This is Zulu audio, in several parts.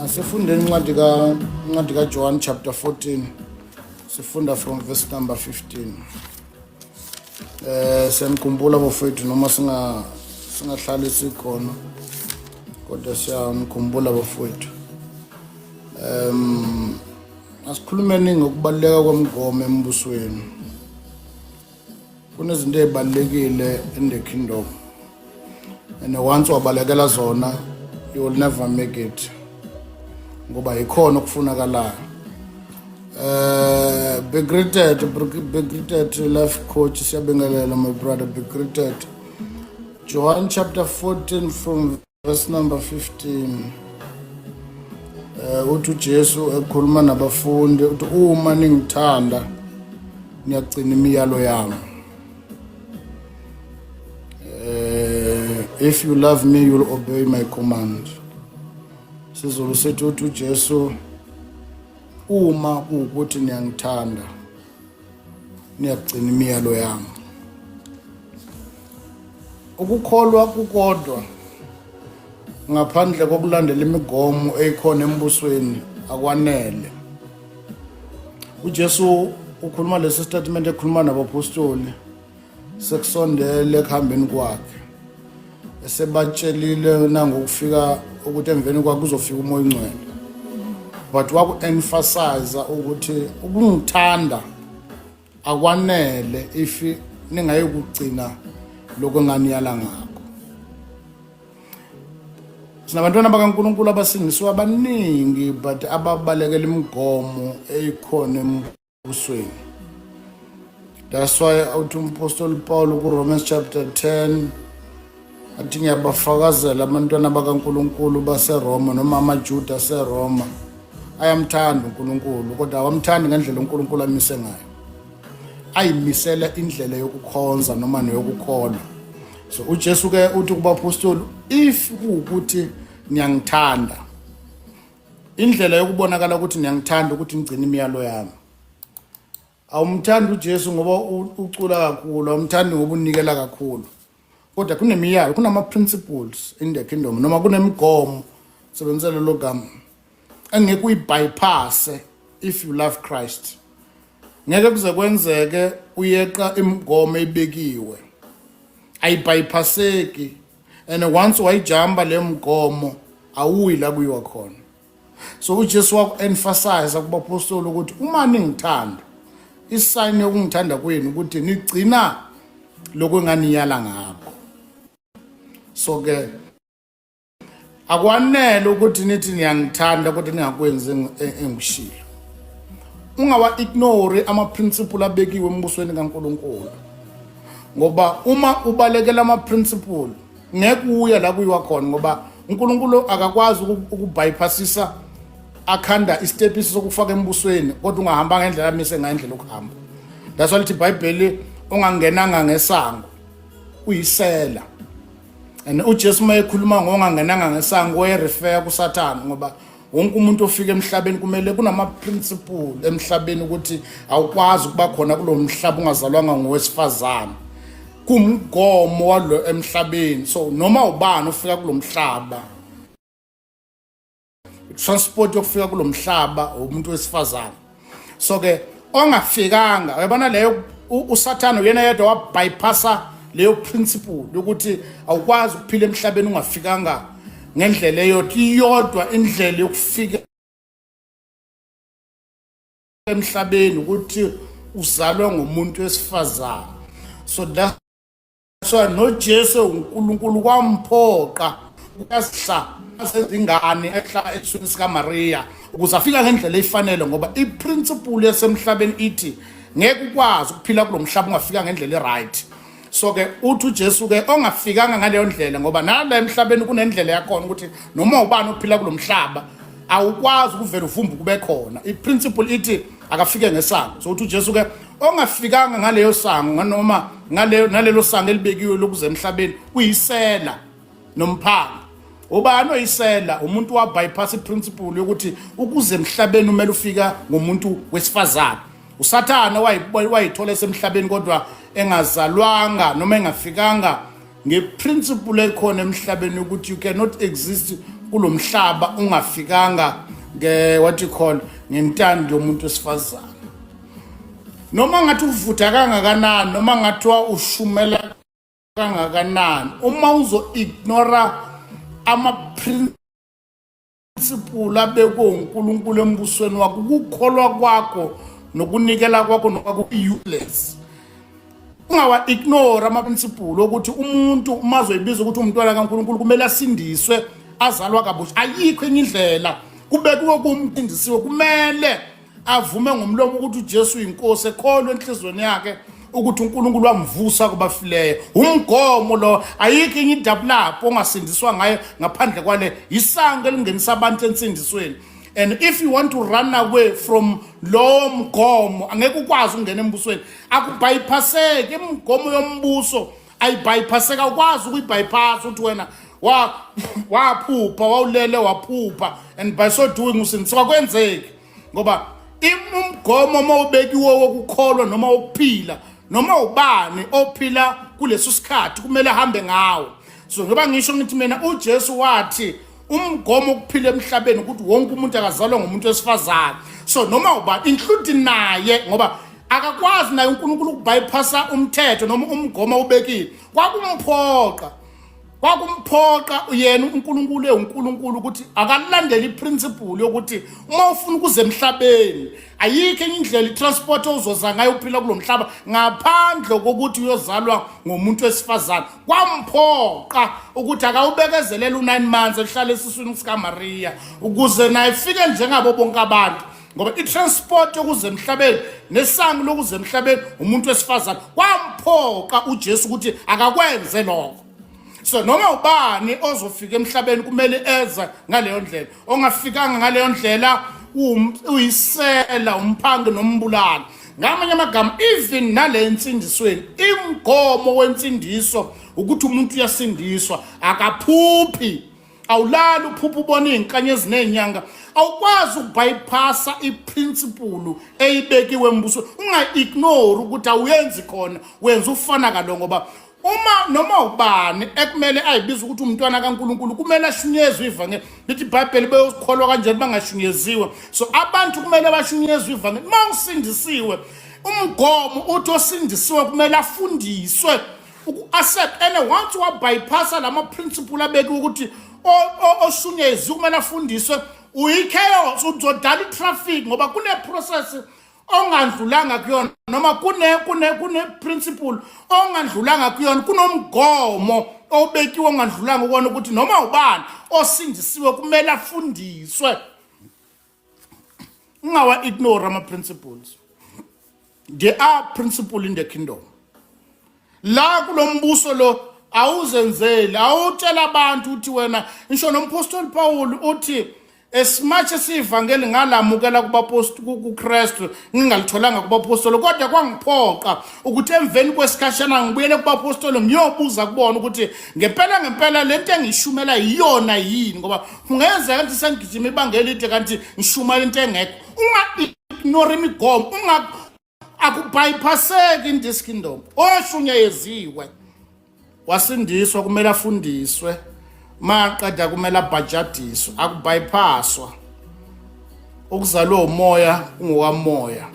Asifundeni incwadi kaJohn chapter 14, sifunda from verse number 15. Siyanikhumbula bafowethu, noma singahlali sikhona, kodwa siyanikhumbula bafowethu. Asikhulumeni ngokubaluleka kwemigomo embusweni. Kunezinto ezibalulekile in the kingdom, and once wabalekela zona, you will never make it, ngoba yikhona okufunakalayo. Be greeted, be greeted, life coach. Siyabingelela, my brother, be greeted. John chapter 14 from verse number 15. Uthi uJesu ekhuluma nabafundi, uthi, "Uma ningithanda, niyagcina imiyalo yami." If you love me, you will obey my command. Sizulu sethi, uthi uJesu, "Uma kuwukuthi niyangithanda, niyagcina imiyalo yami." Ukukholwa kukodwa ngaphandle kokulandela imigomo eyikhona embusweni akwanele. UJesu ukhuluma lesi statement ekhuluma nabapostoli sekusondele ekuhambeni kwakhe, esebatshelile nangokufika ukuthi emveni kwakhe kuzofika uMoya oNgcwele, but waku-emphasize ukuthi ukungithanda akwanele if ningayokugcina lokho enganiyala ngakho. Sinabantwana bakaNkulunkulu abasindisiwe abaningi, but ababalekela imigomo eyikhona embusweni. That's why uthi umpostoli Paul ku-Romans chapter 10, athi, "Ngiyabafakazela abantwana bakaNkulunkulu baseRoma, noma amaJuda aseRoma, ayamthanda uNkulunkulu, kodwa awamthandi ngendlela uNkulunkulu amise ngayo, ayimisela indlela yokukhonza noma neyokukholwa." So uJesu ke uthi kubapostoli, "If kuwukuthi niyangithanda, indlela yokubonakala ukuthi niyangithanda ukuthi nigcine imiyalo yami." Awumthandi uJesu ngoba ucula kakhulu, awumthandi ngoba unikela kakhulu, kodwa kunemiyalo, kunama-principles in the kingdom, noma kunemigomo, sebenzisa lelo gama, engeke uyibypasse if you love Christ. Ngeke kuze kwenzeke uyeqa imigomo ebekiwe, ayibypasseki, and once wayijamba le mgomo, awuyi la kuyiwa khona. So uJesu waku-emphasize kubapostoli ukuthi uma ningithanda, isign yokungithanda kwenu ukuthi nigcina lokho enganiyala ngakho. So ke akwanele ukuthi nithi niyangithanda kodwa ningakwenzi engikushilo. Ungawa ignore ama principle abekiwe embusweni kaNkulunkulu, ngoba uma ubalekela ama principle, ngeke uye la kuyiwa khona, ngoba uNkulunkulu akakwazi ukubypassisa akhanda istepisi sokufaka embusweni kodwa ungahamba ngendlela amise ngayo indlela yokuhamba. That's why lithi iBhayibheli, ongangenanga ngesango uyisela. And uJesu uma ekhuluma ngongangenanga ngesango, wayerefer kuSathane, ngoba wonke umuntu ofika emhlabeni kumele, kunama principle emhlabeni ukuthi awukwazi ukuba khona kulo mhlaba ungazalwanga ngowesifazane, kumgomo walo emhlabeni. So noma ubani ofika kulo mhlaba, transport yokufika kulo mhlaba umuntu wesifazane. So ke ongafikanga, uyabona leyo, uSathane uyena yedwa wabypassa leyo principle yokuthi awukwazi ukuphila emhlabeni ungafikanga ngendlela eyodwa. Iyodwa indlela yokufika emhlabeni, ukuthi uzalwe ngumuntu wesifazane. So that's why noJesu uNkulunkulu kwamphoqa ukuyasihla sezingane ehla esiswini sika Maria ukuze afika ngendlela efanele, ngoba iprinciple yasemhlabeni ithi ngeke ukwazi ukuphila kulo mhlaba ungafika ngendlela eright. So ke uthi uJesu ke, ongafikanga ngaleyo ndlela, ngoba nala emhlabeni kunendlela yakhona ukuthi noma ubani ophila kulo mhlaba awukwazi ukuvela uvumba kube khona, iprinciple ithi akafike ngesango. So uthi uJesu ke, ongafikanga ngaleyo sango, nganoma ngaleyo nalelo sango elibekiwe lokuze emhlabeni, uyisela nomphanga. Ubani oyisela? Umuntu wa bypass iprinciple yokuthi ukuze emhlabeni umele ufika ngomuntu wesifazane. USathane wayithola esemhlabeni kodwa engazalwanga noma engafikanga ngeprinciple ekhona emhlabeni ukuthi you cannot exist. kulomhlaba ungafikanga nge what you call ngentando yomuntu wesifazane. Noma ngathi uvutha kangakanani, noma ngathiwa ushumela kangakanani, uma uzo-ignora ama-principle abekwe uNkulunkulu embusweni wakho, ukukholwa kwakho nokunikela kwakho nokwakho useless. Ungawa-ignore ama-principle okuthi umuntu uma azoyibiza ukuthi umntwana kaNkulunkulu kumele asindiswe, azalwa kabusha. Ayikho enye indlela, kubekiwe kumsindisiwe, kumele avume ngomlomo ukuthi uJesu uyinkosi, ekholwe enhlizweni yakhe ukuthi uNkulunkulu wamvusa kubafileyo. Umgomo lo, ayikho enye idabulapho ongasindiswa ngayo ngaphandle kwale. Isango elingenisa abantu ensindisweni, and if you want to run away from lowo mgomo, angeke ukwazi ukungena embusweni. Akubypasseki imigomo yombuso, ayibypasseka. Awukwazi ukuyibypass ukuthi wena waphupha, wawulele waphupha, and by so doing usindiswa. Kwenzeki, ngoba umgomo uma ubekiwe wokukholwa noma wokuphila, noma ubani ophila kuleso sikhathi kumele ahambe ngawo. So ngoba ngisho ngithi mina, uJesu wathi umgomo ukuphila emhlabeni ukuthi wonke umuntu akazalwa ngumuntu wesifazane. So noma ubani, including naye, ngoba akakwazi naye uNkulunkulu ukubypassa umthetho noma umgomo ubekile. Kwakumphoqa yena uNkulunkulu eUNkulunkulu ukuthi akalandele iprinciple yokuthi uma ufuna ukuze emhlabeni, ayikho enye indlela itransport ozoza ngayo uphila kulomhlaba ngaphandle kokuthi uyozalwa ngomuntu wesifazane. Kwamphoqa ukuthi akawubekezelela u9 months ehlala esiswini sika Maria ukuze naye ifike njengabo bonke abantu, ngoba i-transport yokuza emhlabeni nesango lokuza emhlabeni umuntu wesifazane. Kwamphoqa uJesu ukuthi akakwenze lokho. So noma ubani ozofika emhlabeni kumele eze ngaleyo ndlela. Ongafikanga ngaleyo ndlela uyisela, umphangi nombulali. Ngamanye amagama, even nale nsindisweni, imgomo wensindiso ukuthi umuntu uyasindiswa, akaphuphi. Awulali uphupha ubona iy'nkanyezi ney'nyanga. Awukwazi ukubypassa iprinciple eyibekiwe embuso, unga-ignore ukuthi awuyenzi khona, wenza ufana kalo, ngoba uma noma ubani ekumele ayibiza ukuthi umntwana kaNkulunkulu kumele ashunyezwe ivangeli. Lithi iBhayibheli beyokholwa kanjani bangashunyezwiwe? So abantu kumele bashunyezwe ivangeli. Uma usindisiwe, umgomo uthi osindisiwe kumele afundiswe uku-accept, and once wabypassa lama principle abekiwe ukuthi oshunyezwe kumele afundiswe, uyi-chaos, uzodala i-traffic, ngoba kune-process ongandlulanga kuyona, noma kune principle ongandlulanga kuyona, kunomgomo obekiwe ongandlulanga kuwona ukuthi noma ubani osindisiwe kumele afundiswe. Ungawa ignore ama principles. There are principle in the kingdom. La kulombuso lo awuzenzeli, awutshela abantu uthi wena. Ngisho nompostoli Paul uthi, as much as ivangeli ngalamukela kubapost kuKristu, ngingalitholanga kubapostoli, kodwa kwangiphoqa ukuthi emveni kwesikhashana ngibuyele kubapostoli, ngiyobuza kubona ukuthi ngempela ngempela lento engishumela iyona yini, ngoba kungenzeka ukuthi sengigijima ibanga elide kanti ngishumela into engekho. Unga-ignore imigomo, unga akubypasseki in this kingdom. Oshunyayeziwe wasindiswa kumele afundiswe, maqeda kumele abhajadiswe. Akubypasswa. Ukuzalwa umoya kungokamoya.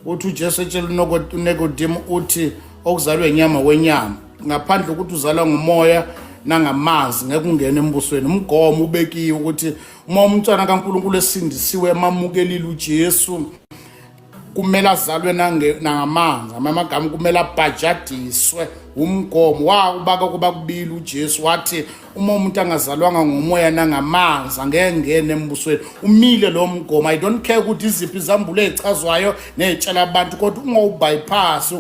Uthi uJesu etshela uNikodemu, uthi okuzalwe inyama wenyama, ngaphandle ukuthi uzalwa ngumoya nangamanzi ngeke ungene embusweni. Umgomo ubekiwe ukuthi uma umntwana kaNkulunkulu esindisiwe, emamukelile uJesu, kumele azalwe nangamanzi, amagama kumele abhajadiswe. Umgomo wakubaka kuba kubili. UJesu wathi uma umuntu angazalwanga ngomoya nangamanzi angeke ngene embusweni. Umile lo mgomo. I don't care ukuthi iziphi izambulo ezichazwayo nezitshela abantu, kodwa ungawubypass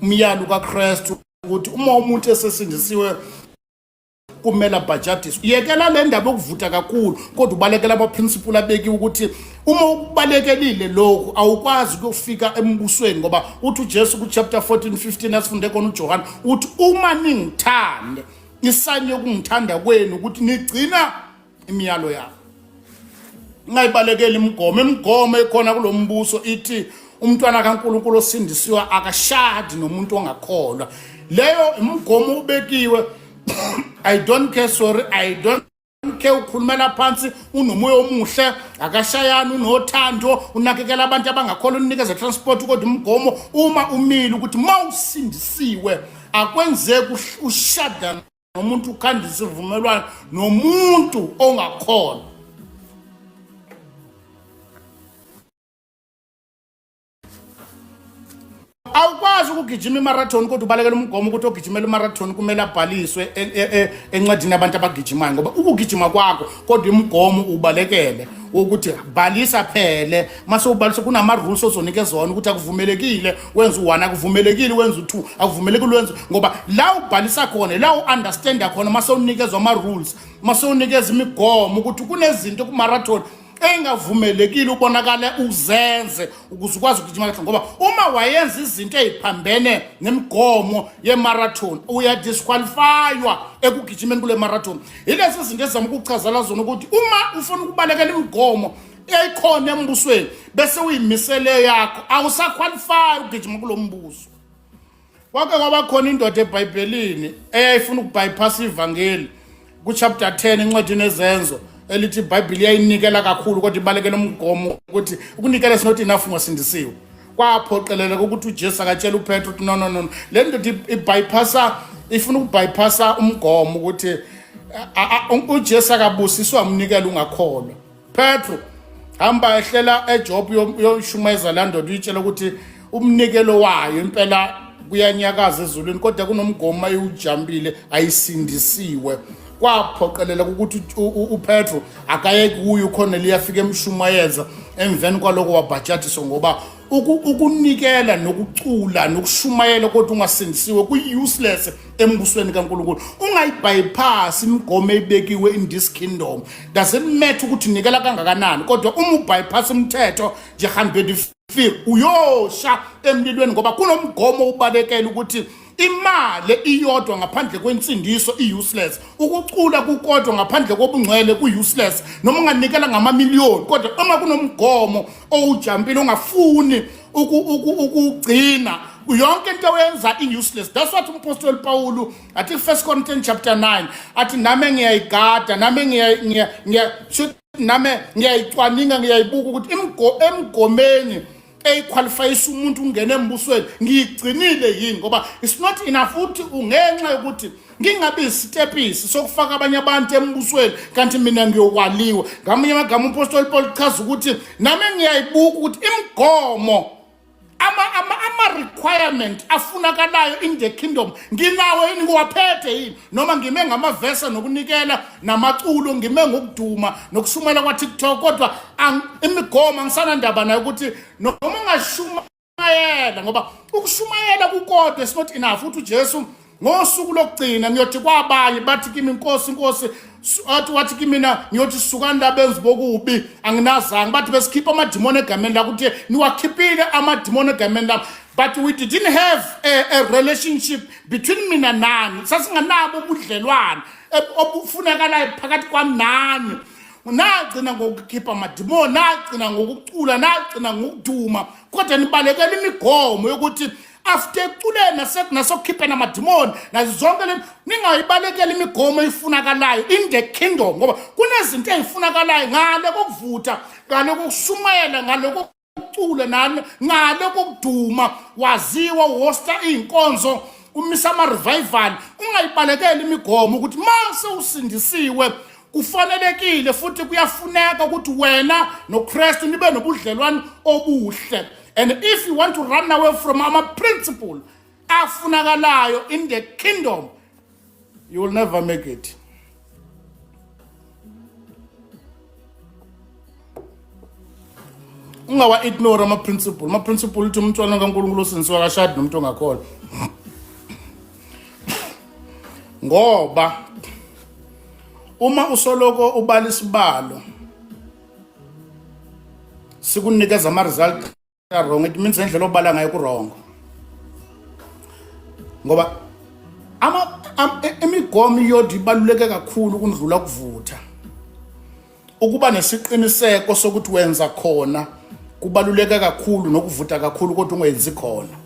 umyalo kaKristu ukuthi uma umuntu esesindisiwe kumele abhajadiswe. Yekela le ndaba yokuvutha kakhulu, kodwa ubalekela ama-principle abekiwe ukuthi uma ukubalekelile lokhu awukwazi ukuyofika embusweni, ngoba uthi uJesu ku-chapter 14 15 asifunde khona uJohane, uthi uma ningithande, isayini yokungithanda kwenu ukuthi nigcina imiyalo yami. Ungayibalekeli imigomo. Imigomo ekhona kulo mbuso ithi umntwana kaNkulunkulu osindisiwe akashadi nomuntu ongakholwa. Leyo imigomo ubekiwe. I don't care, sorry, I don't don't care, ukhulumela phansi, unomoya omuhle, akashayani, unothando, unakekela abantu abangakholwa, unikeza transport, kodwa umgomo uma umile ukuthi mawusindisiwe akwenzeki ushada nomuntu, ukhanda isivumelwano nomuntu ongakholwa. Awukwazi ukugijima imarathon kodwa ubalekela umgomo ukuthi ogijimela imarathon kumele abhaliswe e, e, e, encwadini yabantu abagijimayo, ngoba ukugijima kwakho kodwa imigomo ubalekele ukuthi bhalisa phele. Mase ubhalisa kunama-rules ozonikeza wona ukuthi akuvumelekile wenza u-one, akuvumelekile wenza u-two, akuvumelekile wenza, ngoba la ubhalisa khona la u-understanda khona. Mase unikezwa ama-rules, mase unikeza imigomo ukuthi kunezinto kumarathon engavumelekile ubonakale uzenze ukuze ukwazi ukugijima kahle, ngoba uma wayenza izinto eziphambene nemigomo yemarathon uyadisqualifywa ekugijimeni kule marathon. Yilezi zinto ezizama ukuchazela zona ukuthi uma ufuna ukubalekela imigomo eyikhona embusweni bese uyimisele yakho, awusaqualify ukugijima kulo mbuso. Kwake kwaba khona indoda eBhayibhelini eyayifuna ukubypass ivangeli kuchapter 10 encwadini ezenzo, elithi iBhayibheli yayinikela kakhulu kodwa ibalekela umgomo ukuthi ukunikela is not enough ungasindisiwe. Kwaphoqeleleka ukuthi uJesu akatshela uPetru ukuthi no, no, no, le ndoda ibypassa, ifuna ukubypassa umgomo ukuthi uJesu akabusiswa umnikelo ungakholwa. Petro, hamba ehlela eJob uyoshumayeza la ndoda, uyitshela ukuthi umnikelo wayo impela kuyanyakaza ezulwini, kodwa kunomgomo ayiwujampile, ayisindisiwe. Kwaphoqelela ukuthi uPetro akaye kuyo khona liyafika emshumayeza, emveni kwaloko wabhajadiswa, ngoba ukunikela nokucula nokushumayela kodwa ungasindisiwe kuyi-useless embusweni kaNkulunkulu. Ungayibypass imigomo ebekiwe in this kingdom. Doesn't matter ukuthi unikela kangakanani, kodwa uma ubypass umthetho nje 100 uyosha emlilweni, ngoba kunomgomo ubalekela ukuthi imali iyodwa ngaphandle kwensindiso i-useless, ukucula kukodwa ngaphandle kobungcwele ku-useless, noma unganikela ngamamiliyoni, kodwa uma kunomgomo owujampile ungafuni ukugcina, yonke into oyenza i-useless. That's what umpostoli Pawulu athi First Corinthians chapter 9, athi nami ngiyayigada, nami nami ngiyayicwaninga, ngiyayibuka ukuthi emgomeni eyiqualifyisa umuntu ungena embusweni ngiyigcinile yini, ngoba it's not enough futhi ungenxa yokuthi ngingabi isitepisi sokufaka abanye abantu embusweni kanti mina ngiyokwaliwa. Ngamanye amagama umpostoli Paul uchaza ukuthi nami ngiyayibuka ukuthi imigomo ama requirement afunakalayo in the kingdom nginawo yini, ngiwaphethe yini, noma ngime ngamavesa nokunikela namaculo, ngime ngokuduma nokushumayela kwa-TikTok, kodwa imigomo angisanandaba nayo, ukuthi noma ungashumayela, ngoba ukushumayela kukodwa is not enough. Uthi uJesu ngosuku lokugcina ngiyothi kwabanye bathi kimi, "Inkosi, Inkosi," athi wathi kimina ngiyothi, "Sukani labenzi bokubi, anginazange." Bathi, "Besikhipha amadimoni egameni lakho." Uthi, "Niwakhiphile amadimoni egameni lami, but we didn't have a relationship between mina nani, sasinganabo ubudlelwane obufunakalayo phakathi kwami nani. Nagcina ngokukhipha amadimoni, nagcina ngokucula, nagcina ngokuduma, kodwa nibalekela imigomo yokuthi after ekuculeni nasokukhipheni amadimoni nazo zonke le, ningayibalekela imigomo eyifunakalayo in the kingdom, ngoba kunezinto ey'funakalayo ngale kokuvutha, ngale kokushumayela, ngale kokucula, nani ngale kokuduma, waziwa uhosta iy'nkonzo, umisa ama-revival. Ungayibalekeli imigomo ukuthi mase usindisiwe kufanelekile futhi kuyafuneka ukuthi wena noKristu nibe nobudlelwane obuhle. And if you want to run away from ama-principle afunakalayo in the kingdom, you will never make it. Ungawa-ignore ama-principle. Ama-principle uthi umntwana kaNkulunkulu osindisiwe akashadi nomuntu ongakholwa, ngoba uma usoloko ubala isibalo sikunikeza ama-result wrong, it means indlela obala ngayo ku-wrong, ngoba imigomo iyodwa ibaluleke kakhulu kundlula ukuvutha. Ukuba nesiqiniseko sokuthi wenza khona kubaluleke kakhulu nokuvutha kakhulu kodwa ungenzi khona.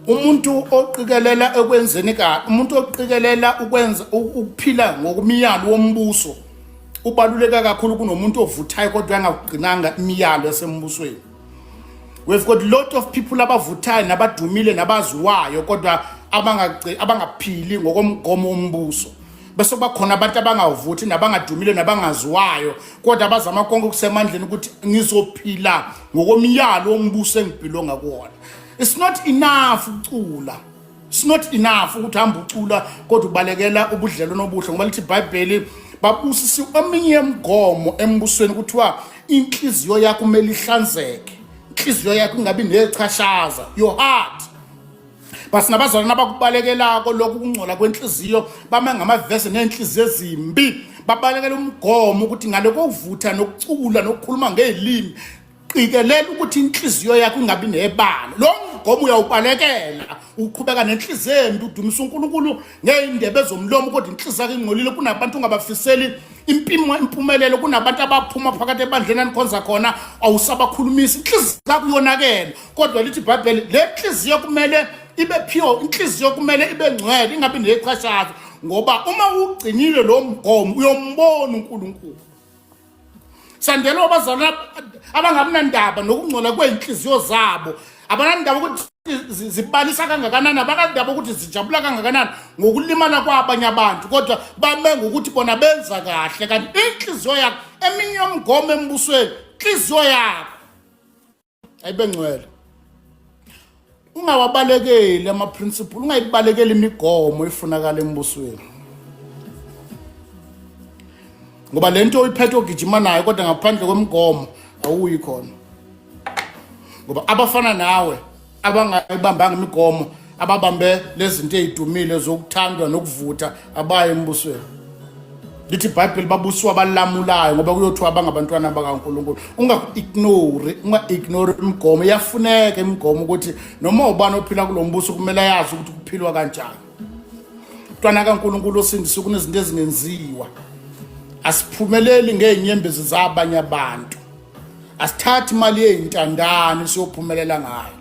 Umuntu oqikelela ekwenzeni kahle, umuntu oqikelela ukwenza ukuphila ngokumiyalo wombuso ubaluleka kakhulu kunomuntu ovuthayo kodwa angakugcinanga imiyalo yasembusweni. We've got lot of people abavuthayo nabadumile nabaziwayo kodwa abangaphili ngokomgomo wombuso. Bese kuba khona abantu abangavuthi nabangadumile nabangaziwayo kodwa abazama konke okusemandleni ukuthi ngizophila ngokomyalo wombuso engibhilonga kuwona. It's not enough ukucula. It's not enough ukuthi hamba ucula kodwa ubalekela ubudlelwano obuhle ngoba lithi iBhayibheli babusisi eminye yemigomo embusweni kuthiwa inhliziyo yakho kumele ihlanzeke. Inhliziyo yakho ingabi nechashaza, your heart. Basinabazalwane abakubalekelako lokhu kungcola kwenhliziyo bame ngamavese nenhliziyo ezimbi babalekela umgomo ukuthi ngale kokuvutha nokucula nokukhuluma ngezilimi qikelela ukuthi inhliziyo yakho ingabi nebala. Lo mgomo uyawubalekela, uqhubeka nenhliziyo embi, udumisa uNkulunkulu ngey'ndebe zomlomo kodwa inhliziyo yakho ingcolile. Kunabantu ungabafiseli impimo impumelelo, kunabantu abaphuma phakathi ebandleni anikhonza khona, awusabakhulumisi, inhliziyo yakho iyonakele. Kodwa lithi iBhayibheli le nhliziyo kumele ibe pure, inhliziyo kumele ibe ngcwele, ingabi nechashaza, ngoba uma ugcinile lo mgomo uyombona uNkulunkulu. Sandela abazalwane abangabi nokungcola kwey'nhliziyo zabo, abanandaba ukuthi zibalisa kangakanani, abanandaba ukuthi zijabula kangakanani ngokulimala kwabanye abantu, kodwa bame ngokuthi bona benza kahle. Kanti inhliziyo yakho, eminye yomgomo embusweni, inhliziyo yakho ayibe ngcwele. Ungawabalekeli ama-principle, ungayibalekeli imigomo efunakala embusweni, ngoba le nto oyiphethe ogijima nayo kodwa ngaphandle kwemigomo awuyi khona, ngoba abafana nawe abangayibambanga imigomo, ababambe lezinto ezidumile zokuthandwa nokuvutha, abaye embusweni. Lithi iBhayibheli babuswa abalamulayo, ngoba kuyothiwa bangabantwana bakaNkulunkulu. Unga-ignore, unga-ignore imigomo. Iyafuneka imigomo ukuthi noma ubani ophila kulo mbuso kumele ayazi ukuthi kuphilwa kanjani. Mntwana kaNkulunkulu osindisiwe, kunezinto ezingenziwa. Asiphumeleli ngey'nyembezi zabanye abantu, asithathi imali yey'ntandane siyophumelela ngayo.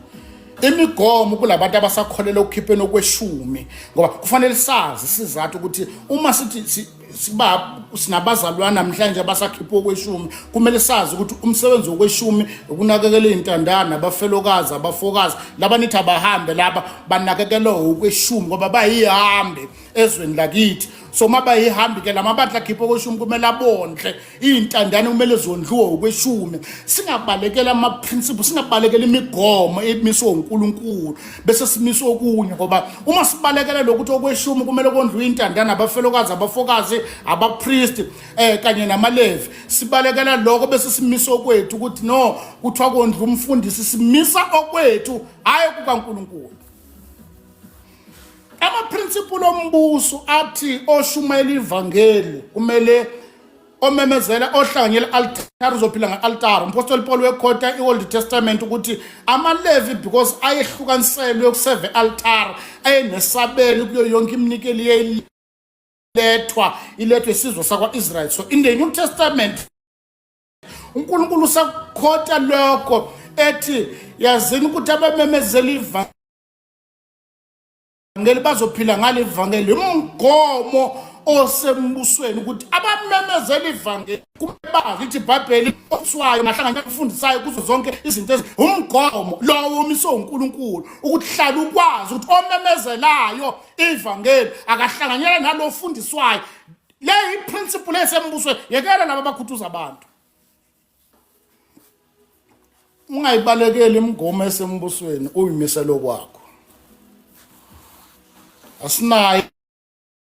Imigomo kulabantu abasakholela ukukhipheni okweshumi, ngoba kufanele sazi isizathu ukuthi uma sithi siba sinabazalwane namhlanje abasakhipha okweshumi, kumele sazi ukuthi umsebenzi wokweshumi ukunakekela iy'ntandane, abafelokazi, abafokazi, laba nithi abahambe, laba banakekelwa okweshumi ngoba bayihambe ezweni lakithi. So uma bayihambi ke lamabandla akhipha okweshumi kumele abondle iy'ntandane, kumele zondliwe okweshumi. Singabalekela ama-principle, singabalekela imigomo emiswe uNkulunkulu bese simiswe okunye, ngoba uma sibalekela lokuthi okweshumi kumele kondliwe iy'ntandane, abafelokazi, abafokazi, abapristi kanye namaLevi, sibalekela lokho bese simisa okwethu ukuthi no kuthiwa kondla umfundisi, simisa okwethu hhayi kukaNkulunkulu. Ama-principle ombuso athi oshumayela ivangeli kumele omemezela ohlanganyela altar uzophila nge-altar. Umpostoli Paul wekhota i-Old Testament ukuthi amaLevi, because ayehlukaniselwe ukuseva i-altar, ayenesabelo kuyo yonke iminikelo yelethwa ilethwe isizwe sakwa-Israel. So in the New Testament uNkulunkulu usakhota lokho ethi yazini ukuthi abamemezela ivangeli bazophila ngale ivangeli. Umgomo osembusweni ukuthi abamemezela ivangeli kumele bazi iBhayibheli oswayo ngahlangana kufundisayo kuzo zonke izinto ezi. Umgomo lowo omiswe uNkulunkulu ukuthi hlala ukwazi ukuthi omemezelayo ivangeli akahlanganyela nalo ofundiswayo. Le iprinciple esembusweni, yekela laba abakhuthuza abantu. Ungayibalekeli imigomo esembusweni, uyimiselo kwakho. Asinayo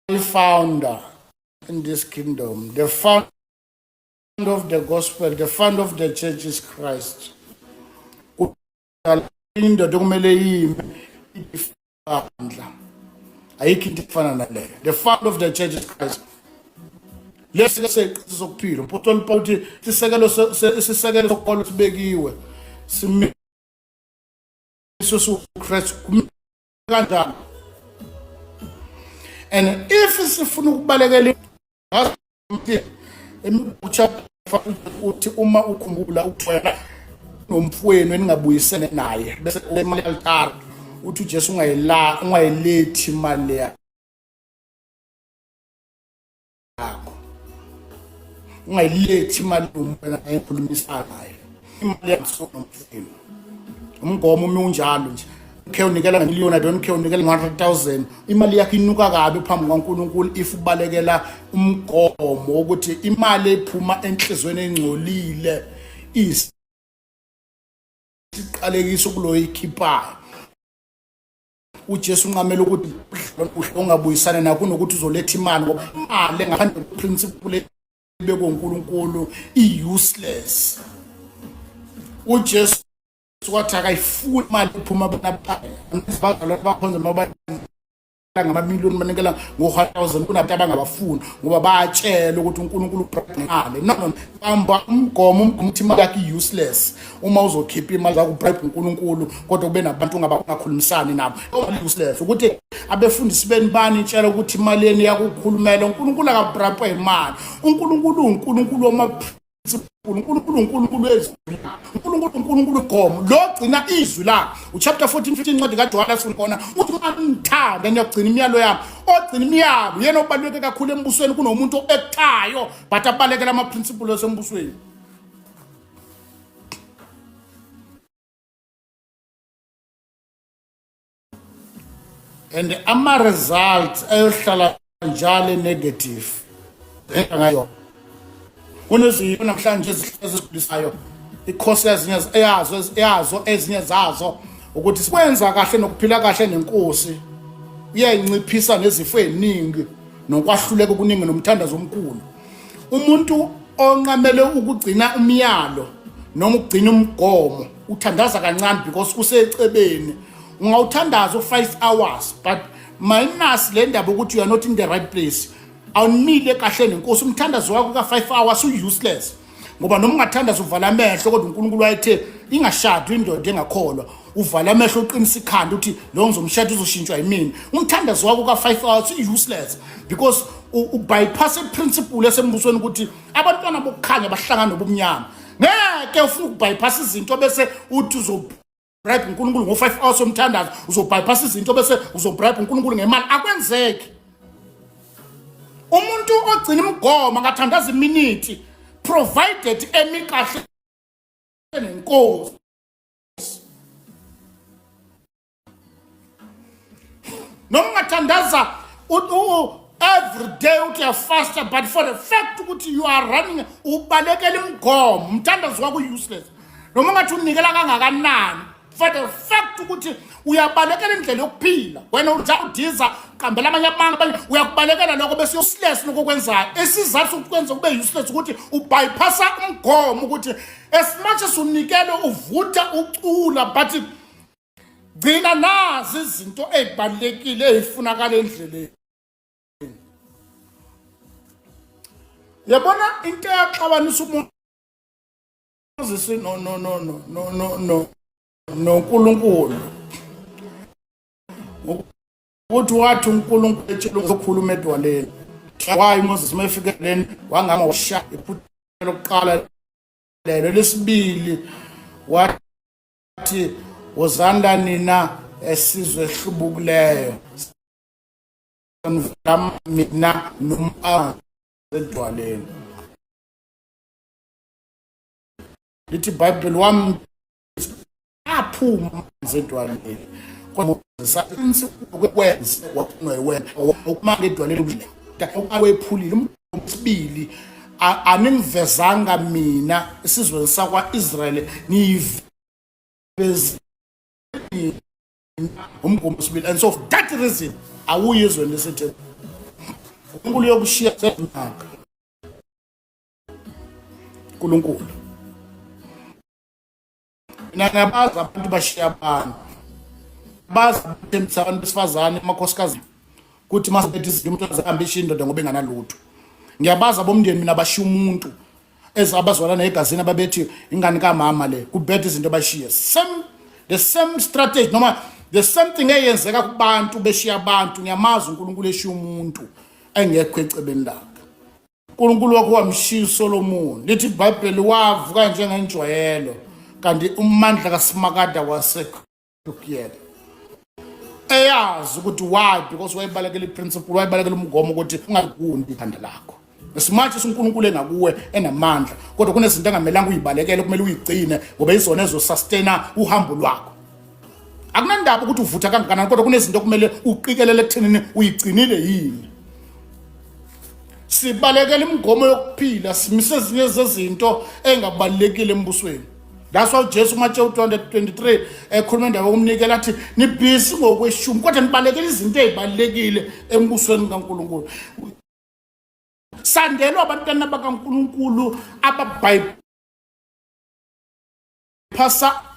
i-founder in this kingdom. The founder of the gospel, the founder of the church is Christ. Indoda okumele yime ibandla, ayikho into efana naleyo. The founder of the church is Christ. Lesi seqiniso sokuphila. Umpostoli Paul uthi isisekelo sokholo sibekiwe, simiswe suKristu kanjani. And if sifuna ukubalekela uthi uma ukhumbula ukuthi wena nomfowenu eningabuyisene naye bese ema altar Uthi uJesu ungayila ungayilethi imali yakho. Ungayilethi imali wena ekhulumisa ngayo. Imali yakho nomfino. Umgomo uma unjalo nje. Care unikela ngemiliyoni, I don't care unikela nge-100,000. Imali yakho inuka kabi phambi kwaNkulunkulu if ubalekela umgomo wokuthi imali ephuma enhlizweni engcolile isiqalekiso kuloyikhiphayo. uJesu unqamela ukuthi uhle ungabuyisana nakho kunokuthi uzoletha imali ngoba imali ngaphandle kweprinciple ebekwe uNkulunkulu i-useless. UJesu wathi akayifuni imali ephuma abazalwane bakhonza noma ngamamiliyoni banikela ngo-1000 kunabantu abangabafuni ngoba bayatshela ukuthi uNkulunkulu ubribhe no no bamba umgomo umgomo uthi imali yakhe i-useless uma uzokhipha imali zakho ubribe uNkulunkulu kodwa kube nabantu ungakhulumisani nabo useless ukuthi abefundisi beni banitshela ukuthi imali yenu iyakukhulumela uNkulunkulu akabribe imali uNkulunkulu uNkulunkulu wama uNkulunkulu uNkulunkulu wezwi uNkulunkulu uNkulunkulu ugomo lo gcina izwi la uchapter 14 15 incwadi kaJohane sifuna khona uthi uma ngithanda niyagcina imiyalo yami ogcina imiyalo yena obaluleke kakhulu embusweni kunomuntu oektayo but abalekela ama principle asembusweni. And ama results ayohlala njalo negative ngayo kunezimo namhlanje ezigulisayo ikhosi ezinye eyazo eyazo ezinye zazo ukuthi sikwenza kahle nokuphila kahle nenkosi uyayinciphisa nezifo eziningi nokwahluleka okuningi nomthandazo omkhulu. Umuntu onqamele ukugcina umyalo noma ukugcina umgomo uthandaza kancane because usecebeni. Ungawuthandaza u-5 hours but minus le ndaba ukuthi you are not in the right place, awunile kahle nenkosi, umthandazo wakho ka-5 hours u-useless ngoba noma ungathandaza uvala amehlo kodwa uNkulunkulu wayethe ingashadwa indoda engakholwa, uvala amehlo uqinisa ikhanda uthi lo ngizomshada uzoshintshwa yimina. Umthandazo wakho ka-5 hours u-useless because ubypass iprinciple esembusweni ukuthi abantwana bokukhanya bahlangana nobumnyama. Ngeke ufune ukubypass izinto bese uthi uzobribe uNkulunkulu ngo-5 hours omthandazo, uzobypass izinto bese uzobribe uNkulunkulu ngemali. Akwenzeki. Umuntu ogcina imigomo angathandaza iminiti provided emi kahle nenkosi. Noma ungathandaza every day uthi uyafasta, but for the fact ukuthi you are running ubalekela imigomo, umthandazo wakho useless. Noma ungathi unikela kangakanani, for the fact ukuthi uyabalekela indlela yokuphila wena udiza uqambela amanye amanga abanye, uyakubalekela lokho bese useless lokho okwenzayo. Isizathu sokwenza kube useless ukuthi ubypassa umgomo ukuthi as much as unikele uvutha ucula, but gcina nazi izinto ezibalulekile ezifunakala endleleni. Yabona into eyaxabanisa uMoses no no no no no no no noNkulunkulu ukuthi wathi uNkulunkulu etshela uzokhuluma edwaleni. Why uMoses uma efika edwaleni wangama washa iphutha lokuqala lelo lesibili wathi wozanda nina esizwe ehlubukileyo mina noma edwaleni. Lithi iBhayibheli wami aphuma amanzi edwaleni kwenze wena ukumanga edwaleni okwephulile umsibili aningivezanga mina esizweni sakwa-Israyeli niyiveze umgomo sibili, and so for that reason awuyi ezweni lesethembiso. uNkulunkulu uyokushiya sengaka uNkulunkulu. Mina ngiyabazi abantu bashiya abantu, bazi abathembisa abantu besifazane amakhosikazi ukuthi masebethe izinto umuntu azahambe eshiya indoda ngoba enganalutho. Ngiyabazi abomndeni mina bashiya umuntu abazwalana negazini ababethi ingane kamama le kubheda izinto bashiye same the same strategy noma the same thing eyenzeka kubantu beshiya abantu. Ngiyamazi uNkulunkulu eshiya umuntu engekho ecebeni lakhe. uNkulunkulu wakho wamshiya uSolomon, lithi iBhayibheli wavuka njengenjwayelo kanti umandla kaSimakada wasekho kuyena. Eyazi ukuthi why, because wayebalekela iprinciple, wayebalekela umgomo ukuthi ungagundi ikhanda lakho. Esimanje uNkulunkulu engakuwe enamandla, kodwa kunezinto engamelanga uyibalekele, kumele uyigcine ngoba izona ezosustaina uhambo lwakho. Akunandaba ukuthi uvutha kangakanani, kodwa kunezinto okumele uqikelele ekuthenini uyigcinile yini. Sibalekela imigomo yokuphila, simise ezinye zezinto engabalulekile embusweni. That's why uJesu uMateyu 223 ekhuluma indaba yokumnikela athi nibhizi ngokweshumi kodwa nibalekela izinto ezibalulekile embusweni kaNkulunkulu. Sandelwa abantwana bakaNkulunkulu ababypassa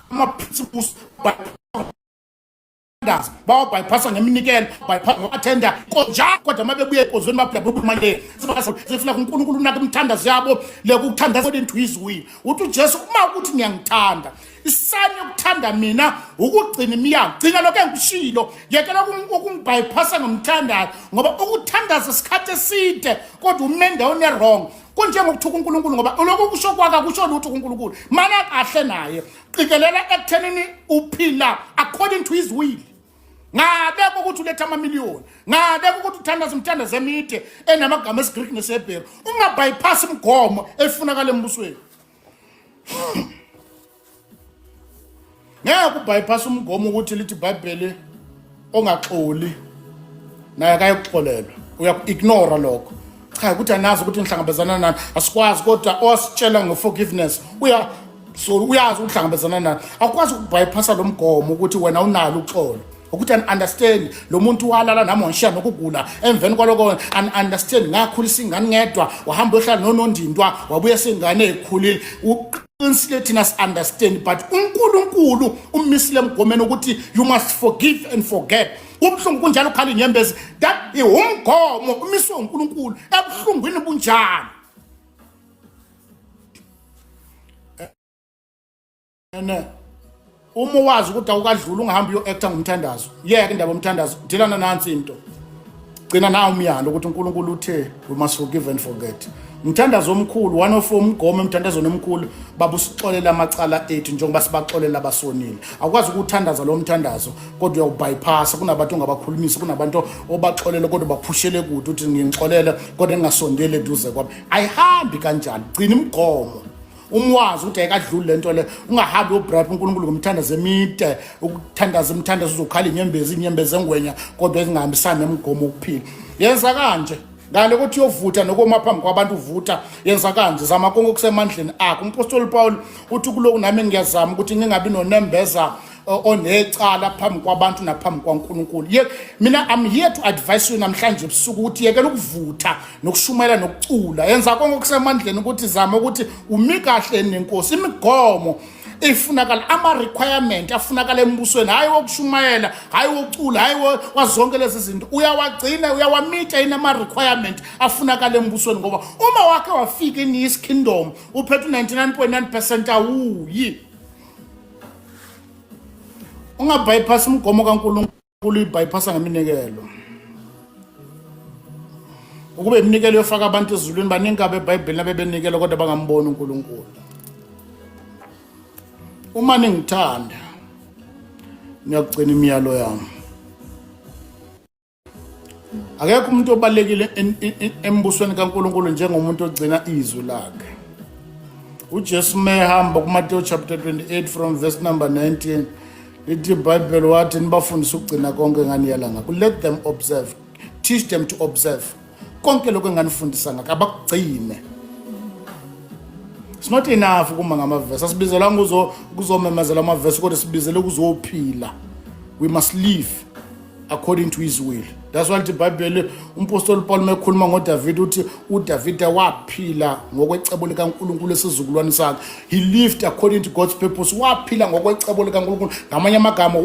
ama-principles, bypass bawabypassa ngeminikelo, bypass ngoku-athenda konja, kodwa uma bebuya enkonzweni baphila sifuna kuNkulunkulu unake imithandazo yabo lekuthandaza according to his will. Uthi uJesu uma ukuthi ngiyangithanda, isani yokuthanda mina ukugcina imiyalo, gcina lokho engikushilo, yekela ukungibypassa ngomthandazo, ngoba ukuthandaza isikhathi eside kodwa ume endaweni e-wrong kunjengokuthuka uNkulunkulu, ngoba lokho kusho kwakho akusho lutho kuNkulunkulu. Mana kahle naye, qikelela ekuthenini uphila according to his will. Ngabe ukuthi uletha amamiliyoni, ngabe ukuthi uthandaza umthandazo emide enamagama esiGreek nesiHebheru, ungabypass imigomo efunakala embusweni. Ngeke ubypass umgomo ukuthi lithi iBhayibheli ongaxoli naye akayokuxolelwa, uyaku-ignora lokho. Cha, ukuthi anazi ukuthi nihlangabezana nani, asikwazi, kodwa owasitshela nge-forgiveness uya so uyazi ukuhlangabezana nani. Awukwazi ukubypassa lo mgomo ukuthi wena unalo uxolo, ukuthi an-understand lo muntu walala nami wangishiya nokugula, emveni kwaloko an-understand ngakhulisa ingane ngedwa, wahamba uyohlala nonondindwa, wabuya sengane ekhulile. Uqinisile, thina si-understand, but uNkulunkulu umisile emgomeni ukuthi you must forgive and forget. Kubuhlungu kunjalo, ukhala inyembezi, that umgomo umiswe uNkulunkulu ebuhlungwini bunjalo. Ene uma wazi ukuthi awukadluli ungahambi uyo-acta ngomthandazo, yeke indaba yomthandazo, dilana nansi into, gcina nawo umyalo ukuthi uNkulunkulu uthe we must forgive and forget. Umthandazo omkhulu, one of umgomo emthandazweni omkhulu, baba usixolela amacala ethu njengoba sibaxolela abasonile. Awukwazi ukuthandaza lo mthandazo kodwa uyawubypassa. Kunabantu ongabakhulumisi, kunabantu obaxolela kodwa baphushele kude, uthi ngingixolela kodwa ngingasondeli eduze kwami. Ayihambi kanjalo, gcina imigomo umwazi ukuthi ayikadluli lento le. Ungahambi uyobribe uNkulunkulu ngomthandazo emide, ukuthandaza imthandazo uzokhala inyembezi, inyembezi engwenya kodwa ezingahambisani nemigomo wokuphila. Yenza kanje ngale kokuthi uyovutha nokoma phambi kwabantu uvutha, yenza kanje, zama konke okusemandleni akho. Umpostoli Paul uthi kuloku nami ngiyazama ukuthi ngingabi nonembeza onecala phambi kwabantu naphambi kwaNkulunkulu. Ye mina I'm here to advise you namhlanje ebusuku ukuthi yekela ukuvutha nokushumayela nokucula, yenza konke okusemandleni ukuthi zama ukuthi umi kahle nenkosi. Imigomo ifunakala, ama-requirement afunakala embusweni, hhayi wokushumayela, hhayi wokucula, hhayi wazonke lezi zinto, uyawagcina, uyawamitha yini ama-requirement afunakala embusweni? Ngoba uma wakhe wafika in his kingdom uphethe u-99.9% awuyi. Ungabypass umgomo kaNkulunkulu, uyibypassa ngeminikelo. Ukube iminikelo yofaka abantu ezulwini, baningi kabi eBhayibhelini abebenikela kodwa bangamboni uNkulunkulu. Uma ningithanda niyakugcina imiyalo yami. Akekho umuntu obalekile embusweni kaNkulunkulu njengomuntu ogcina izwi lakhe. uJesu mehamba kuMateyu chapter 28 from verse number 19, lithi iBhayibheli wathi nibafundise ukugcina konke enganiyala ngakho. Let them observe, teach them to observe konke lokho enganifundisa ngakho, abakugcine. It's not enough ukuma ngamavesi, asibizelanga ukuzomemezela amavesi, kodwa sibizele ukuzophila. We must live according to his will. That's why lithi iBhayibheli, umpostoli Paul mekhuluma ngoDavid uthi uDavide waphila ngokwecebo likaNkulunkulu esizukulwane sakhe. He lived according to God's purpose, waphila ngokwecebo likaNkulunkulu. Ngamanye amagama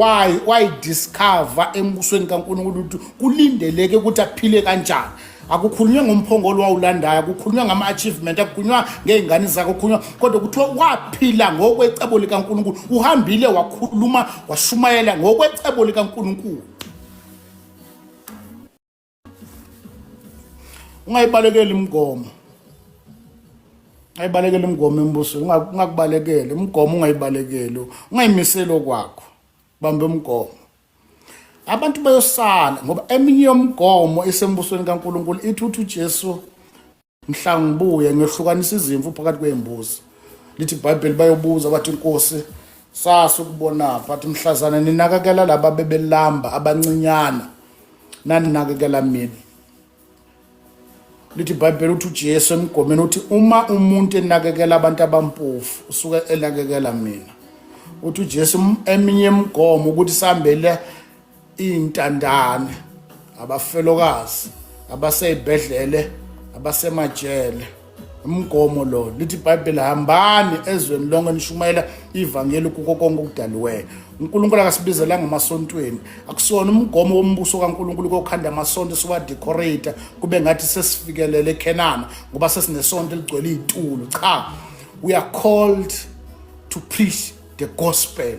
wayidiscover embusweni kaNkulunkulu ukuthi kulindeleke ukuthi aphile kanjani. Akukhulunywa ngomphongolo wawulandayo, akukhulunywa ngama-achievement, akukhulunywa ngey'ngane zakhe, kukhulunywa kodwa kuthiwa waphila ngokwecebo likaNkulunkulu, uhambile wakhuluma washumayela ngokwecebo likaNkulunkulu. Ungayibalekeli imigomo, ungayibalekeli imigomo embusweni, ungakubalekeli imigomo, ungayibalekeli, ungayimiseli okwakho, bambe umgomo. Abantu bayosala ngoba eminye yomgomo esembusweni kaNkulunkulu ithi uthi uJesu mhla ngibuye ngiyohlukanisa izimvu phakathi kwey'mbuzi. Lithi iBhayibheli bayobuza bathi inkosi sasukubonaphi athi mhlazana ninakekela laba bebelamba abancinyana naninakekela mina. Lithi iBhayibheli uthi uJesu emgomeni uthi uma umuntu enakekela abantu abampofu usuke enakekela mina. Uthi uJesu eminye imigomo ukuthi sihambele iy'ntandane, abafelokazi, abasey'bhedlele, abasemajele. Umgomo lo lithi iBhayibheli hambani ezweni lonke nishumayela ivangeli kuko konke okudaliweyo. uNkulunkulu akasibizelanga emasontweni, akusona umgomo wombuso kaNkulunkulu kokhanda amasonto siwadecorate kube ngathi sesifikelele eKhenana ngoba sesinesonto eligcwele izitulo. Cha, we are called to preach the gospel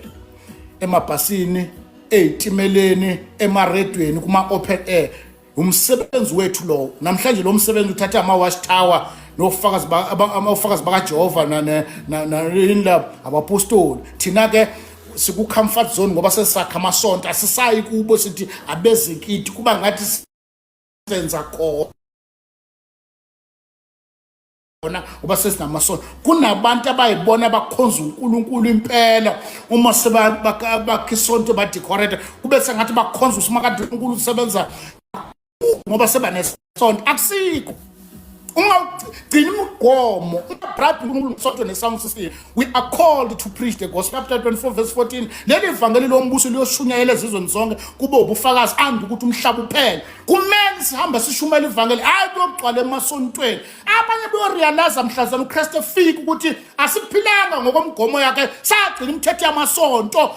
emabhasini, ey'timeleni, emaredweni, kuma-open air. Umsebenzi wethu lowo. Namhlanje lo msebenzi uthatha ama-watch tower nofakazi abafakazi bakaJehova yini labo abapostoli. Thina ke siku-comfort zone ngoba sesakha amasonto, asisayi kubo sithi abeze kithi, kuba ngathi senza khona ngoba sesinamasonto. Kunabantu abayibona bakhonza uNkulunkulu impela, uma sebakha isonto badecorate kube sengathi bakhonza uSimakade uNkulunkulu usebenza ngoba sebanesonto. Akusikho, ungawugcina imigomo, ungabribe uNkulunkulu ngesonto ne-sound system. We are called to preach the gospel. Chapter 24 verse 14, leli vangeli lombuso liyoshunyayela ezizweni zonke kube ubufakazi andi ukuthi umhlaba uphele. Kumele sihambe sishumayela ivangeli, hayi kuyogcwala emasontweni. Abanye beyorealize mhlazana uKristu efika ukuthi asiphilanga ngokomgomo yakhe, sagcina imithetho yamasonto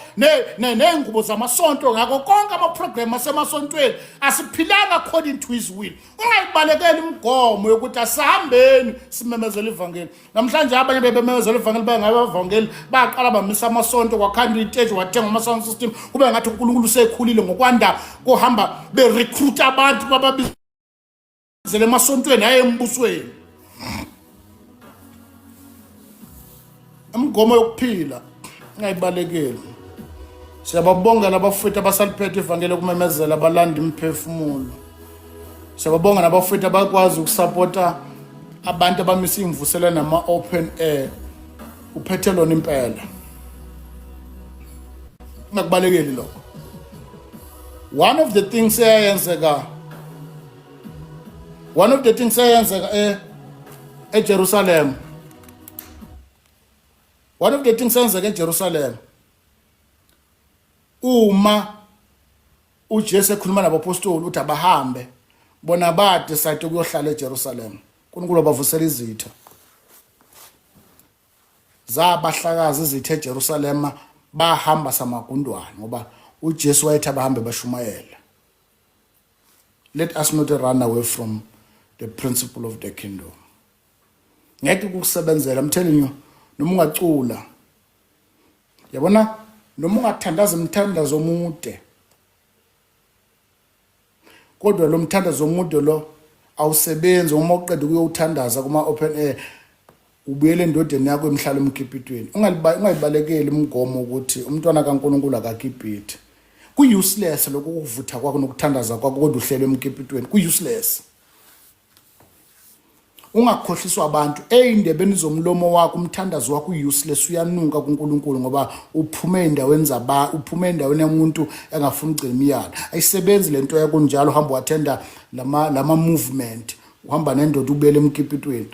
ney'ngubo zamasonto ngakho konke ama-program asemasontweni, asiphilanga according to his will. Ungayibalekeli imigomo yokuthi asihambeni simemezele ivangeli. Namhlanje abanye bebememezela ivangeli bengabavangeli baqala bamisa amasonto, kwakhanda iteji, wathenga ama-sound system, kube ngathi uNkulunkulu usekhulile ngokwanda kohamba berecruit abantu bababizele emasontweni hayi embusweni. Imigomo yokuphila ungayibalekeli. Siyababongela abafowethu abasaliphethe ivangeli lokumemezela abalanda imiphefumulo. Siyababonga nabafowethu abakwazi ukusapota abantu abamisa imvusela nama-open air. Uphethe lona impela, ungakubalekeli lokho. One of the things eyayenzeka, one of the things eyenzeka eJerusalem, one of the things eyenzeka eJerusalem uma uJesu ekhuluma nabapostoli uthi abahambe, bona badecide ukuyohlala eJerusalem. uNkulunkulu wabavusela izitha, zabahlakaza izitha eJerusalema, bahamba samagundwane ngoba uJesu wayethi abahambe bashumayele. Let us not run away from the principle of the kingdom. Ngeke kukusebenzela, I'm telling you. Noma ungacula, yabona, noma ungathandaza imthandazo omude, kodwa lo mthandazo omude lo awusebenzi. Uma uqeda ukuyowuthandaza kuma-open air, ubuyele endodeni yakho emhlala emkipitweni. Ungayibalekeli imigomo ukuthi umntwana kaNkulunkulu akakipiti. Ku-useless lokhu ukuvutha kwakho nokuthandaza kwakho kodwa uhlele emkipitweni, ku-useless. Ungakhohliswa abantu ey'ndebeni zomlomo wakho. Umthandazo wakho useless, uyanuka kuNkulunkulu ngoba uphume ey'ndaweni zaba uphume endaweni yomuntu engafuni ukugcina imiyalo. Ayisebenzi le nto yakho njalo uhamba wathenda lama movement, uhamba nendoda ubuyele emkipitweni,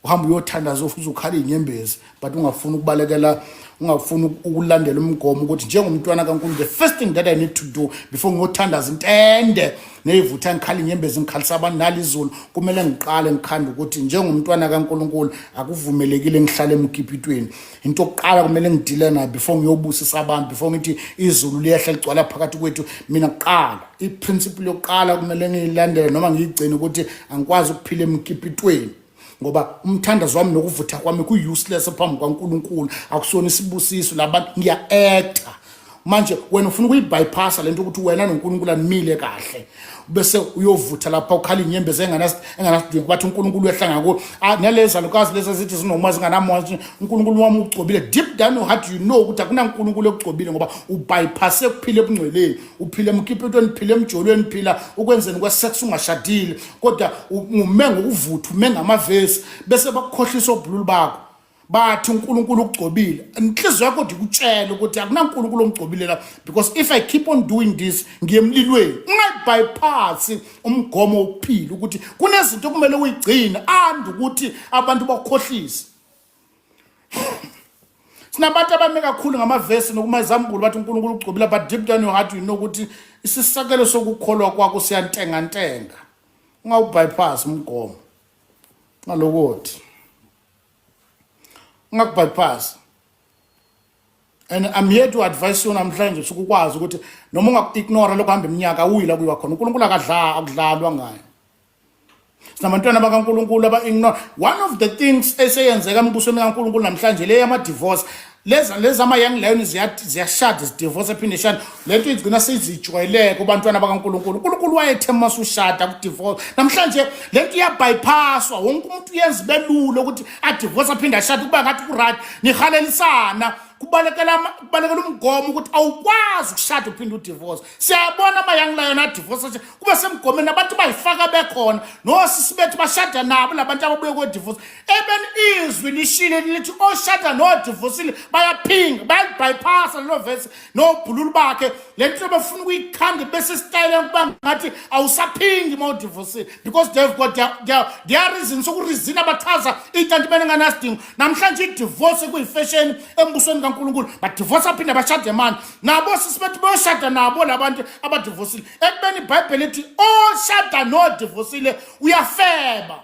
uhamba uyothandaza ufuthi ukhala iy'nyembezi, but ungafuni ukubalekela, ungafuni ukulandela umgomo ukuthi njengomntwana kaNkulunkulu the first thing that I need to do before ngiyothandaza intende neyivutha ngikhala inyembezi ngikhalisa abantu nalizulu, kumele ngiqale ngikhanda ukuthi njengomntwana kaNkulunkulu akuvumelekile ngihlale emkipitweni. Into yokuqala kumele ngidile nayo before ngiyobusisa abantu, before ngithi izulu liyehla ligcwala phakathi kwethu, mina kuqala iprinciple yokuqala kumele ngiyilandele noma ngiyigcine ukuthi angikwazi ukuphila emkipitweni ngoba umthandazo wami nokuvutha kwami ku-useless phambi kwaNkulunkulu, akusona isibusiso labantu. Ngiya-acta. Manje wena ufuna ukuyibypassa lento ukuthi wena noNkulunkulu animile kahle, bese uyovutha lapha ukhala inyembezi enganasidingo, bathi uNkulunkulu uyehla ngakuwe. Ah, nalezi zalukazi lezi ezithi zinomoya zinganamoya, uNkulunkulu wami ugcobile. Deep down your heart you know ukuthi akunaNkulunkulu ekugcobile, ngoba ubypasse ukuphila ebungcweleni, uphila emkipitweni, uphila emjolweni, uphila ukwenzeni kwesex ungashadile, kodwa ume ngokuvutha, ume ngamavesi, bese bakukhohlisa obululu bakho, bathi uNkulunkulu ukugcobile. Inhliziyo yakho ikutshela ukuthi akunaNkulunkulu omgcobile la, because if I keep on doing this ngiye emlilweni. Ungayibypass umgomo wokuphila, ukuthi kunezinto okumele uyigcine and ukuthi abantu bakukhohlise. Sinabantu abame kakhulu ngamavesi nokuma izambulo, bathi uNkulunkulu ugcobile, but deep down your heart you know ukuthi isisekelo sokukholwa kwakho siyantengantenga. Ungawubypass umgomo ngalokuthi ungakubypass. And I'm here to advise you namhlanje sukukwazi ukuthi noma ungaku-ignore lokho, hamba iminyaka uyi la kuyiwa khona. uNkulunkulu akadla, akudlalwa ngayo. Sinabantwana bakaNkulunkulu aba-ignore one of the things eseyenzeka embusweni kaNkulunkulu namhlanje, le yama-divorce. Lezi ama-young lion ziyashada, zidivorce, ephinde ishada. Le nto igcina seyizijwayeleke kubantwana bakaNkulunkulu. UNkulunkulu wayethe uma usushada kudivorce. Namhlanje le nto iyabypasswa, wonke umuntu uyenza ibe lula ukuthi adivorce aphinde ashade, kuba ngathi ku-right, nihalelisana. Kubalekela umgomo ukuthi awukwazi ukushada uphinde udivorce. Siyabona ama-young lion adivorce nje, kube semgomeni, abantu bayifaka bekhona nosisi bethu bashada nabo labantu ababuye kwe-divorce, ebeni izwi lishile lithi oshada nodivosile bayaphinga, bayayibypassa lelo vesi nobhululu bakhe. Le nto befuna ukuyikhanda bese sitayeleni kuba ngathi awusaphingi uma udivosile, because they've got their reasons sokurizina, bachaza into benenganasidingo. Namhlanje idivorce kuyifashoni embusweni kaNkulunkulu. Badivorce aphinde bashade manje nabo sisi bethu bayoshada nabo labantu abadivosile, ekubeni iBhayibheli lithi oshada nodivosile uyafeba,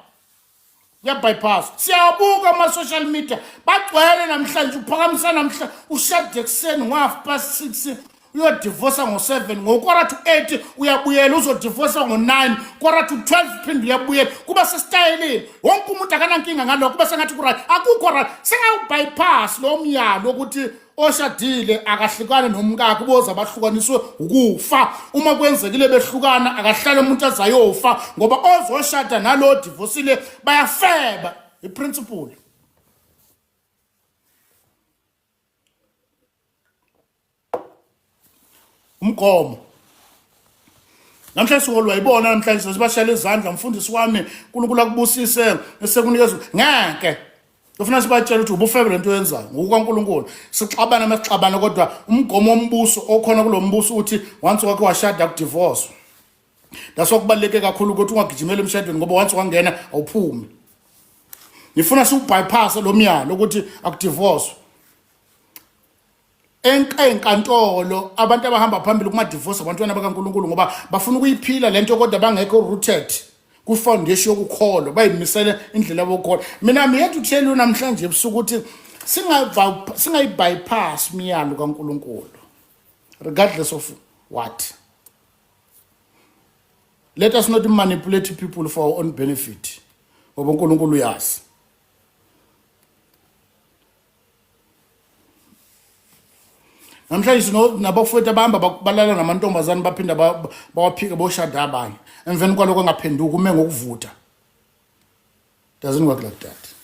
uyabypass. Siyabuka ama-social media, bagcwele namhlanje. Uphakamisa namhla, ushade ekuseni ngo-6:30, uyodivosa ngo-7, ngo-7:45 uyabuyela uzodivosa, ngo-9, 11:45 phinde uyabuyela. Kuba sesitayeleni, wonke umuntu akanankinga ngalokho, kuba sengathi ku-right. Akukho right. Singawubypass lo myalo ukuthi oshadile akahlukane nomkakhe, boze bahlukaniswe ukufa. Uma kwenzekile behlukana, akahlale umuntu azayofa, ngoba ozoshada nalo divosile bayafeba. Iprinciple umgomo namhlanje siholwa yibona. Namhlanje sibashayela izandla, mfundisi wami, uNkulunkulu akubusise, esekunikeza. Ngeke ufuna sibatshela ukuthi ubufebe lento oyenzayo ngokukaNkulunkulu. Sixabana masixabana, kodwa umgomo wombuso okhona kulo mbuso uthi once wakhe washada kudivorce. That's why kubaluleke kakhulu ukuthi ungagijimeli emshadweni, ngoba once wangena awuphumi. Ngifuna siwubypass lo myalo ukuthi akudivorce. Enkantolo abantu abahamba phambili kuma-divorce abantwana bakaNkulunkulu, ngoba bafuna ukuyiphila lento kodwa bangekho rooted ku-foundation yokukholwa, bayimisele indlela yokukholwa. Mina I'm here to tell you namhlanje ebusuku ukuthi singayi-bypass imiyalo kaNkulunkulu regardless of what. Let us not manipulate people for our own benefit, ngoba uNkulunkulu uyazi. Namhlanje nabafowethu abahamba balala namantombazane, baphinda bawaphike, boshada abanye emveni kwaloko, angaphenduki, ume ngokuvutha. Doesn't work like that.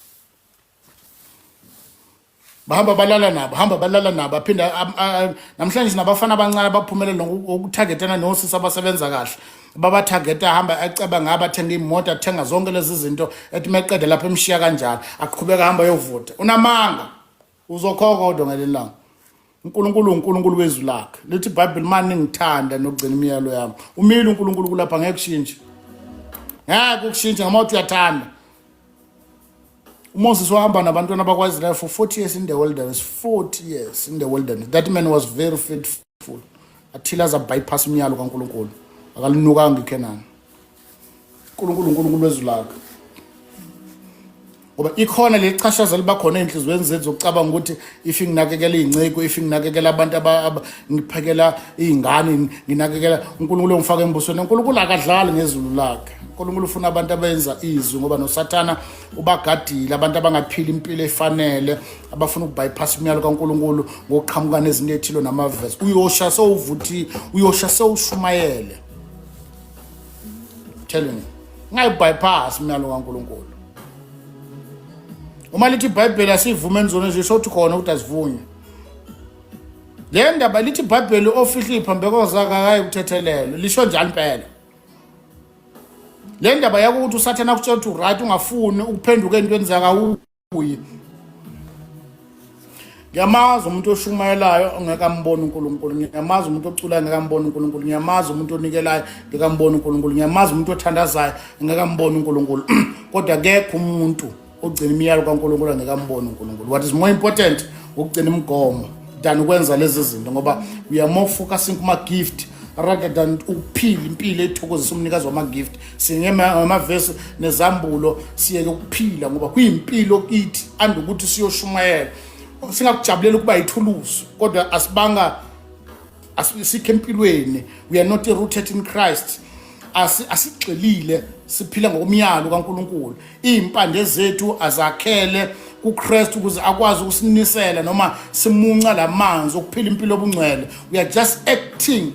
Bahamba balala nabo, hamba balala nabo, aphinda. Namhlanje sinabafana abancane abaphumelela ngokuthagetana nosisi abasebenza kahle, babathageta, ahamba aceba ngabo, athenga iy'moto, athenga zonke lezi zinto, ethi meqede lapho emshiya kanjalo, aqhubeka ahamba ayovota. Unamanga, uzokhokha kodwa ngelinye ilanga. UNkulunkulu uNkulunkulu wezwi lakhe. Lithi iBhayibheli, mani ningithanda nokugcina imiyalo yami. Umile uNkulunkulu kulapha, ngeke kushintshe, ngeke ukushintshe ngama uthi uyathanda. UMoses wahamba nabantwana bakwa-Israel for 40 years in the wilderness, 40 years in the wilderness. That man was very faithful until aza bypass umyalo kaNkulunkulu, akalinukanga iKhenani. uNkulunkulu uNkulunkulu wezwi lakhe. Ngoba ikhona leli chashaza liba khona ey'nhliziyweni zethu zokucabanga ukuthi if nginakekela iy'nceku, if nginakekela abantu, ngiphekela iy'ngane, nginakekela uNkulunkulu ongifaka embusweni. UNkulunkulu akadlali ngezulu lakhe. UNkulunkulu ufuna abantu abenza izwi, ngoba noSathana ubagadile abantu abangaphili impilo efanele, abafuna ukubypass umyalo kaNkulunkulu ngokuqhamuka nezinto ethile namavesi. Uyosha sewuvuthi, uyosha sewushumayele. Telling you, ungayibypass umyalo kaNkulunkulu. Uma lithi iBhayibheli asivumeni zona nje, shothi khona ukuthi asivunywe. Le ndaba lithi iBhayibheli ofihla iphambeko zakhe akayi kuthethelelwa, lisho njalo impela. Le ndaba yakuthi uSathane akutshela ukuthi uright ungafuni ukuphenduka entweni zakawuyi. Ngiyamazi umuntu oshumayelayo ongeke ambone uNkulunkulu, ngiyamazi umuntu oculayo ngeke ambone uNkulunkulu, ngiyamazi umuntu onikelayo ngeke ambone uNkulunkulu, ngiyamazi umuntu othandazayo ngeke ambone uNkulunkulu. Kodwa akekho umuntu ogcina imiyalo kaNkulunkulu angeke ambone uNkulunkulu. What is more important ukugcina imigomo than ukwenza lezi zinto, ngoba we are more focusing kuma gift rather than ukuphila impilo ethokozisa umnikazi wama-gift. Singemavesi nezambulo siyeke ukuphila ngoba kuyimpilo kithi andukuthi siyoshumayela. Singakujabulela ukuba yithuluzi, kodwa asibanga asikho empilweni. We are not rooted in Christ. Asigxilile, siphila ngokomyalo kaNkuluNkulu. Izimpande zethu azakhele kuKristu ukuze akwazi ukusinisela noma simunca lamanzi okuphila impilo obungcwele. We are just acting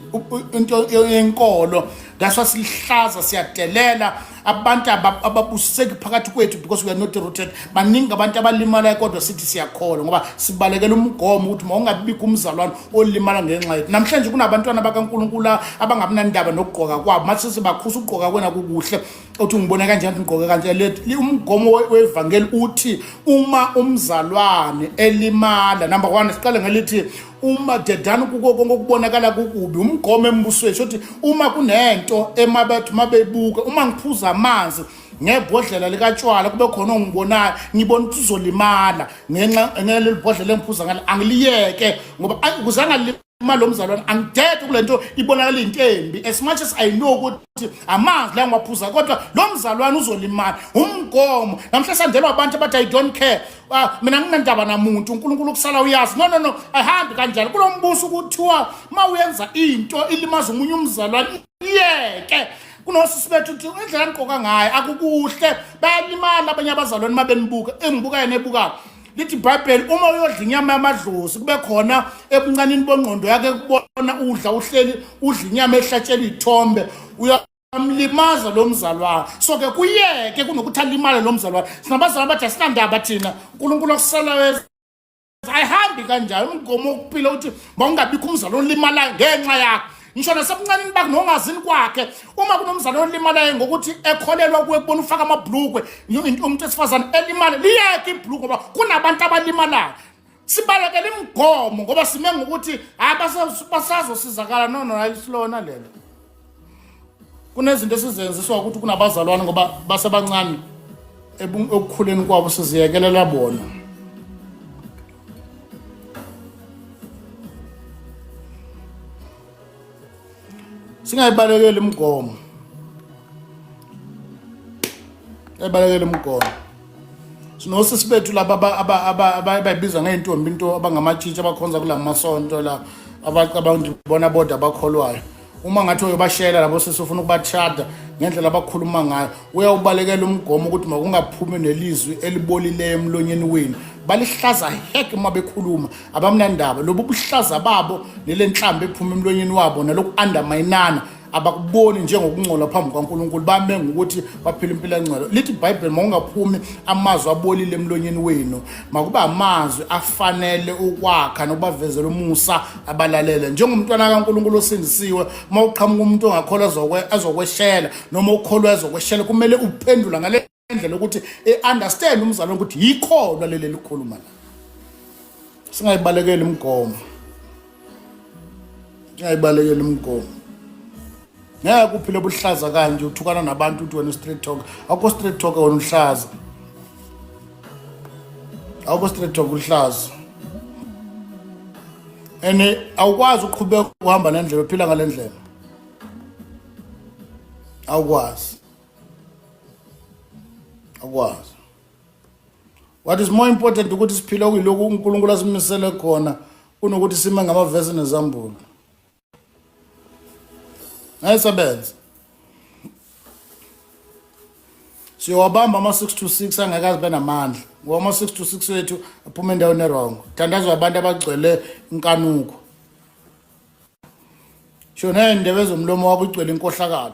into yenkolo. That's why silihlaza, siyadelela abantu ababuseki phakathi kwethu because we are not rooted. Baningi abantu abalimalayo kodwa sithi siyakholwa ngoba sibalekela umgomo ukuthi mawungabikho umzalwane olimala ngenxa yethu. Namhlanje kunabantwana bakaNkulunkulu abangabinandaba nokugqoka kwabo, mase sibakhusa ukugqoka kwena kukuhle, uthi ngibona kanjani ngigqoke kanje. Lethi umgomo wevangeli uthi uma umzalwane elimala, number 1 siqale ngelithi uma dedani kuko konke okubonakala kukubi. Umgomo embusweni shothi uma kunento emabethu mabebuka, uma ngiphuza amanzi ngebhodlela likatshwala kube khona ongibonayo, ngibona ukuthi uzolimala ngenxa ngeleli bhodlela engiphuza ngalo, angiliyeke ngoba ukuze angalimali lo mzalwane angidede kule nto ibonakala into embi. As much as I know ukuthi amanzi la ngiwaphuza, kodwa lo mzalwane uzolimala. Umgomo namhlanje sandelwa abantu abathi I don't care, mina nginandaba namuntu, uNkulunkulu kusala uyazi. No, no, no, ayihambi kanjalo kulo mbuso. Ukuthiwa uma uyenza into ilimaza omunye umzalwane, iyeke. Kunosisi bethu uthi indlela anigqoka ngayo akukuhle, bayalimala abanye abazalwane uma benibuka, engibuka yena ebukayo. Lithi iBhayibheli uma uyodla inyama yamadlozi kube khona ebuncanini bongqondo yakhe kubona udla, uhleli udla inyama ehlatshelwa iy'thombe, uyamlimaza lo mzalwane. So ke kuyeke kunokuthi alimale lo mzalwane. Sinabazalwane bathi asinandaba thina, uNkulunkulu okusalayo. Ayihambi kanjalo. Umgomo wokuphila uthi mawungabikho umzalwane olimalayo ngenxa yakho, ngisho nasebuncanini bakhe nongazini kwakhe. Uma kunomzalwane olimalayo ngokuthi ekholelwa kuwe, kubona ufaka amabhlukwe, umuntu wesifazane elimale, liyeke ibhlukwe ngoba kunabantu abalimalayo. Sibalekela imigomo ngoba sime ngokuthi hayi basazosizakala. No, no, ayisilona lelo. Kunezinto esizenziswa ukuthi kunabazalwane ngoba basebancane ekukhuleni kwabo, siziyekelela bona. Singayibalekeli imigomo, ayibalekeli imigomo. Sinosisi bethu laba abayibiza ngey'ntombi into, abangamatshitshi, abakhonza kula masonto la, abacabanga ukuthi bona bodwa abakholwayo. Uma ngathi uyobashela labo sisi ufuna ukubatshada, ngendlela abakhuluma ngayo uyawubalekela umgomo ukuthi makungaphumi nelizwi elibolileyo emlonyeni wenu. Balihlaza hek uma bekhuluma, abamnandaba lobu buhlaza babo nelenhlambi ephuma emlonyeni wabo naloku underminana, abakuboni njengokungcola phambi kukaNkulunkulu. Bame ngokuthi baphila impilo engcwele. Lithi iBhayibheli mawungaphumi amazwi abolile emlonyeni wenu, makuba amazwi afanele ukwakha nokubavezela umusa abalalele. Njengomntwana kaNkulunkulu osindisiwe, uma uqhamuka umuntu ongakholwa azokweshela noma ukholwa azokweshela, kumele uphendula ngale ndlela ukuthi e-understand umzalwane ukuthi yikholwa leli elikhuluma la. Singayibalekeli imigomo, singayibalekeli imigomo. Ngeke uphile obuhlaza kanje, uthukana nabantu uthi wena street talk. Awukho street talk wena, uhlaza. Awukho street talk, uhlaza. And awukwazi ukuqhubeka uhamba nendlela uphila ngale ndlela, awukwazi, awukwazi. What is more important ukuthi siphile okuyilokhu uNkulunkulu asimisele khona kunokuthi sime ngamavesi nezambulo. Ayisebenze. Siyowabamba ama-6 to 6 angeke azibe namandla ngoba ama-6 to 6 wethu aphuma endaweni erongo. Thandazwa abantu abagcwele inkanuko. Sho ney'ndebe zomlomo wakho igcwele inkohlakalo.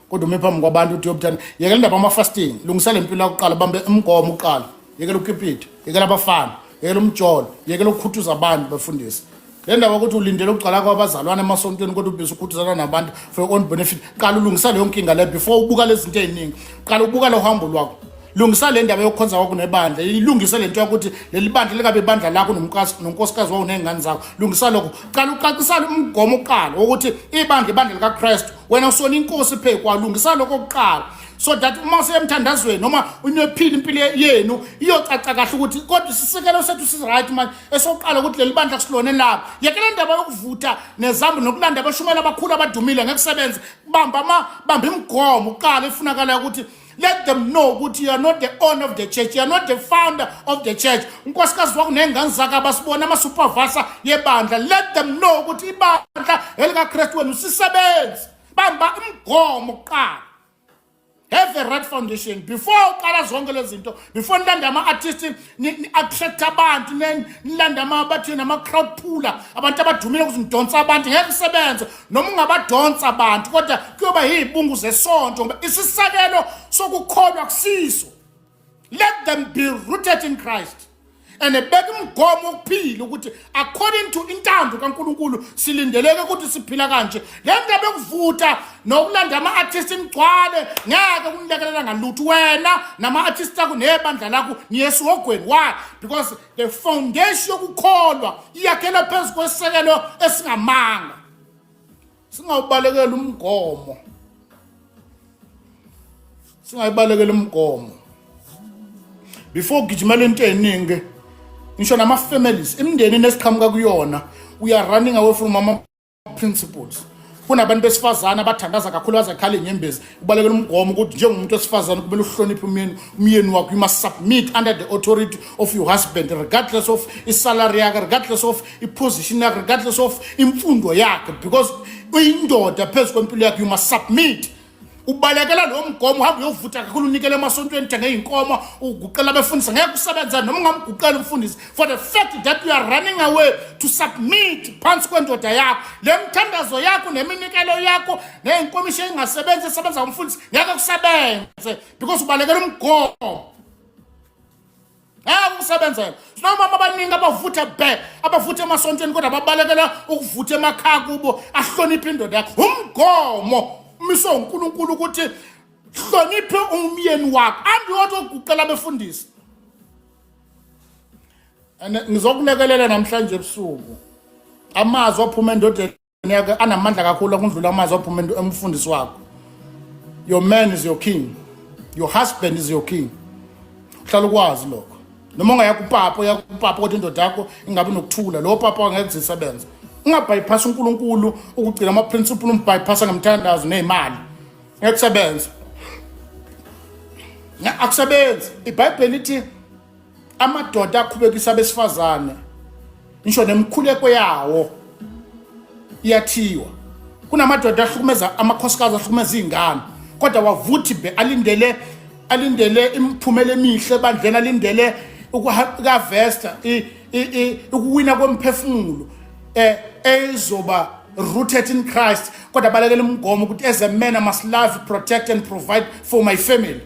Kodwa ume phambi kwabantu uthi uyobuthanda. Yekela indaba ama-fasting, lungisa le mpilo yakuqala, bambe umgomo uqala. Yekela ukukipita, yekela abafana, yekela umjolo, yekela ukukhuthuza abantu bafundisi. Le ndaba ukuthi ulindele ukugcwala kwabazalwane emasontweni kodwa ubhizi ukhuthuzana nabantu for your own benefit. Qala ulungisa leyo nkinga leyo before ubuka lezi zinto ey'ningi. Qala ubuka lo hambo lwakho. Lungisa le ndaba yokukhonza kwakho nebandla. Ilungise le nto yokuthi leli bandla likabe ibandla lakho nonkosikazi wawo ney'ngane zakho. Lungisa lokho. Qala ucacisane umgomo oqala wokuthi ibandla ibandla likaKristu. Wena usona inkosi phezu kwalo. Lungisa lokho kuqala. So that uma useyemthandazweni noma unephila impilo yenu iyocaca kahle ukuthi kodwa isisekelo sethu si-right manje esokuqala ukuthi leli bandla kusilona elabo. Yekela indaba yokuvutha nezambu nokulanda abashumayeli abakhulu abadumile ngeke kusebenze. Bamba ama bamba imigomo uqala efunakalayo ukuthi let them know ukuthi you are not the owner of the church, you are not the founder of the church. Unkosikazi wakho ney'ngane zakho abasibona ama-supervisor yebandla. Let them know ukuthi ibandla elikaKristu wena usisebenzi. Bamba umgomo kuqala. Have a right foundation before uqala zonke lezi zinto, before nilanda ama-artist ni-attract abantu, nilanda bathini ama-crowd puller, abantu abadumile ukuze nidonse abantu. Ngeke kusebenze noma ungabadonsa abantu, kodwa kuyoba yiy'bungu zesonto ngoba isisekelo sokukholwa kusiso. Let them be rooted in Christ and beka umgomo wokuphila ukuthi according to intando kaNkuluNkulu silindeleke ukuthi siphila kanje. Le ndaba yokuvutha nokulanda ama-artist imigcwale ngeke kunilekelela ngalutho wena nama-artist akho nebandla lakho niyesihogweni. Why? Because the foundation yokukholwa iyakhela phezu kwesisekelo esingamanga. Singawubalekela umgomo, singayibalekela umgomo before ugijimela into eningi. Ngisho nama-families, imindeni esiqhamuka kuyona, we are running away from ama principles. Kunabantu besifazane abathandaza kakhulu bazakhala inyembezi, ubalekela umgomo ukuthi njengomuntu wesifazane kumele uhloniphe umyeni wakho. You must submit under the authority of your husband regardless of isalary yakhe, regardless of iposition yakhe, regardless of imfundo yakhe, because uyindoda phezu kwempilo yakhe. You must submit. Ubalekela lo mgomo, uhambe uyovutha kakhulu, unikele emasontweni, uthenge iy'nkomo, uguqela abefundisi. Ngeke usebenze noma ungamguqela umfundisi for the fact that you are running away to submit phansi kwendoda yakho. Le mthandazo yakho neminikelo yakho ney'nkomishi ey'ngasebenzi esebenza ngomfundisi ngeke kusebenze because ubalekela umgomo. Ngeke kusebenzele. Sinomama abaningi abavutha bhe, abavutha emasontweni kodwa babalekela ukuvutha emakhaya kubo, ahloniphe indoda yakho. Umgomo umiswe uNkulunkulu ukuthi hloniphe umyeni wakho. Andiyothi oguqela abefundisi. And ngizokulekelela namhlanje ebusuku. Amazwi aphuma endodeni yakhe anamandla kakhulu akundlula amazwi aphuma emfundisi wakho. Your man is your king. Your husband is your king. Uhlala ukwazi lokho. Noma ungaya kupapa, uya kupapa kodwa indoda yakho ingabi nokuthula. Lo papa angeke zisebenze. Ungabypass uNkulunkulu ukugcina ama principle, umbypassa ngemthandazo nezimali. Ngeke kusebenze. Akusebenzi. IBhayibheli lithi amadoda akhubekisa abesifazane ngisho nemikhuleko yawo iyathiwa. Kunamadoda ahlukumeza amakhosikazi, ahlukumeza iy'ngane, kodwa wavuthi be alindele imiphumela emihle ebandleni, alindele ukuharvesta, ukuwina komphefumulo ezoba rooted in Christ, kodwa balekela umgomo ukuthi as a man I must love, protect and provide for my family.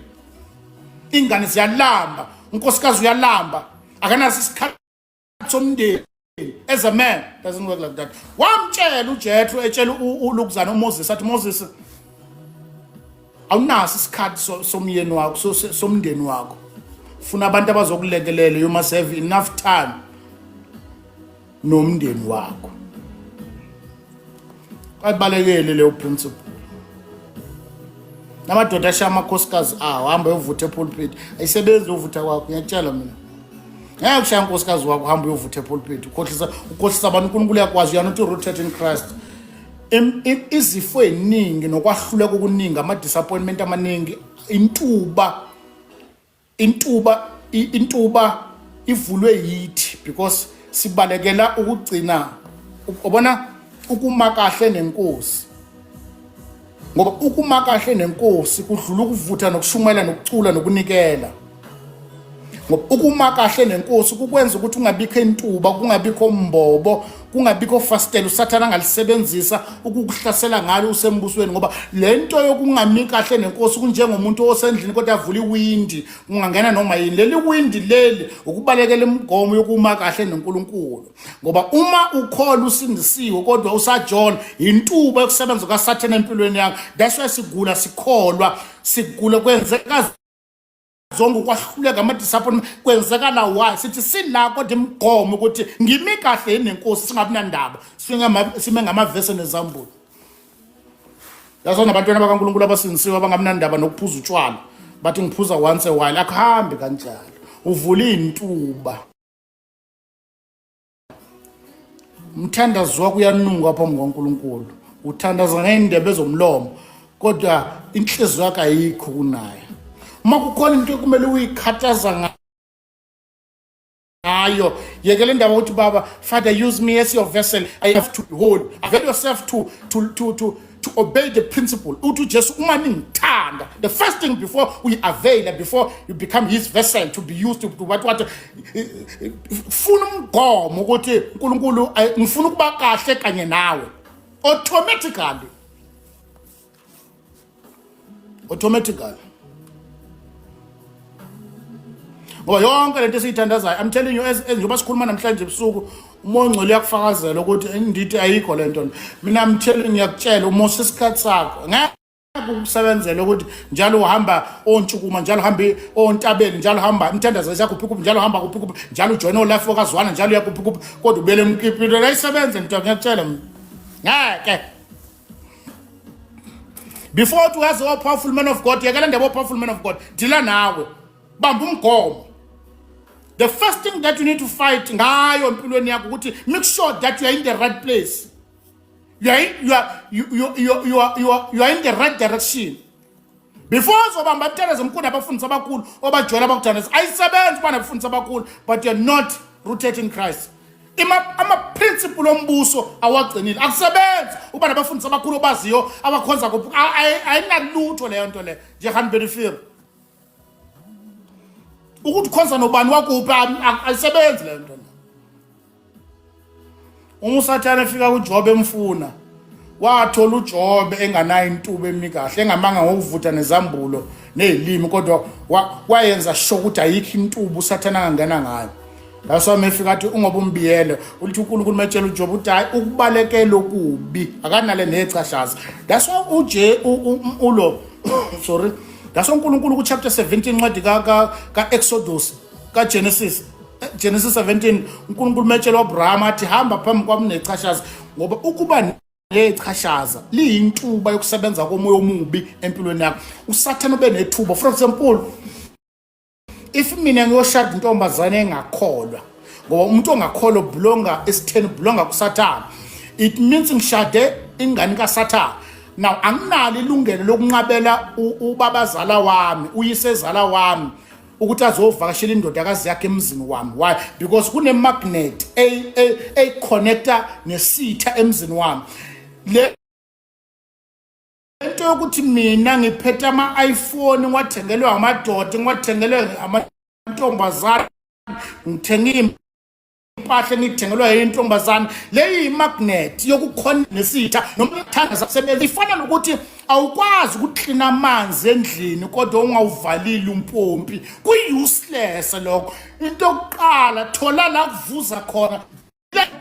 Ingane ziyalamba, unkosikazi uyalamba, akanaso isikhathi somndeni. As a man doesn't work like that. Wamtshela uJethro, etshela uLukuzana uMoses, athi Moses, awunaso isikhathi somyeni wakho, somndeni wakho, funa abantu abazokulekelela. You must have enough time nomndeni wakho. Ayibalekele leyo principle. Namadoda ashaya amakhosikazi awo, hamba uyovutha epulpit. Ayisebenzi uyovutha kwakho, ngiyakutshela mina. Ngeke ushaya unkosikazi wakho uhamba uyovutha epulpit, ukhohlisa abantu. uNkulunkulu uyakwazi, you are not rooted in Christ. Izifo eziningi nokwahluleka okuningi, ama-disappointment amaningi, intuba Intuba ivulwe yithi because sibalekela ukugcina, ubona, ukuma kahle nenkosi, ngoba ukuma kahle nenkosi kudlula ukuvutha nokushumela nokucula nokunikela, ngoba ukuma kahle nenkosi kukwenza ukuthi ungabikho intuba, kungabikho mbobo, kungabikho fastela usathana angalisebenzisa ukukuhlasela ngalo usembusweni. Ngoba lento yokungami kahle nenkosi kunjengomuntu osendlini kodwa avula iwindi, kungangena noma yini. Leli windi leli ukubalekela imigomo yokuma kahle noNkulunkulu, ngoba uma ukholwa usindisiwe kodwa usajola, intuba yokusebenza kaSathane empilweni yakho. That's why sigula sikholwa, sigula kwenzeka zonke ukwahluleka ama-disappointment kwenzekala. Why sithi sila kodwa imigomo ukuthi ngimi kahle yini nenkosi, singabi nandaba, sime ngamavese nezambulo. Yazi nabantwana bakaNkulunkulu abasindisiwe abangamnandaba nokuphuza utshwala, bathi ngiphuza once a while. Akuhambi kanjalo, uvula iy'ntuba. Umthandazo wakho uyanuka phambi kwaNkulunkulu, uthandaza ngey'ndebe zomlomo kodwa inhliziyo yakho ayikho kunayo. Uma kukhona into ekumele uyikhathaza ngayo, yekela indaba ukuthi baba, Father, use me as your vessel, I have to be whole. Avail yourself to obey the principle. Uthi uJesu, uma ningithanda, the first thing before we avail, before you become his vessel to be used to what, funa umgomo ukuthi uNkulunkulu, ngifuna ukuba kahle kanye nawe. Automatically, automatically, ngoba yonke lento esiyithandazayo, I'm telling you, as njengoba sikhuluma namhlanje ebusuku, umoya ongcwele uyakufakazela ukuthi ndithi ayikho lento. Mina I'm telling, ngiyakutshela, umosa isikhathi sakho ngeke ukusebenzela ukuthi njalo uhamba ontshukuma, njalo uhamba ontabeni, njalo uhamba imthandazo yakho kuphi kuphi, njalo uhamba kuphi kuphi, njalo ujoyina olife okazwana, njalo uya kuphi kuphi, kodwa ubuyele emkipilo. La isebenze nto, ngiyakutshela mina, ngeke. Before uthi uyazi o powerful man of God, yekela ndaba o powerful man of God, dila nawe, bamba umgomo. The first thing that you need to fight ngayo empilweni yakho ukuthi make sure that you are in the right place, you are in, you are you you you you are, you are, you are in the right direction before uzobamba imthandazo omkhulu nabafundisi abakhulu obajwayela abakuthandaza. Ayisebenzi uba nabafundisi abakhulu but you're not rooted in Christ. Ama-principle ombuso awagcinile. Akusebenzi uba nabafundisi abakhulu obaziyo abakhonza kuphi, ayinalutho leyo nto leyo nje. Hanibelifir ukuthi ukhonza nobani wakuphi, ayisebenzi leyo nto. Uma uSathane efika kuJobe emfuna, wathola uJobe enganayo intuba emi kahle, engamanga ngokuvutha nezambulo nezilimi, kodwa wayenza sure ukuthi ayikho intuba uSathane angangena ngayo. That's why mefika athi ungoba umbiyele, uthi uNkulunkulu metshela uJobe uthi hayi, ukubalekela okubi akanale nechashaza. That's why uje ulo, sorry, that's why uNkulunkulu ku chapter 17 incwadi ka ka Exodus, ka Genesis, Genesis 17, uNkulunkulu metshela uAbraham athi hamba phambi kwami nechashaza, ngoba ukuba nechashaza liyintuba yokusebenza komoya omubi empilweni yakho, uSathane ube nethuba. For example, if mina ngiyoshada intombazane engakholwa, ngoba umuntu ongakholwa ubulonga esitheni, ubulonga kuSathane, it means ngishade ingane kaSathane. Now anginalo ilungelo lokunqabela ubabazala wami, uyisezala wami, ukuthi azovakashela indodakazi yakhe emzini wami. Why? Because kune-magnet eyi-connecta nesitha emzini wami. Le nto yokuthi mina ngiphethe ama-iPhone, ngiwathengelwe amadoda, ngiwathengelwe amantombazane, ngithenge impahla engithengelwa yintombazane, leyi imagnet yokukhona nesitha noma ithandaza kusebenza. Ifana nokuthi awukwazi ukuklina amanzi endlini kodwa ungawuvalili umpompi, kuyi-useless lokho. Into yokuqala, thola la kuvuza khona,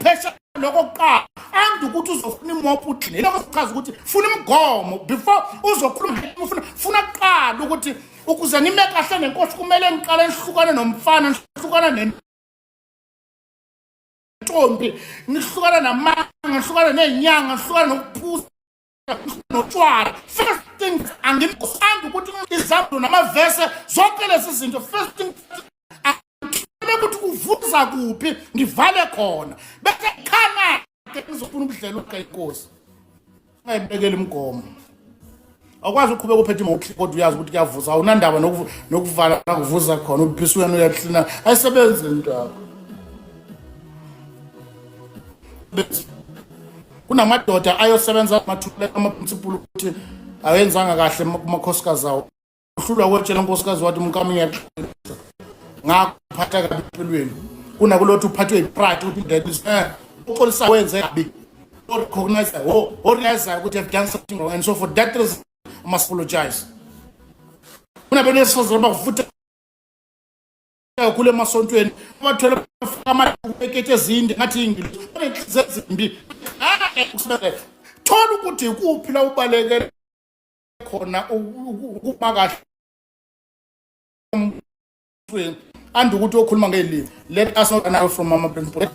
phesha lokho kuqala, andi ukuthi uzofuna imophu ukline. Lokho sichaza ukuthi funa imigomo before uzokhuluma. Ufuna, funa kuqala ukuthi ukuze ngime kahle nenkosi kumele ngiqale ngihlukane nomfana, ngihlukane nentombi, ngihlukana namanga, ngihlukana ney'nyanga, ngihlukana nokuphuza notshwala. First thing, angimsandi ukuthi izambulo namavese, zonke lezi zinto, first thing angithole ukuthi kuvuza kuphi, ngivale khona, bese khana ke ngizofuna ubudlelo inkosi. Ungayibekela imigomo. Awukwazi ukuqhubeka uphethe imoto kodwa uyazi ukuthi kuyavuza, awunandaba nokuvala kuvuza khona, uphisa wena uyaklina, ayisebenzi lento yakho. Kunamadoda ayosebenza amathule ama-principle ukuthi awenzanga kahle kumakhosikazi awo. Uhlulwa kwetshela unkosikazi wathi umkami ngiyaxolisa ngakuphatha kabi empilweni, kunakulothi uphathwe yipride ukuthi that is uxolisa wenze kabi, o-recognize o-realize ukuthi have done something wrong, and so for that reason I must apologize. Kunabantu besifazane abavutha kakhulu emasontweni, bathwele amaekete ezinde ngathi ingilo, banenhliziyo ezimbi. Thola ukuthi ikuphi la ubalekele khona ukuma kahle and ukuthi okhuluma ngelimi. Let us not run away from mama principle.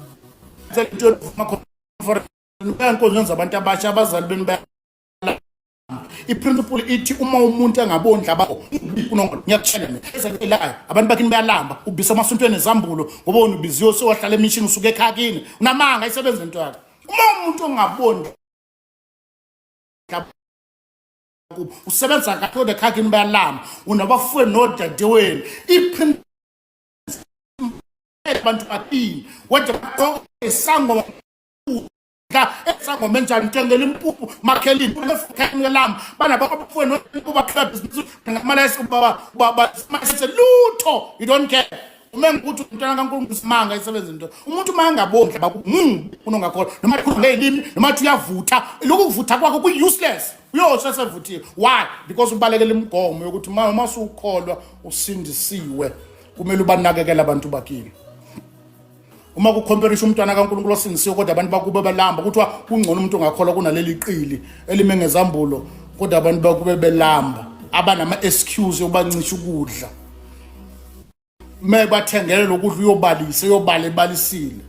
Inkonzo zabantu abasha, abazali benu bayalamba. I-principle ithi uma umuntu engabondli abakho ngiyakutshela mina ezelayo abantu bakini bayalamba, ubisa amasontweni ezambulo ngoba wena ubiziwe sewahlala emishini usuke ekhaya kini unamanga, ayisebenzi into yakho. Uma umuntu ongabondli usebenza kahle kodwa ekhaya kini bayalamba, unabafowenu nodadewenu, abantu bakini kodwa bagqoke isangoma kudla esangoma enjani, ntengela impuphu makhelini lami banabafowenu lutho, you don't care. Uma ngikuthi umntwana kaNkulunkulu simanga isebenza into umuntu uma engabondli bakumbi unongakholwa, noma ekhuluma ngeyilimi noma athi uyavutha, lokhu kuvutha kwakho ku-useless, uyosha sevuthiwe. Why? Because ubalekela imigomo yokuthi uma usukholwa usindisiwe kumele ubanakekele abantu bakini. Uma kukhomperisha umntwana kaNkulunkulu osindisiwe kodwa abantu bakube balamba, kuthiwa kungcono umuntu ongakholwa kunaleli qili elime ngezambulo kodwa abantu bakube belamba, abanama-excuse yokubancisha ukudla. Uma bathengele lokudla uyobalisa, uyobala ebalisile.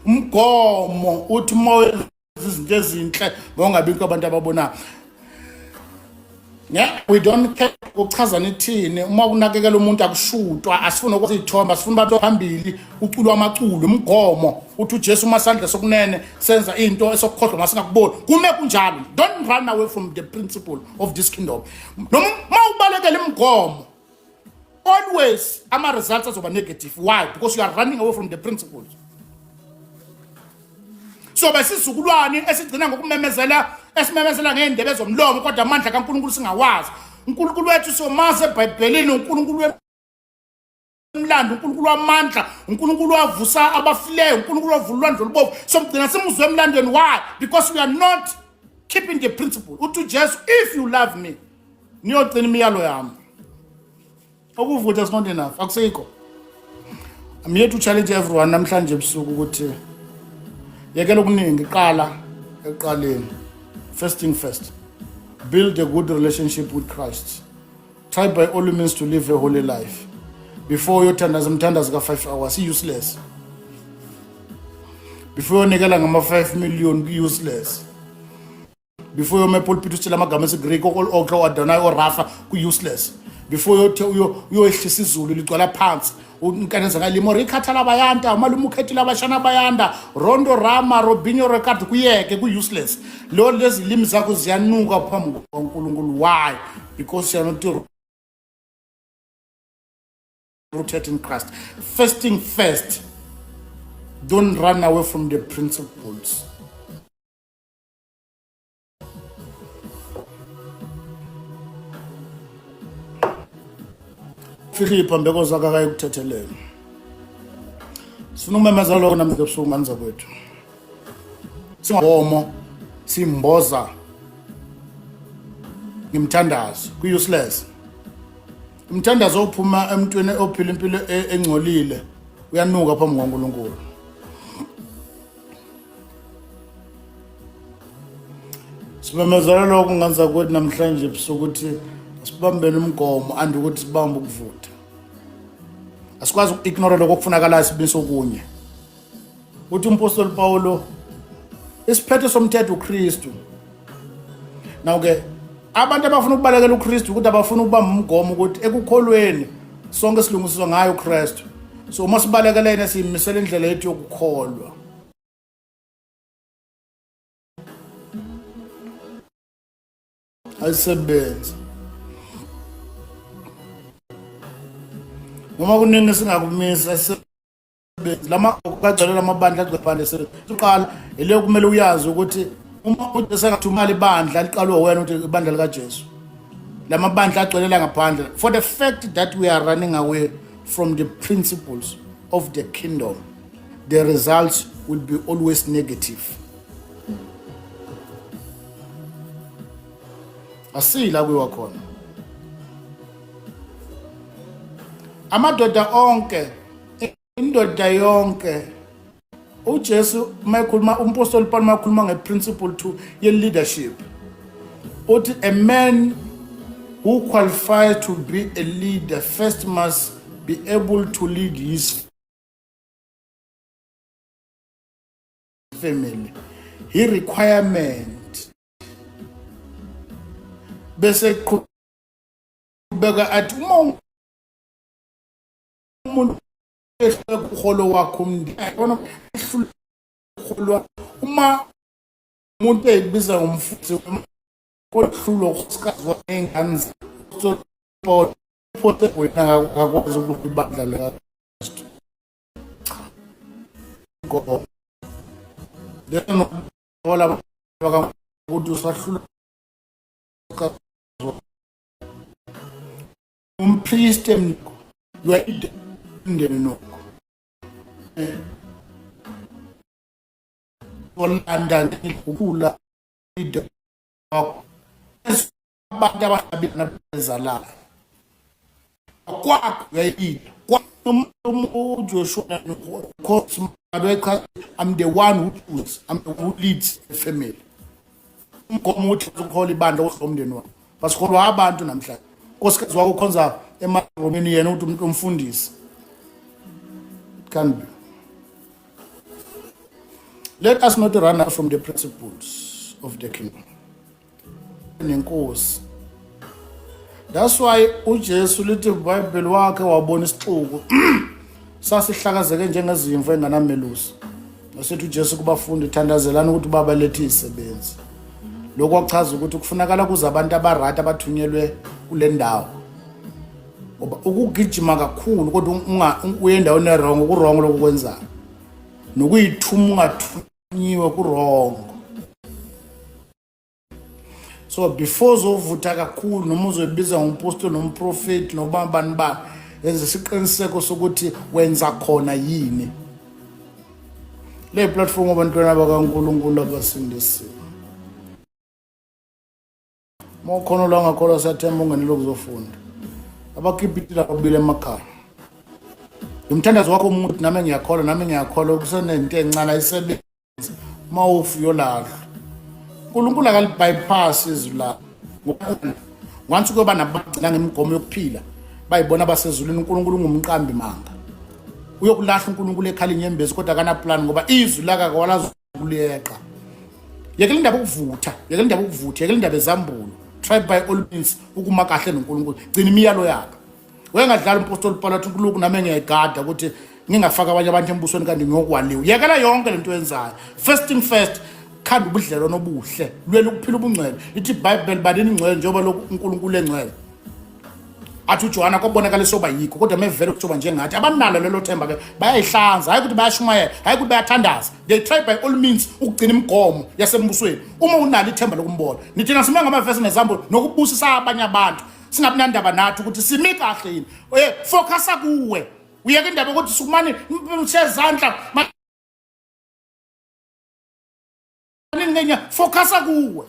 Umgomo uthi uma wenza izinto ezinhle ngongabikho abantu ababonayo. Yeah, we don't care ukuchaza nithini. Uma kunakekela umuntu akushutwa, asifuni ukuzithomba, asifuni abantu phambili uculwa amaculo. Umgomo uthi uJesu uma sandla sokunene senza into esokukhohlwa masingakuboni, kume kunjalo. Don't run away from the principle of this kingdom. Noma uma ubalekela imigomo, always ama results azoba negative. Why? Because you are running away from the principles. So besizukulwane esigcina ngokumemezela, esimemezela ngey'ndebe zomlomo kodwa amandla kaNkulunkulu singawazi. uNkulunkulu wethu siyomazi eBhayibhelini, uNkulunkulu wemlando, uNkulunkulu wamandla, uNkulunkulu wavusa abafileyo, uNkulunkulu wavula ulwandle olubovu, somgcina simuzwe emlandweni. Why? Because we are not keeping the principle. Uthi uJesu, if you love me, niyogcina imiyalo yami. Ukuvutha is not enough, akusikho. I'm here to challenge everyone namhlanje ebusuku ukuthi yekela okuningi, qala ekuqaleni. First thing first, build a good relationship with Christ. Try by all means to live a holy life before uyothandaza umthandazo ka-5 hours, i-useless. Before uyonikela ngama-5 million, ku-useless. Before uyoma epulpit usitshela amagama esiGreek oklo Adonai oRafa, ku-useless. Before uyothe uyoyehlisa izulu ligcwala phansi unkaneza kalimo rikhathala bayanda umalume ukhethile abashana bayanda rondo rama robinho record, kuyeke, ku-useless. Lo lezi limi zakho ziyanuka phambi kukaNkulunkulu. Why? Because you are not rooted in Christ. First thing first, don't run away from the principles. Fihle iphambeko zakho akayikuthethelela. Sifuna ukumemeza lokho namhlanje ebusuku manza kwethu. Singomo simboza ngimthandazo ku-useless. Umthandazo ophuma emntwini ophila impilo engcolile uyanuka phambi kukaNkulunkulu. Simemezela lokhu nganza kwethu namhlanje ebusuku ukuthi asibambeni umgomo and ukuthi sibambe ukuvutha. Asikwazi uku-ignore lokho okufunakalayo sibise okunye. Uthi umpostoli Paulo isiphetho somthetho uKristu. Now ke abantu abafuna ukubalekela uKristu ukuthi abafuna ukubamba umgomo ukuthi ekukholweni sonke silungisiswa ngayo uKristu. So uma sibalekelene siyimisela indlela yethu yokukholwa. Ayisebenzi. Noma kuningi singakumisa ayisebenzi. Lama kagcwele lamabandla agcwele phandle siqala ile kumele uyazi ukuthi uma uJesu engathumela ibandla liqalwe wena ukuthi ibandla likaJesu. Lamabandla agcwele la ngaphandle for the fact that we are running away from the principles of the kingdom the results will be always negative. Asila kuyiwa khona. Amadoda onke indoda yonke uJesu mayekhuluma umpostoli Paul mayekhuluma ngeprinciple 2 ye leadership uthi a man who qualifies to be a leader first must be able to lead his family hi requirement bese qhubeka athi uma umuntu ehluleka uholo wakho umndeni ehluleka uholo uma umuntu eyibiza ngomfuthi kohlulwa ukhosikazi wengane phose wena akakwazi ukuthi ibandla likaKristu ngoba lelo ukuthi usahlulwa umpriest emniko umndeni nokho olanda ukukhula abantu ababili bezalana kwakho uyayida uJoshua I'm the one who chooses I'm the one who leads the family umgomo uthi ukuhola ibandla umndeni wakho basiholwa abantu namhlanje nkosikazi wakho ukhonza emaromeni yena ukuthi umuntu umfundisi it can be let us not run out from the principles of the kingdom nenkosi that's why uJesu lithi iBhayibheli wakhe wabona isixuku sasihlakazeke njengezimvu enganamelusi wasithi uJesu kubafundi thandazelani ukuthi ubaba lethe izisebenzi lokho kwachaza ukuthi kufunakala kuze abantu abaright abathunyelwe kule ndawo ngoba ukugijima kakhulu kodwa uye endaweni erong kurong lokhu kwenzayo nokuyithuma ungathunyiwe kurong so before uzovutha kakhulu noma uzoyibiza ngompostoli nomprofeti noma bani bani yenza isiqiniseko sokuthi wenza khona yini le platform abantwana bakaNkulunkulu abasindisiwe uma ukhona la ungakholwa siyathemba ungenele ukuzofunda abakhipha lapho emakhaya umthandazo wakho umuntu nami ngiyakholwa nami ngiyakholwa kusenento encane ayisebenzi uma ufa uyolahlwa uNkulunkulu akalibypass izwi lakhe once kuyoba nabagcina ngemigomo yokuphila bayibona basezulwini uNkulunkulu ungumqambi manga uyokulahla uNkulunkulu ekhala inyembezi kodwa akanaplan ngoba izwi lakhe akawalazi ukuleqa yekela indaba ukuvutha yekela indaba ukuvutha yekela indaba ezambulo try by all means ukuma kahle noNkulunkulu gcina imiyalo yakhe Wayengadlali umpostoli Paul athi uNkulunkulu nami ngiyayigada ukuthi ngingafaka abanye abantu embusweni kanti ngiyokwaliwa. Yekela yonke lento yenzayo. First thing first, khanda ubudlelwano obuhle, lwela ukuphila ubungcwele. Lithi iBhayibheli balini ingcwele njengoba lokhu uNkulunkulu engcwele. Athi uJohana kwabonakala soba yikho kodwa mevele kusoba njengathi abanalo lelo themba ke bayayihlanza hayi ukuthi bayashumayela hayi ukuthi bayathandaza they try by all means ukugcina imigomo yasembusweni uma unalo ithemba lokumbona nithina sime ngamavesi nezambulo nokubusisa abanye abantu singabi nandaba nathi ukuthi simi kahle yini eh focusa kuwe uyeke indaba ukuthi sukumani mshezandla ngenya focusa kuwe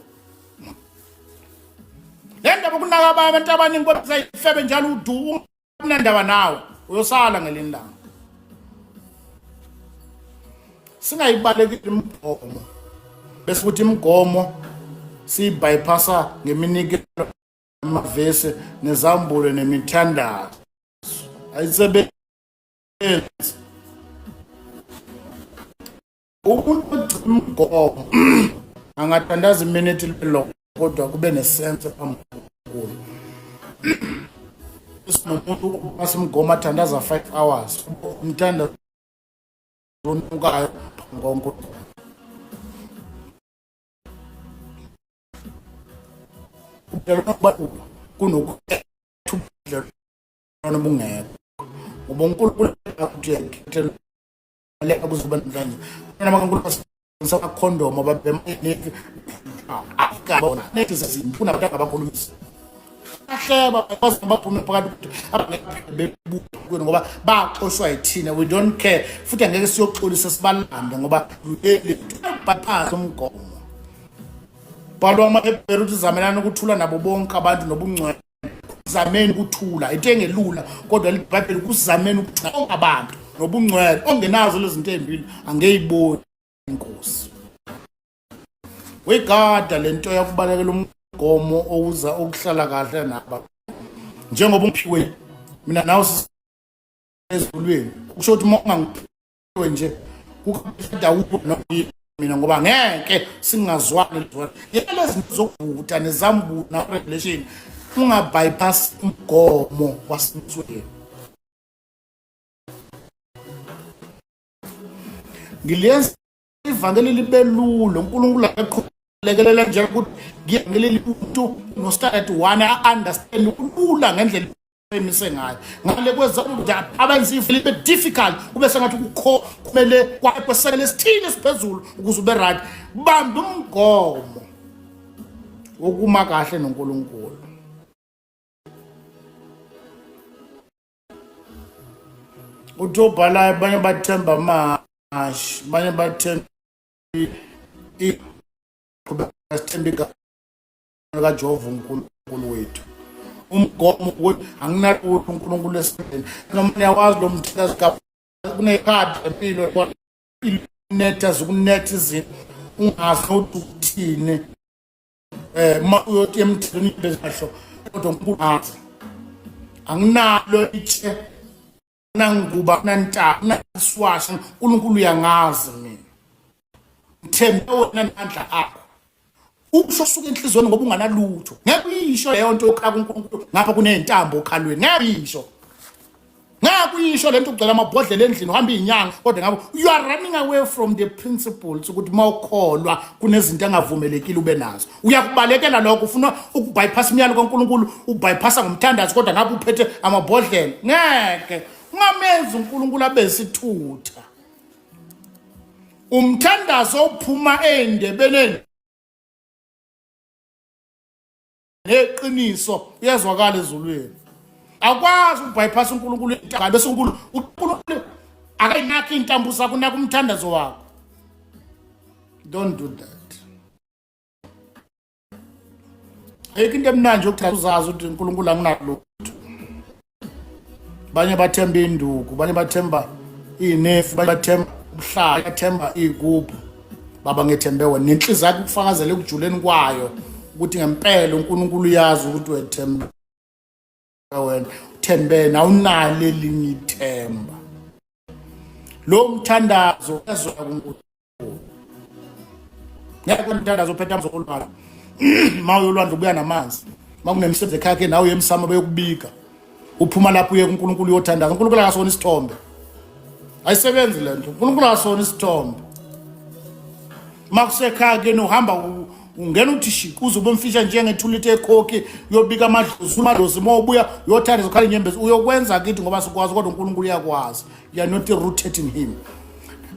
le ndaba kunaka abantu abaningi kodwa sayifebe njalo udu unandaba nawe uyosala ngelinye ilanga singayibalekeli imigomo bese kuthi imigomo siyibypassa ngeminikelo amavesi nezambulo nemithandazo ayisebenzi umuntu ogcina umgomo angathandaza iminute lelo kodwa kube nesense phambi kuyo sinomuntu upasa umgomo athandaza 5 hours umthandazo onukayo phambi koNkulunkulu ubudlelwano obukhulu kunokutha ubudlelwano obungekho, ngoba uNkulunkulu akuthi uyakhethela leka kuzoba namhlanje. Abantwana bakaNkulunkulu basebenzisa amakhondomu, ababhema akabona nethi zazimbi kunabantu abakhulumisa bahleba baze baphume phakathi ukuthi abangeke bebukweni ngoba baxoshwa yithina. We don't care, futhi angeke siyoxolisa sibalande ngoba leli bypass umgomo. Bhalwa amaHebheru ukuthi zamelana ukuthula nabo bonke abantu nobungcwele. Zameni ukuthula, into engelula, kodwa libhayibheli kuzameni ukuthula bonke abantu nobungcwele. Ongenazo lezi zinto ezimbili angeyiboni inkosi. Wegada lento yakubalekela umgomo owuza ukuhlala kahle naba njengoba ungiphiwe mina nawe ezulwini, kusho ukuthi uma ungangiphiwe nje kukada mina ngoba ngeke singazwani. Yena lezi zokuvuta nezambu na revelation, unga bypass umgomo wasemsweni. Ngiliyenza ivangeli libe lula, uNkulunkulu akaqhulekelela nje ukuthi ngiyangeli umuntu no standard 1 a understand kulula ngendlela emise ngayo. Ngale kwezambuda abenza ivangeli libe difficult, kube sengathi kukho kumele kwesekele esithile esiphezulu ukuze ube right. Bamba umgomo wokuma kahle noNkulunkulu. Uthi obhalayo, abanye bathemba amahashi, abanye bathemba iqhubeka, sithemba igama kaJehova uNkulunkulu wethu. Umgomo ukuthi anginalutho uNkulunkulu esandleni, noma niyakwazi lo mthetho kunekhadi lempilo inetha zokunetha izinto ungazi ukuthi ukuthini. Uma uyothi emthethweni bezahlo, kodwa uNkulunkulu azi anginalo itshe nanguba nanta naswasha. uNkulunkulu uyangazi mina, ngithembe wena namandla akho. Ukusho suka enhlizweni ngoba unganalutho, ngeke uyisho leyo nto yokhala kuNkulunkulu ngapha kuney'ntambo okhalweni, ngeke uyisho, ngeke uyisho lento. Ugcwele amabhodlela endlini, uhamba iy'nyanga, kodwa ngabo you are running away from the principles ukuthi uma ukholwa kunezinto engavumelekile ube nazo, uyakubalekela lokho. Ufuna ukubypass imiyalo kaNkulunkulu, ubypassa ngomthandazo, kodwa ngabe uphethe amabhodlela. Ngeke ungamenzi uNkulunkulu abe isithutha. Umthandazo ophuma ey'ndebeleni neqiniso uyazwakala ezulwini. Akwazi ukubypass uNkulunkulu intaba bese uNkulunkulu akayinakho iy'ntambo zakho, unaka umthandazo wakho. Don't do that. Ayikho into emnandi yokuthi uzazi ukuthi uNkulunkulu anginalutho. Banye bathemba induku, banye bathemba iy'nefu, banye bathemba ubuhlali, bathemba iy'gubhu. Baba, ngethembe wena. Nenhliziyo yakho ukufakazela ekujuleni kwayo ukuthi ngempela uNkulunkulu uyazi ukuthi wethembe wena, uthembene, awunalo elinye ithemba. Lo mthandazo ezwa kuNkulunkulu. Ngeke umthandazo uphethe amanzi olwandle. Ma uyolwandle ubuya namanzi. Ma kunemisebenzi ekhaya ke nawe uye emsamo beyokubika. Uphuma lapho uye kuNkulunkulu uyothandaza. uNkulunkulu akasona isithombe. Ayisebenzi le nto. uNkulunkulu akasona isithombe. Ma kusekhaya ke uhamba ungena uthi shiki uze ube mfisha njengethulithe ekhokhi, uyobika amadlozi, amadlozi. Uma ubuya uyothandaza, ukhala inyembezi, uyokwenza kithi ngoba sikwazi, kodwa uNkulunkulu uyakwazi. You are not rooted in him.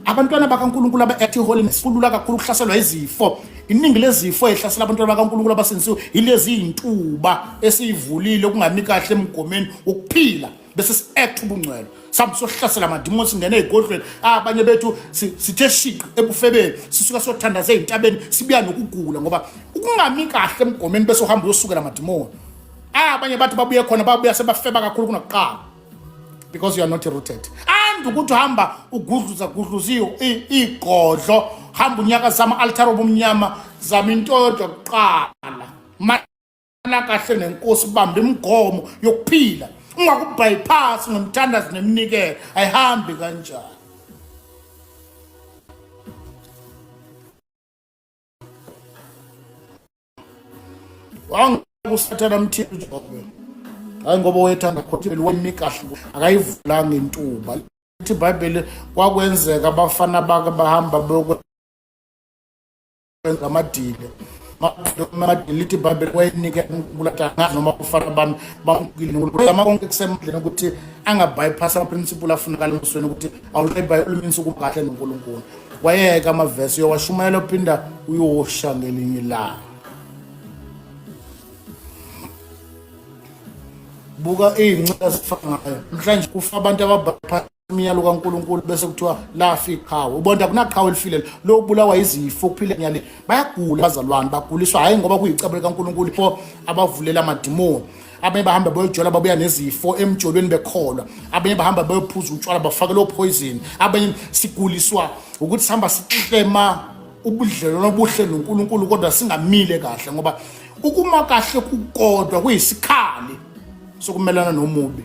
Abantwana bakaNkulunkulu aba-active holiness kulula kakhulu ukuhlaselwa izifo. Iningi lezifo ehlasela abantwana bakaNkulunkulu abasindisiwe yilezi iy'ntuba esiyivulile okungami kahle emgomeni wokuphila, bese si-act ubungcwele, sihambe sohlasela amadimoni, singene ey'godlweni. Abanye bethu sithe shiqi ebufebeni, sisuka siyothandaza ey'ntabeni, sibuya nokugula ngoba ukungami kahle emgomeni, bese uhamba uyosukela amadimoni. Abanye bathi babuye khona, babuya sebafeba kakhulu kunakuqala because you are not rooted. And ukuthi uhamba ugudluza gudluza igodlo, hamba unyakaza ama-altare obumnyama, zama into yodwa kuqala, mana kahle nenkosi, bamba imigomo yokuphila, ungakubypass ngomthandazo neminikelo, ayihambi kanjani. Wangusathana mthini uJobe, hayi ngoba wayethanda khona, wemi kahle, akayivulanga intuba. Lithi iBhayibheli kwakwenzeka abafana bake bahamba beyokwenza amadile. Lithi iBhayibheli wayenika uNkulunkulu athi angazi noma ufana bami bamkile uNkulunkulu. Zama konke kusemandleni ukuthi angabypass ama-principle afunakala embusweni ukuthi awuly by all means ukuba kahle noNkulunkulu. Wayeka amavesi uyowashumayela uphinda uyosha ngelinye ilanga. Buka iy'ncela zifana ngayo. Namhlanje kufa abantu ababypass imiyalo kaNkulunkulu bese kuthiwa lafa iqhawe. Ubona akunaqhawe elifile lokubulawa izifo kuphila nyale. Bayagula abazalwane baguliswa hayi ngoba kuyicebo likaNkulunkulu pho abavulela amadimoni. Abanye bahamba bayojola babuya nezifo emjolweni bekholwa. Abanye bahamba bayophuza utshwala bafake lo poison. Abanye siguliswa ukuthi sihamba siklema ubudlelwano obuhle noNkulunkulu kodwa singamile kahle ngoba ukuma kahle kukodwa kuyisikhali sokumelana nomubi.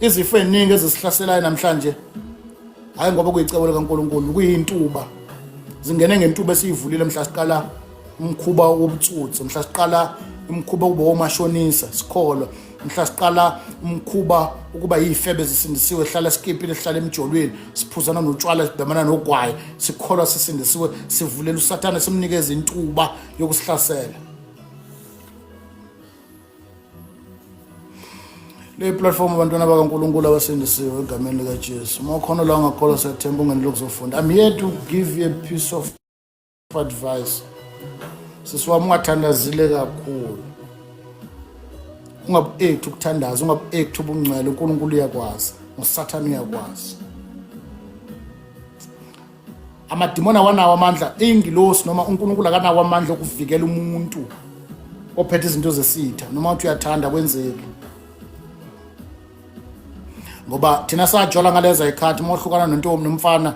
Izifo eziningi ezisihlaselayo namhlanje hayi ngoba kuyicebo likaNkulunkulu kuyintuba zingene ngentuba esiyivulile mhla siqala umkhuba wobutsotsi mhla siqala umkhuba ukuba omashonisa sikholwa mhla siqala umkhuba ukuba yifebe zisindisiwe hlala sikipile sihlala emjolweni siphuzana notshwala sibhemana nogwayi sikholwa sisindisiwe sivulela usathane simnikeza intuba yokusihlasela. Le platform abantwana bakaNkulunkulu abasindisiwe egameni likaJesu. Uma ukhona la ungakholwa siyathemba ungenele ukuzofunda. I'm here to give you a piece of advice. Sisi wami ungathandazile kakhulu. Ungabu-act ukuthandaza, ungabu-act ubungcwele, uNkulunkulu uyakwazi, uSathane uyakwazi. Amadimoni awanawo amandla, ingilosi noma uNkulunkulu akanawo amandla okuvikela umuntu ophethe izinto zesitha noma uthi uyathanda kwenzeki. Ngoba thina sajola ngaleza ikhathi uma uhlukana nentombi nomfana,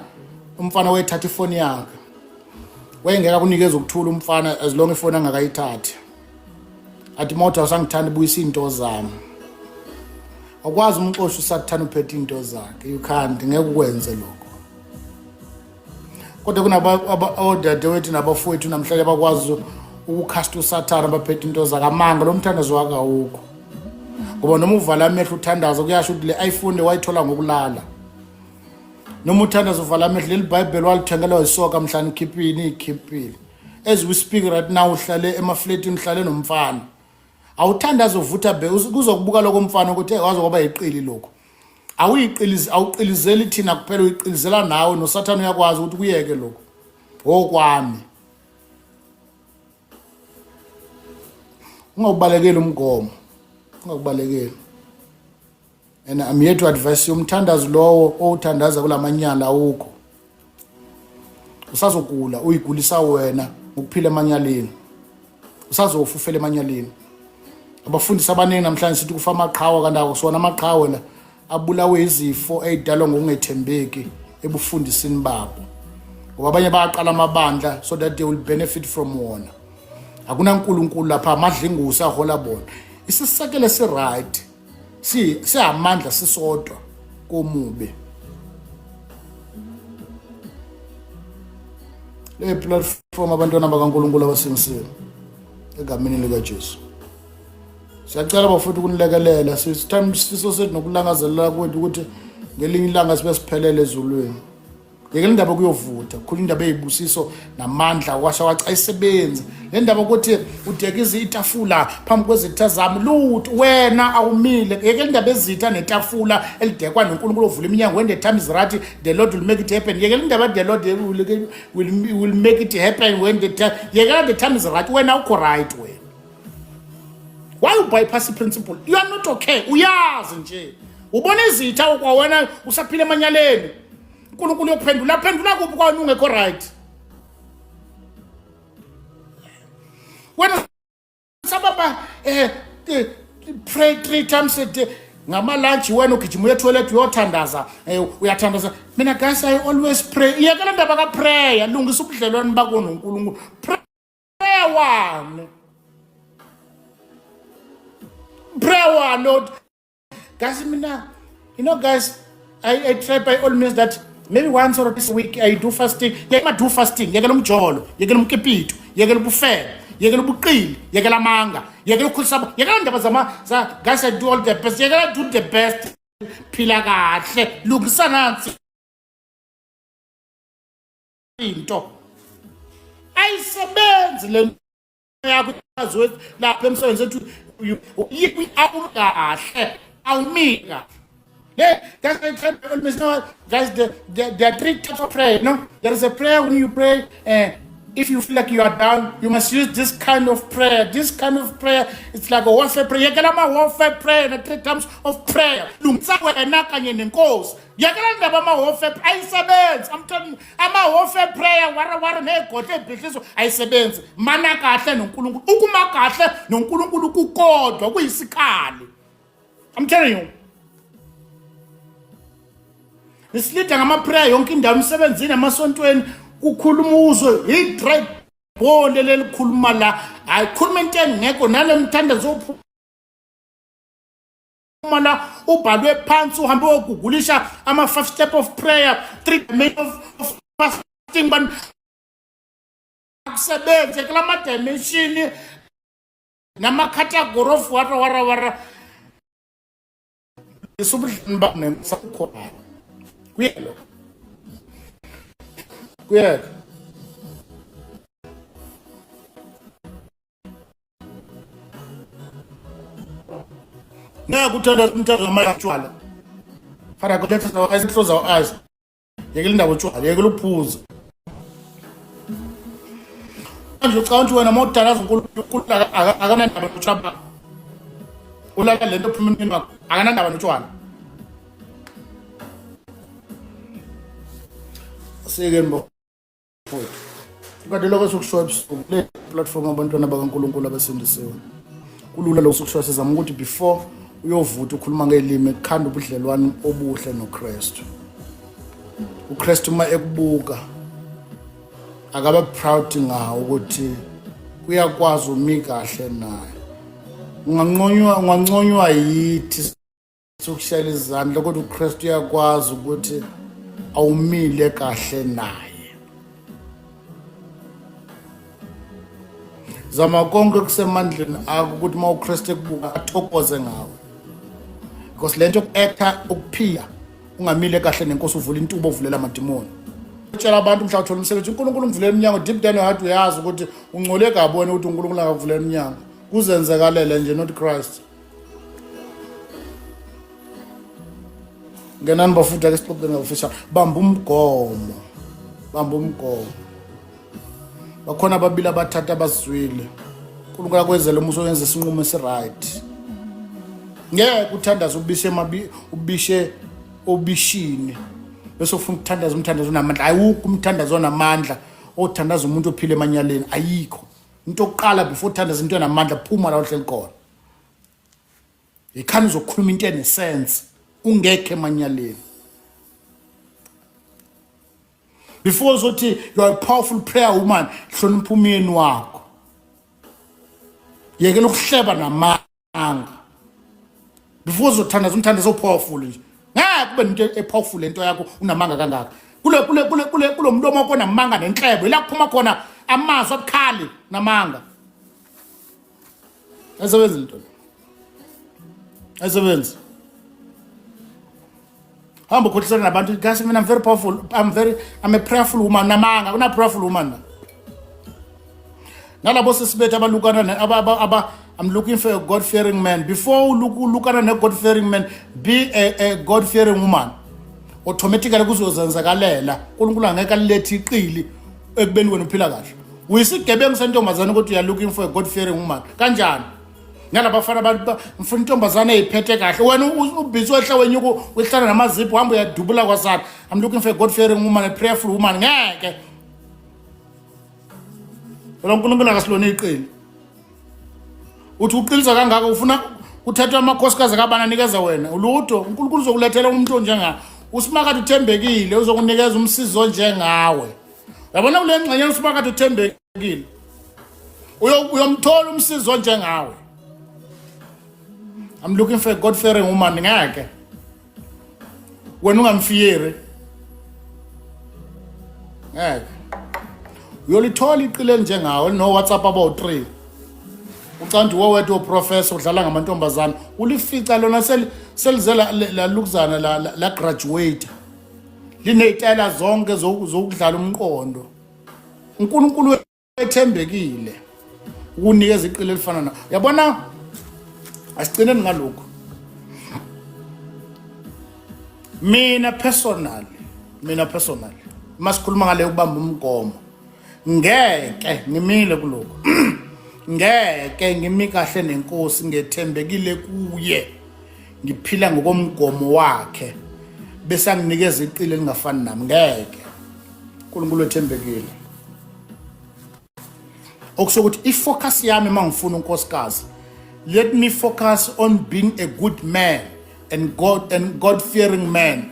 umfana wayethatha ifoni yakhe. Wayengeke akunikeze ukuthula umfana as long ifoni angakayithathi. Athi moto awusangithandi buyisa into zami. Awukwazi umxosha usathane uphethe into zakhe. You can't, ngeke ukwenze lokho. Kodwa kunabodadewethu nabafowethu namhlanje abakwazi ukukhasta usathane abaphethe into zakhe. Amanga lo mthandazo wakhe awukho. Ngoba noma uvala amehlo uthandaza kuyasho ukuthi le iPhone wayithola ngokulala. Noma uthandaza uvala amehlo leli Bible walithengelwa yisoka mhla nikhiphile ikhiphile. As we speak right now uhlale emafletini uhlale nomfana. Awuthandaza uvutha be kuzokubuka lokho mfana ukuthi hey waze kwaba yiqili lokho. Awuyiqilizi awuqilizeli thina kuphela uyiqilizela nawe noSathane uyakwazi ukuthi kuyeke lokho. Okwami. Ungakubalekeli umgomo. Ungakubalekeli. And I'm here to advise you umthandazo lowo owuthandaza kulamanyala awukho. Usazogula uyigulisa wena ngokuphila emanyaleni. Usazofa ufele emanyaleni. Abafundisi abaningi namhlanje sithi kufa amaqhawe kanti akusona amaqhawe la abulawe izifo ey'dalwa ngokungethembeki ebufundisini babo. Ngoba abanye bayaqala amabandla so that they will benefit from wona. Akunankulunkulu lapha amadlingosi ahola bona. Isisekelo esi-right si siamandla sisodwa komubi. Le platform abantwana bakaNkulunkulu abasindisiwe egameni likaJesu. Siyacela bafowethu ukunilekelela sithanda isifiso sethu nokulangazelela kwethu ukuthi ngelinye ilanga sibe siphelele ezulwini. Yeke indaba kuyovutha, khulu indaba eyibusiso namandla kwasha waca ayisebenzi. Le ndaba ukuthi udekiza itafula phambi kwezitha zami lutho wena awumile. Yeke indaba ezitha netafula elidekwa noNkulunkulu ovula iminyango when the time is right the Lord will make it happen. Yeke indaba the Lord will make it happen when the time yeke the time is right wena ukho right wena. Why you bypass principle? You are not okay. Uyazi nje. Ubona izitha kwawena usaphila emanyaleni. uNkulunkulu uyokuphendula phendula kuphi kwawena ungekho right. Wena sababa pray 3 times a day ngama lunch wena ugijima uye toilet uyothandaza uyathandaza mina guys I always pray. Iyekela indaba ka prayer lungisa ubudlelwane bakho noNkulunkulu. Prayer one. Prayer one, Lord. Guys, mina, you know, guys, I try by all means that maybe once or this week I do fasting. Yeke do fasting, yekela umjolo, yekela umkipito, yekela ubufebe, yekela ubuqili, yekela amanga, yekela ukukhulisa, yekela indaba zama, za, guys, I do all the best. Yekela do the best. Phila kahle, lungisa nansi into. Ayisebenzi le yakho yaziwe lapha emsebenzini ethi awukahle awumika. Yeah, that's why I guys, there are three types of prayer. No, there is a prayer when you pray, if you feel like you are down, you must use this kind of prayer. This kind of prayer, it's like a warfare prayer. Yekela ama warfare prayer, the three types of prayer. Lungisa wena kanye nenkosi. Yekela indaba ama warfare ayisebenzi. I'm telling you, ama warfare prayer wara wara negodle ebhidliso ayisebenzi. Mana kahle noNkulunkulu. Ukuma kahle noNkulunkulu kukodwa kuyisikhali. I'm telling you. Nisilida ngama-prayer yonke indawo emsebenzini emasontweni kukhuluma uzwe i-dry bone lelikhuluma la hayi khuluma into engekho nale mthandazo ophuma la ubhalwe phansi uhambe wogugulisha ama-five step of prayer three dimension of fasting bani akusebenze kula ma-dimension nama-category of wara wara wara isubudlani banemsakhona kuyelo kuyeka ngeke uthanda umthandazo wamatshwala fana kuletha our eyes close our eyes yekela indaba otshwala yekela ukuphuza manje ucabanga ukuthi wena uma udalaza uNkulunkulu akanandaba notshwala ulala lento phuma emini wakho akanandaba notshwala asikeni bafowethu kade lokho sokushoya ebusuku le platform abantwana bakaNkulunkulu abasindisiwe kulula lokho sokushoya sizama ukuthi before uyovutha ukhuluma ngelimi kukhanda ubudlelwano obuhle noKristu uKristu uma ekubuka akabe proud ngawo ukuthi uyakwazi umi kahle naye unganconywa unganconywa yithi sokushayela izandla kodwa uKristu uyakwazi ukuthi awumile kahle naye zama konke kusemandleni akho ukuthi uma uKristu ekubuka athokoze ngawe because lento yoku-acta ukuphila ungamile kahle nenkosi uvula intuba ovulela amadimoni tshela abantu mhla uthola umsebenzi uNkulunkulu umvulela iminyango deep down your heart uyazi ukuthi ungcole kabi wena ukuthi uNkulunkulu akakuvulela iminyango kuzenzekalele nje not Christ ngenani bafutha ake sixoxe ngabafisha bamba umgomo bamba umgomo bakhona ababili abathathu abazwile uNkulunkulu akwenzele umusa oyenza isinqumo esiright ngeke uthandaze ubishe emabi ubishe obishini bese ufuna ukuthandaza umthandazo onamandla ayiwukho umthandazo onamandla othandaza umuntu ophila emanyaleni ayikho into yokuqala before uthandaza into enamandla phuma la uhleli khona yikhani uzokhuluma into enesense ungekho emanyaleni before uzothi you are a powerful prayer woman hlonipha umyeni wakho yekela ukuhleba namanga before uzothandaza umthandazo powerful nje ngeke kube nento epowerful lento yakho unamanga kangaka kule kule kule kule kulo mlomo wakho namanga nenhlebo ila kuphuma khona amazwi abukhali namanga ayisebenzi into ayisebenzi hamba ukhohlisana nabantu guys mina I'm very powerful I'm very I'm a prayerful woman namanga kuna prayerful woman nalabo sesibethu abalukana aba aba I'm looking for a God fearing man before ulukana ne God fearing man be a God fearing woman automatically kuzozenzakalela uNkulunkulu angeke alilethe iqili ekubeni wena uphila kahle uyisigebengu sentombazane ukuthi you are looking for a God fearing woman kanjani nalabafana abantu ngifuna intombazane eyiphethe kahle wena ubhizi wehla wenyuko wehlala namazipho uhamba uyadubula kwasana i'm looking for a god fearing woman a prayerful woman ngeke phela uNkulunkulu akasilona iqili uthi uqinisa kangaka ufuna kuthathwa amakhosikazi kabani anikeza wena ulutho uNkulunkulu uzokulethela umuntu onjengawe usimakade uthembekile uzokunikeza umsizi onjengawe yabona kule ngxenye usimakade uthembekile uyomthola umsizi onjengawe i'm looking for a god fearing woman ngeke wena ungamfiyeri ngeke uyolithola iqile njengawe no WhatsApp about 3 ucanti wowethu uprofessor udlala ngamantombazana ulifica lona selize lalukuzana la, la, la graduate liney'tayela zonke zokudlala umqondo uNkulunkulu ethembekile ukunikeza iqili elifana na yabona. Asigcineni ngalokhu. Mina personally, masikhuluma ngale ukubamba umgomo, ngeke ngimile kulokhu, ngeke ngimi kahle nenkosi, ngethembekile kuye, ngiphila ngokomgomo wakhe, bese anginikeza iqili elingafani nami. Ngeke. uNkulunkulu ethembekile. Okusho ukuthi ifocus yami uma ngifuna unkosikazi, let me focus on being a good man and God fearing man.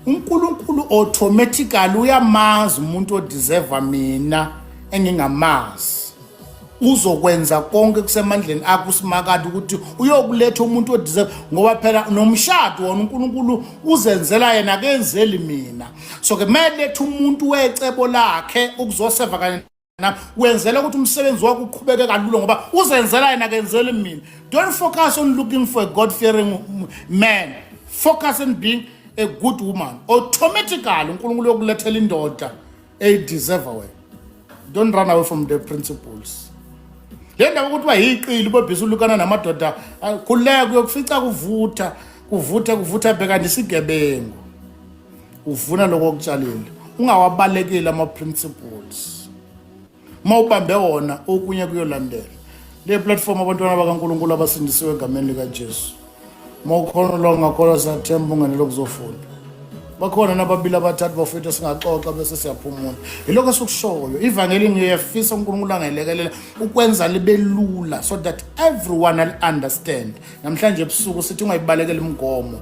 uNkulunkulu automatically uyamazi umuntu odeserve mina engingamazi. Uzokwenza konke kusemandleni akho usimakade ukuthi uyokuletha umuntu odeserve, ngoba phela nomshado wona uNkulunkulu uzenzela yena, akenzeli mina. So ke mayeletha umuntu wecebo lakhe ukuzoseva kanye nami, wenzela ukuthi umsebenzi wakho uqhubeke kalula, ngoba uzenzela yena, akenzeli mina. Don't focus on looking for a God fearing man, focus on being a good woman. Automatically uNkulunkulu uyokulethela indoda eyideserve wena. Don't run away from the principles. Le ndaba ukuthi uba yiqili, ubobhisa ulukana namadoda, khululeka, uyokufica kuvutha, kuvutha, kuvutha. Bheka nesigebengu, uvuna lokho okutshalile. Ungawabalekeli ama-principles. Uma ubambe wona, okunye kuyolandela. Le platform, abantwana bakaNkulunkulu abasindisiwe egameni likaJesu, uma ukhona lo ngakholwa, siyathemba ungenele kuzofunda. Bakhona nababili abathathu bafethu, singaxoxa bese siyaphumula. Yilokho esikushoyo, ivangeli. Ngiyafisa uNkulunkulu angelekelela ukwenza libe lula so that everyone will understand. Namhlanje ebusuku sithi ungayibalekela imigomo,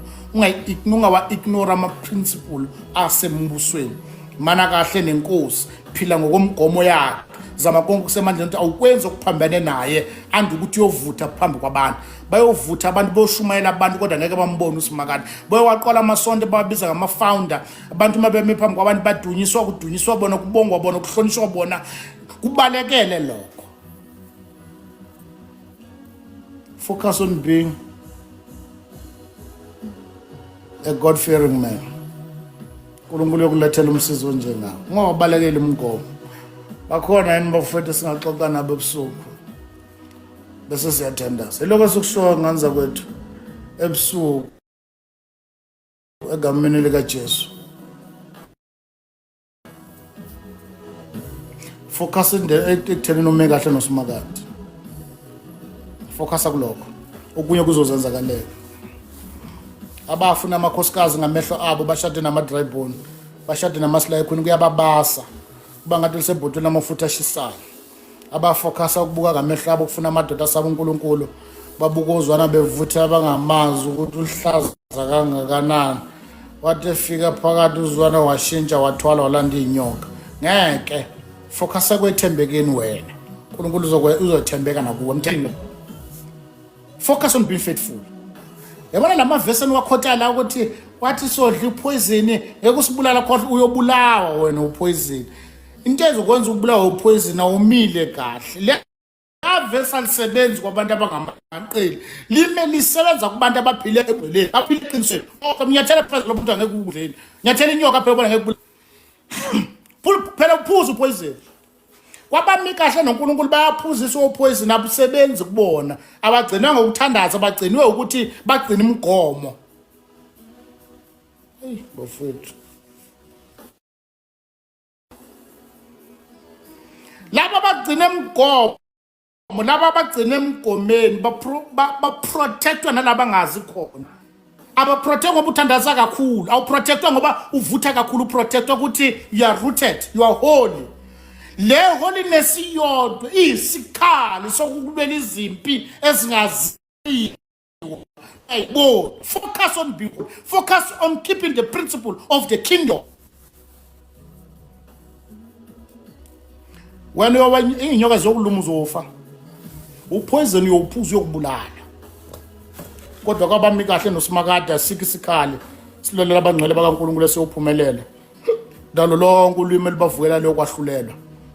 ungawa-ignore ama-principle asembusweni. Mana kahle nenkosi, phila ngokomgomo yakhe, zama konke kusemandleni ukuthi awukwenzi okuphambene naye, andi ukuthi uyovutha phambi kwabantu. Bayovutha abantu, boshumayela abantu, kodwa ngeke bambone usimakade. Bayowaqola amasonto, bawabiza ngama-founder. Abantu uma bemi phambi kwabantu badunyiswa, kudunyiswa bona, kubongwa bona, kuhlonishwa bona. Kubalekele lokho. Focus on being a God fearing man. uNkulunkulu yokulethela umsizi onjengawo. Ungawabalekeli umgomo. Bakhona yini bafowethu singaxoxa nabo ebusuku bese siyathandaza? Ilokho esikushoyo nganza kwethu ebusuku egameni likaJesu. Focus ekuthenini ume kahle nosimakade. Focus kulokho, okunye kuzozenzakalela. Abafuna amakhosikazi ngamehlo abo bashade nama-dry bone, bashade nama-slay queen, kuyababasa kuba ngathi lisebhotweni amafutha ashisayo. Abafokhasa ukubuka ngamehlo abo, kufuna amadoda asaba uNkulunkulu, babuka ozwana bevutha abangamazi ukuthi uhlaza kangakanani. Wathi efika phakathi uzwana washintsha, wathwala, walanda iy'nyoka. Ngeke. Fokhasa kwethembekeni wena, uNkulunkulu uzothembeka nakuwe. Mthembe. Focus on being faithful. Yabona la mavesi eniwakhotha la ukuthi wathi sodla ipoison, ngeke usibulala, khohlwa, uyobulawa wena upoison. Into ezokwenza ukubulawa upoison, awumile kahle. Le avesi alisebenzi kwabantu abangamaqili, lime lisebenza kubantu abaphile ebholeni, abaphile eqinisweni. Nyathela phezulu lomuntu, angeke ukudleni. Nyathela inyoka phela, ubona ngeke phela uphuza upoison. Kwabami kahle noNkulunkulu bayaphuziswa upoison, abusebenzi kubona. Abagcinwe ngokuthandaza, bagcinwe ukuthi bagcine imigomo. Hey bafethu, laba bagcine imigomo, laba abagcine emgomeni baprotectwa nalaba ngazi khona. Abaprotect ngoba uthandaza kakhulu, awuprotectwa ngoba uvutha kakhulu, uprotectwa ukuthi you are rooted, you are holy. Le holiness iyodwa iyisikhali sokukulwela izimpi ezingaziwa. Ayibo, focus on being holy. Focus on keeping the principle of the kingdom. Wena uyoba iy'nyoka ziyokuluma, uzofa. Upoison uyowuphuza, uyokubulala. Kodwa kwabami kahle nosimakade asikho isikhali silwelela abangcwele bakaNkulunkulu esiyophumelela. Nalo lonke ulwimi olubavukela liyokwahlulelwa.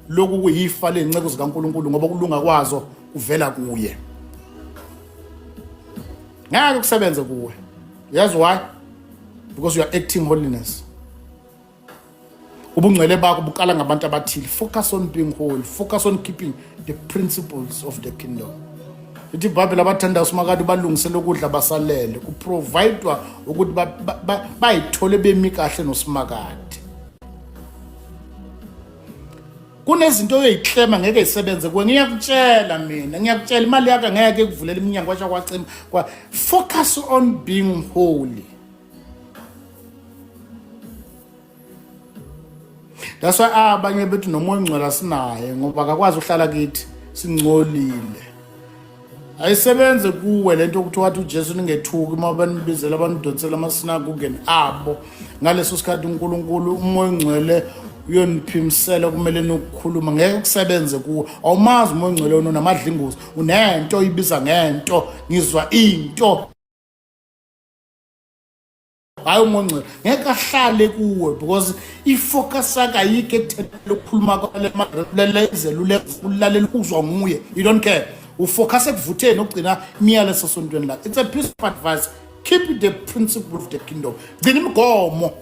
Lokhu kuyifa ley'nceku zikaNkulunkulu, ngoba ukulunga kwazo kuvela kuye. Ngeke kusebenze kuwe. Yazi why? Because you are acting holiness. Ubungcwele bakho bukala ngabantu abathile. Focus on being holy, focus on keeping the principles of the kingdom. Ithi iBhayibheli abathanda uSimakade balungisele ukudla basalele, kuprovidwa ukuthi bayithole bemi kahle noSimakade. Kunezinto oyoyiklema ngeke isebenze kuwe, ngiyakutshela mina, ngiyakutshela imali yakho ngeke ikuvulela iminyango kwasha kwacima. Kwa focus on being holy. That's why abanye bethu nomoya ongcwele asinaye ngoba akakwazi ukuhlala kithi singcolile. Ayisebenze kuwe lento ukuthi wathi uJesu ningethuki uma banibizela abanidonsela amasinagogeni abo ngaleso sikhathi uNkulunkulu umoya ongcwele uyoniphimisela kumele nokukhuluma ngeke kusebenze kuwe. Awumazi umoya ongcwele unamadlingozi unento oyibiza ngento ngizwa into hayi umoya ongcwele ngeke ahlale kuwe because ifocus yakhe ayikho ekutheni ukukhuluma kwale izeluleko ulalela uzwa nguye. You don't care, ufocus ekuvutheni okugcina imiyalezo esontweni lakhe. It's a piece of advice, keep the principle of the kingdom, gcina imigomo.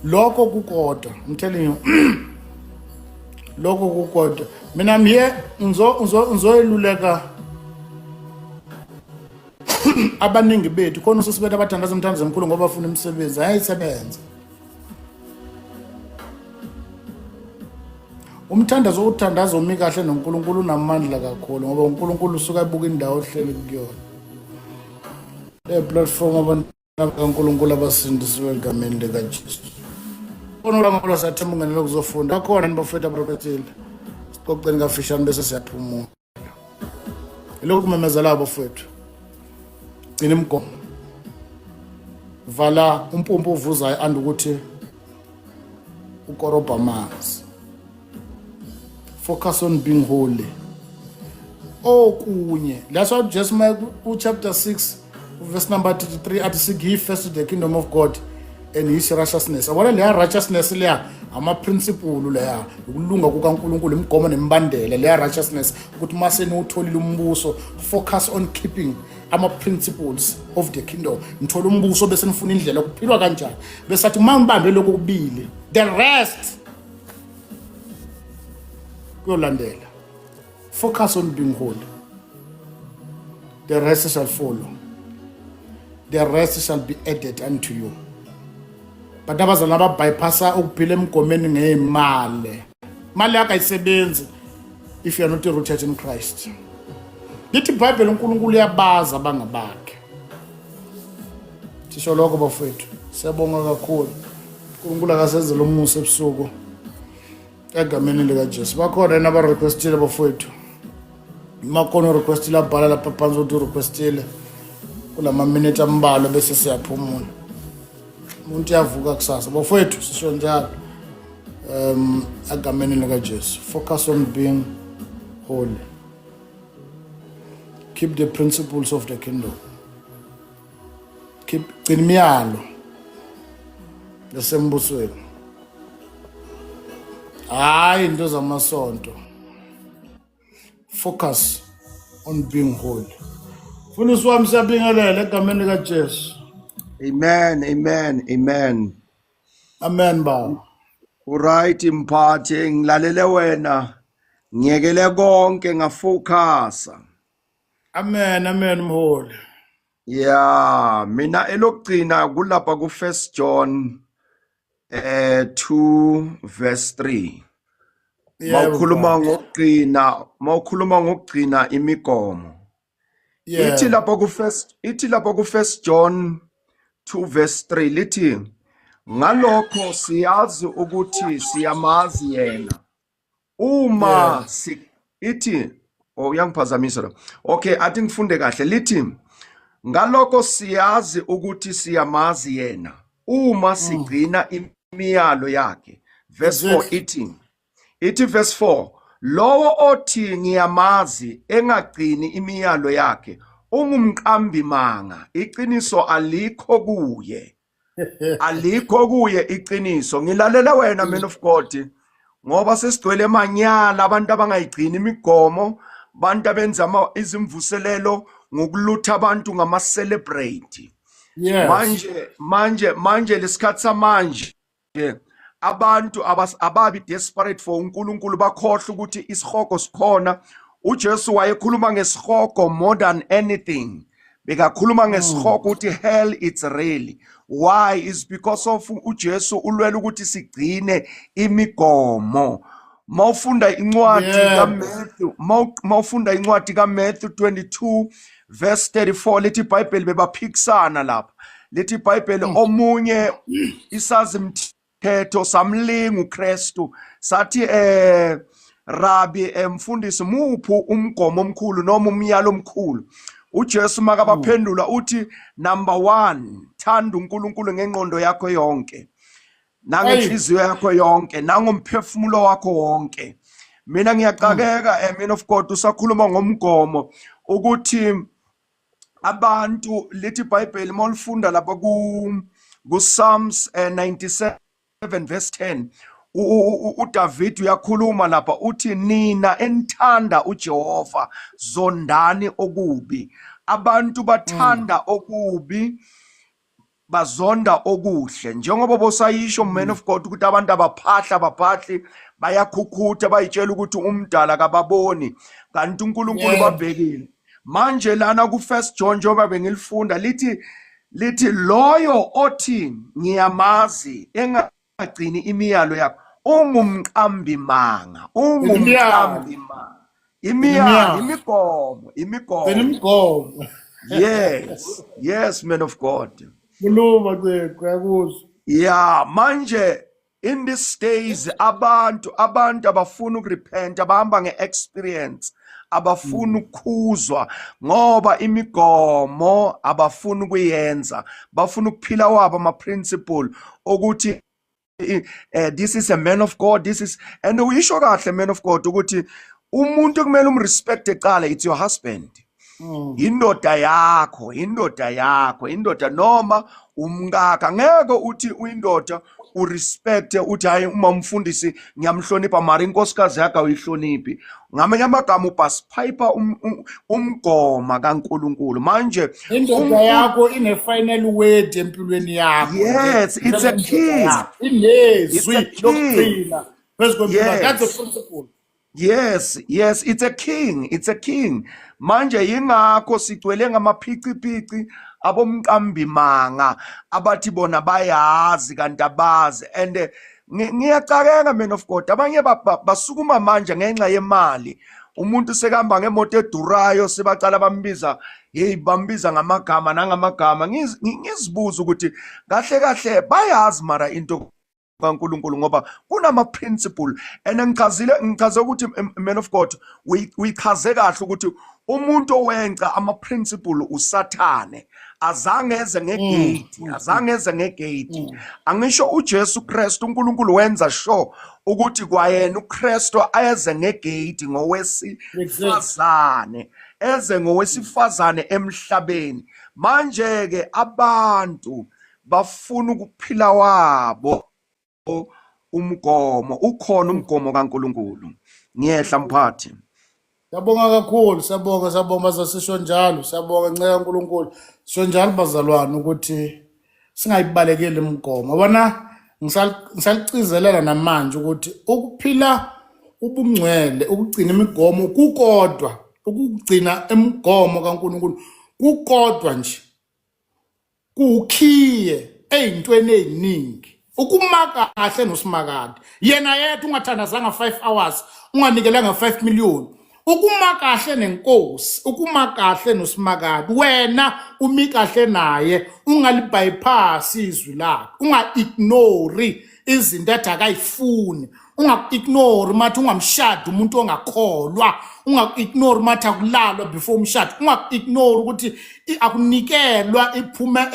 Lokho kukodwa, I'm telling you, lokho kukodwa. Mina I'm here ngizoyeluleka abaningi bethu khona usisi bethu abathandaza umthandazo omkhulu ngoba bafuna imisebenzi ayisebenze. Umthandazo uthandaza umi kahle noNkulunkulu unamandla kakhulu ngoba uNkulunkulu usuka ebuka indawo ohleli kuyona. Le platform abantu kaNkulunkulu abasindisiwe egameni likaJesu. Khona ulangola sathemba ungenele ukuzofunda. Bakhona nibafethu abaprofethile. Sixoxeni kafishane bese siyaphumula. Ilokhu kumemezela abafethu. Gcina imigomo. Vala umpompo ovuzayo and ukuthi ukorobha amanzi. Focus on being holy. Okunye, that's what Jesu ku chapter 6 verse number 33 athi seek ye first the kingdom of God and his righteousness. Yabona leya righteousness leya ama-principle leya ukulunga kukaNkulunkulu imigomo nemibandela leya righteousness ukuthi uma seniwutholile umbuso focus on keeping ama-principles of the kingdom. Nithola umbuso bese nifuna indlela kuphilwa kanjani bese athi uma ngibambe lokhu kubili the rest kuyolandela. Focus on being holy, the rest shall follow, the rest shall be added unto you. But abazalwane ababypassa ukuphila emgomeni ngeyimali, imali yakho ayisebenzi if you are not rooted in Christ. Lithi iBhayibheli uNkulunkulu uyabaza abangabakhe. Sisho lokho bafowethu, siyabonga kakhulu. uNkulunkulu akasenzele umusa ebusuku egameni likaJesu. Bakhona yini abarequestile bafowethu? Makhona urequestile abhala lapha phansi ukuthi urequestile kulama minute ambalwa bese siyaphumula. Umuntu uyavuka kusasa bafowethu, sisho njalo. Egameni likaJesu, focus on being holy, keep the principles of the kingdom, keep gcina imiyalo yasembusweni, hayi into zamasonto. Focus on being holy. Mfundisi wami, siyabingelela egameni likaJesu. Amen, amen, amen. Amen baba. Uright mphathi, ngilalele wena. Ngiyekele konke ngafocusa. Amen, amen mholi. Yeah, mina elokugcina kulapha ku First John 2 verse 3. Yebo Mawukhuluma baba. ngokugcina, mawukhuluma ngokugcina imigomo. Ithi Yebo. lapha ku first ithi lapha ku First John 2 verse 3 lithi ngalokho siyazi ukuthi siyamazi yena uma Yebo. si ithi oh uyangiphazamisa lo. Okay, athi ngifunde kahle lithi ngalokho siyazi ukuthi siyamazi yena uma sigcina imiyalo yakhe. Verse 4 Exactly. ithi verse 4 lowo othi ngiyamazi engagcini imiyalo yakhe ungumqambi manga iqiniso alikho kuye, alikho kuye iqiniso. Ngilalela wena man of God ngoba sesigcwele manyala abantu abangayigcini imigomo, abantu abenza izimvuselelo ngokulutha abantu ngama celebrate. Yes. Manje lesikhathi samanje abantu ababi desperate for uNkulunkulu, bakhohle ukuthi isihogo sikhona. UJesu wayekhuluma ngesihogo more than anything, bekakhuluma ngesihogo ukuthi hell, it's real. Why? Is because of uJesu ulwela ukuthi sigcine imigomo. Mawufunda incwadi kaMatthew, mawufunda incwadi kaMatthew 22 verse 34, lithi iBhayibheli bebaphikisana lapha. Lithi iBhayibheli omunye isazi mthetho samlinga uKristu, sathi, "Rabi, emfundisi, muphi umgomo omkhulu noma umyalo omkhulu?" UJesu makabaphendula uthi, "Number 1, thanda uNkulunkulu ngengqondo yakho yonke, nangenhliziyo yakho yonke, nangomphefumulo wakho wonke." Mina ngiyacakeka, man of God, usakhuluma ngomgomo ukuthi abantu, lithi iBhayibheli mawulifunda lapha ku Psalms 97 verse 10, uDavid uyakhuluma lapha, uthi, "Nina enithanda uJehova, zondani okubi." Abantu bathanda okubi, bazonda okuhle, njengoba bosayisho, man of God, ukuthi abantu abaphahla, abaphahli, bayakhukhutha, bayitshela ukuthi umdala kababoni, kanti uNkulunkulu babhekile. Manje lana ku First John, njengoba bengilifunda, lithi loyo othi, "Ngiyamazi," engagcini imiyalo yakho, ungumqambi manga, ungumqambi manga. Imiyalo, imigomo, imigomo. Imigomo. Yes, man of God. Khuluma, Cego, uyakuzwa. Yeah, manje in these days abantu abafuna ukurepent, abahamba ngeexperience, abafuna ukukhuzwa ngoba imigomo abafuna ukuyenza, bafuna ukuphila wabo ama principle ukuthi this is a man of God, this is, and uyisho kahle, man of God, ukuthi umuntu kumele umrespect eqala, it's your husband. Indoda yakho, indoda yakho, indoda noma umkakha. Ngeke uthi uyindoda urespect, uthi, "Hayi, uma umfundisi ngiyamhlonipha," mara inkosikazi yakho awuyihloniphi. Ngamanye amagama ubhasiphayipha umgoma kaNkuluNkulu manje. Indoda yakho ine final word empilweni yakho. Yes, it's a king. Inezwi lokugcina phezu kwempilo. That's a principle. Yes, it's a king, it's a king. Manje yingakho sigcwele ngamaphiciphiciabomqambi manga abathi bona bayazi kanti abazi. And ngiyacakeka, man of God, abanye basukuma manje ngenxa yemali. Umuntu sekahamba ngemoto edurayo, sebacala bambiza, hey, bambiza ngamagama nangamagama. Ngizibuza ukuthi kahle kahle bayazi mara into kaNkuluNkulu, ngoba kunama principle. And ngichazile, ngichaze ukuthi, man of God, uyichaze kahle ukuthi umuntu owenca ama principle usathane, azange eze ngegate, azange eze ngegate. Angisho uJesu Kristu, uNkulunkulu wenza sure ukuthi kwayena uKristu ayeze ngegate ngowesifazane, eze ngowesifazane emhlabeni. Manje ke abantu bafuna ukuphila wabo umgomo. Ukhona umgomo kaNkuluNkulu. Ngiyehla, mphathi. Siyabonga kakhulu, siyabonga, siyabonga bazasisho njalo, siyabonga nceka uNkulunkulu. Sisho njalo bazalwane ukuthi singayibalekeli imigomo. Yabona, ngisalicizelela namanje ukuthi ukuphila ubungcwele, ukugcina imigomo kukodwa, ukugcina imigomo kaNkulunkulu kukodwa nje kuwukhiye ey'ntweni ey'ningi, ukuma kahle nosimakade yena yedwa, ungathandazanga 5 hours, unganikelanga 5 million, ukuma kahle nenkosi, ukuma kahle nosimakade, wena umi kahle naye, ungalibypass izwi lakhe, unga-ignore izinto athi akayifuni, ungaku-ignore mathi ungamshadi umuntu ongakholwa, ungaku-ignore mathi akulalwa before umshado, ungaku-ignore ukuthi akunikelwa iphume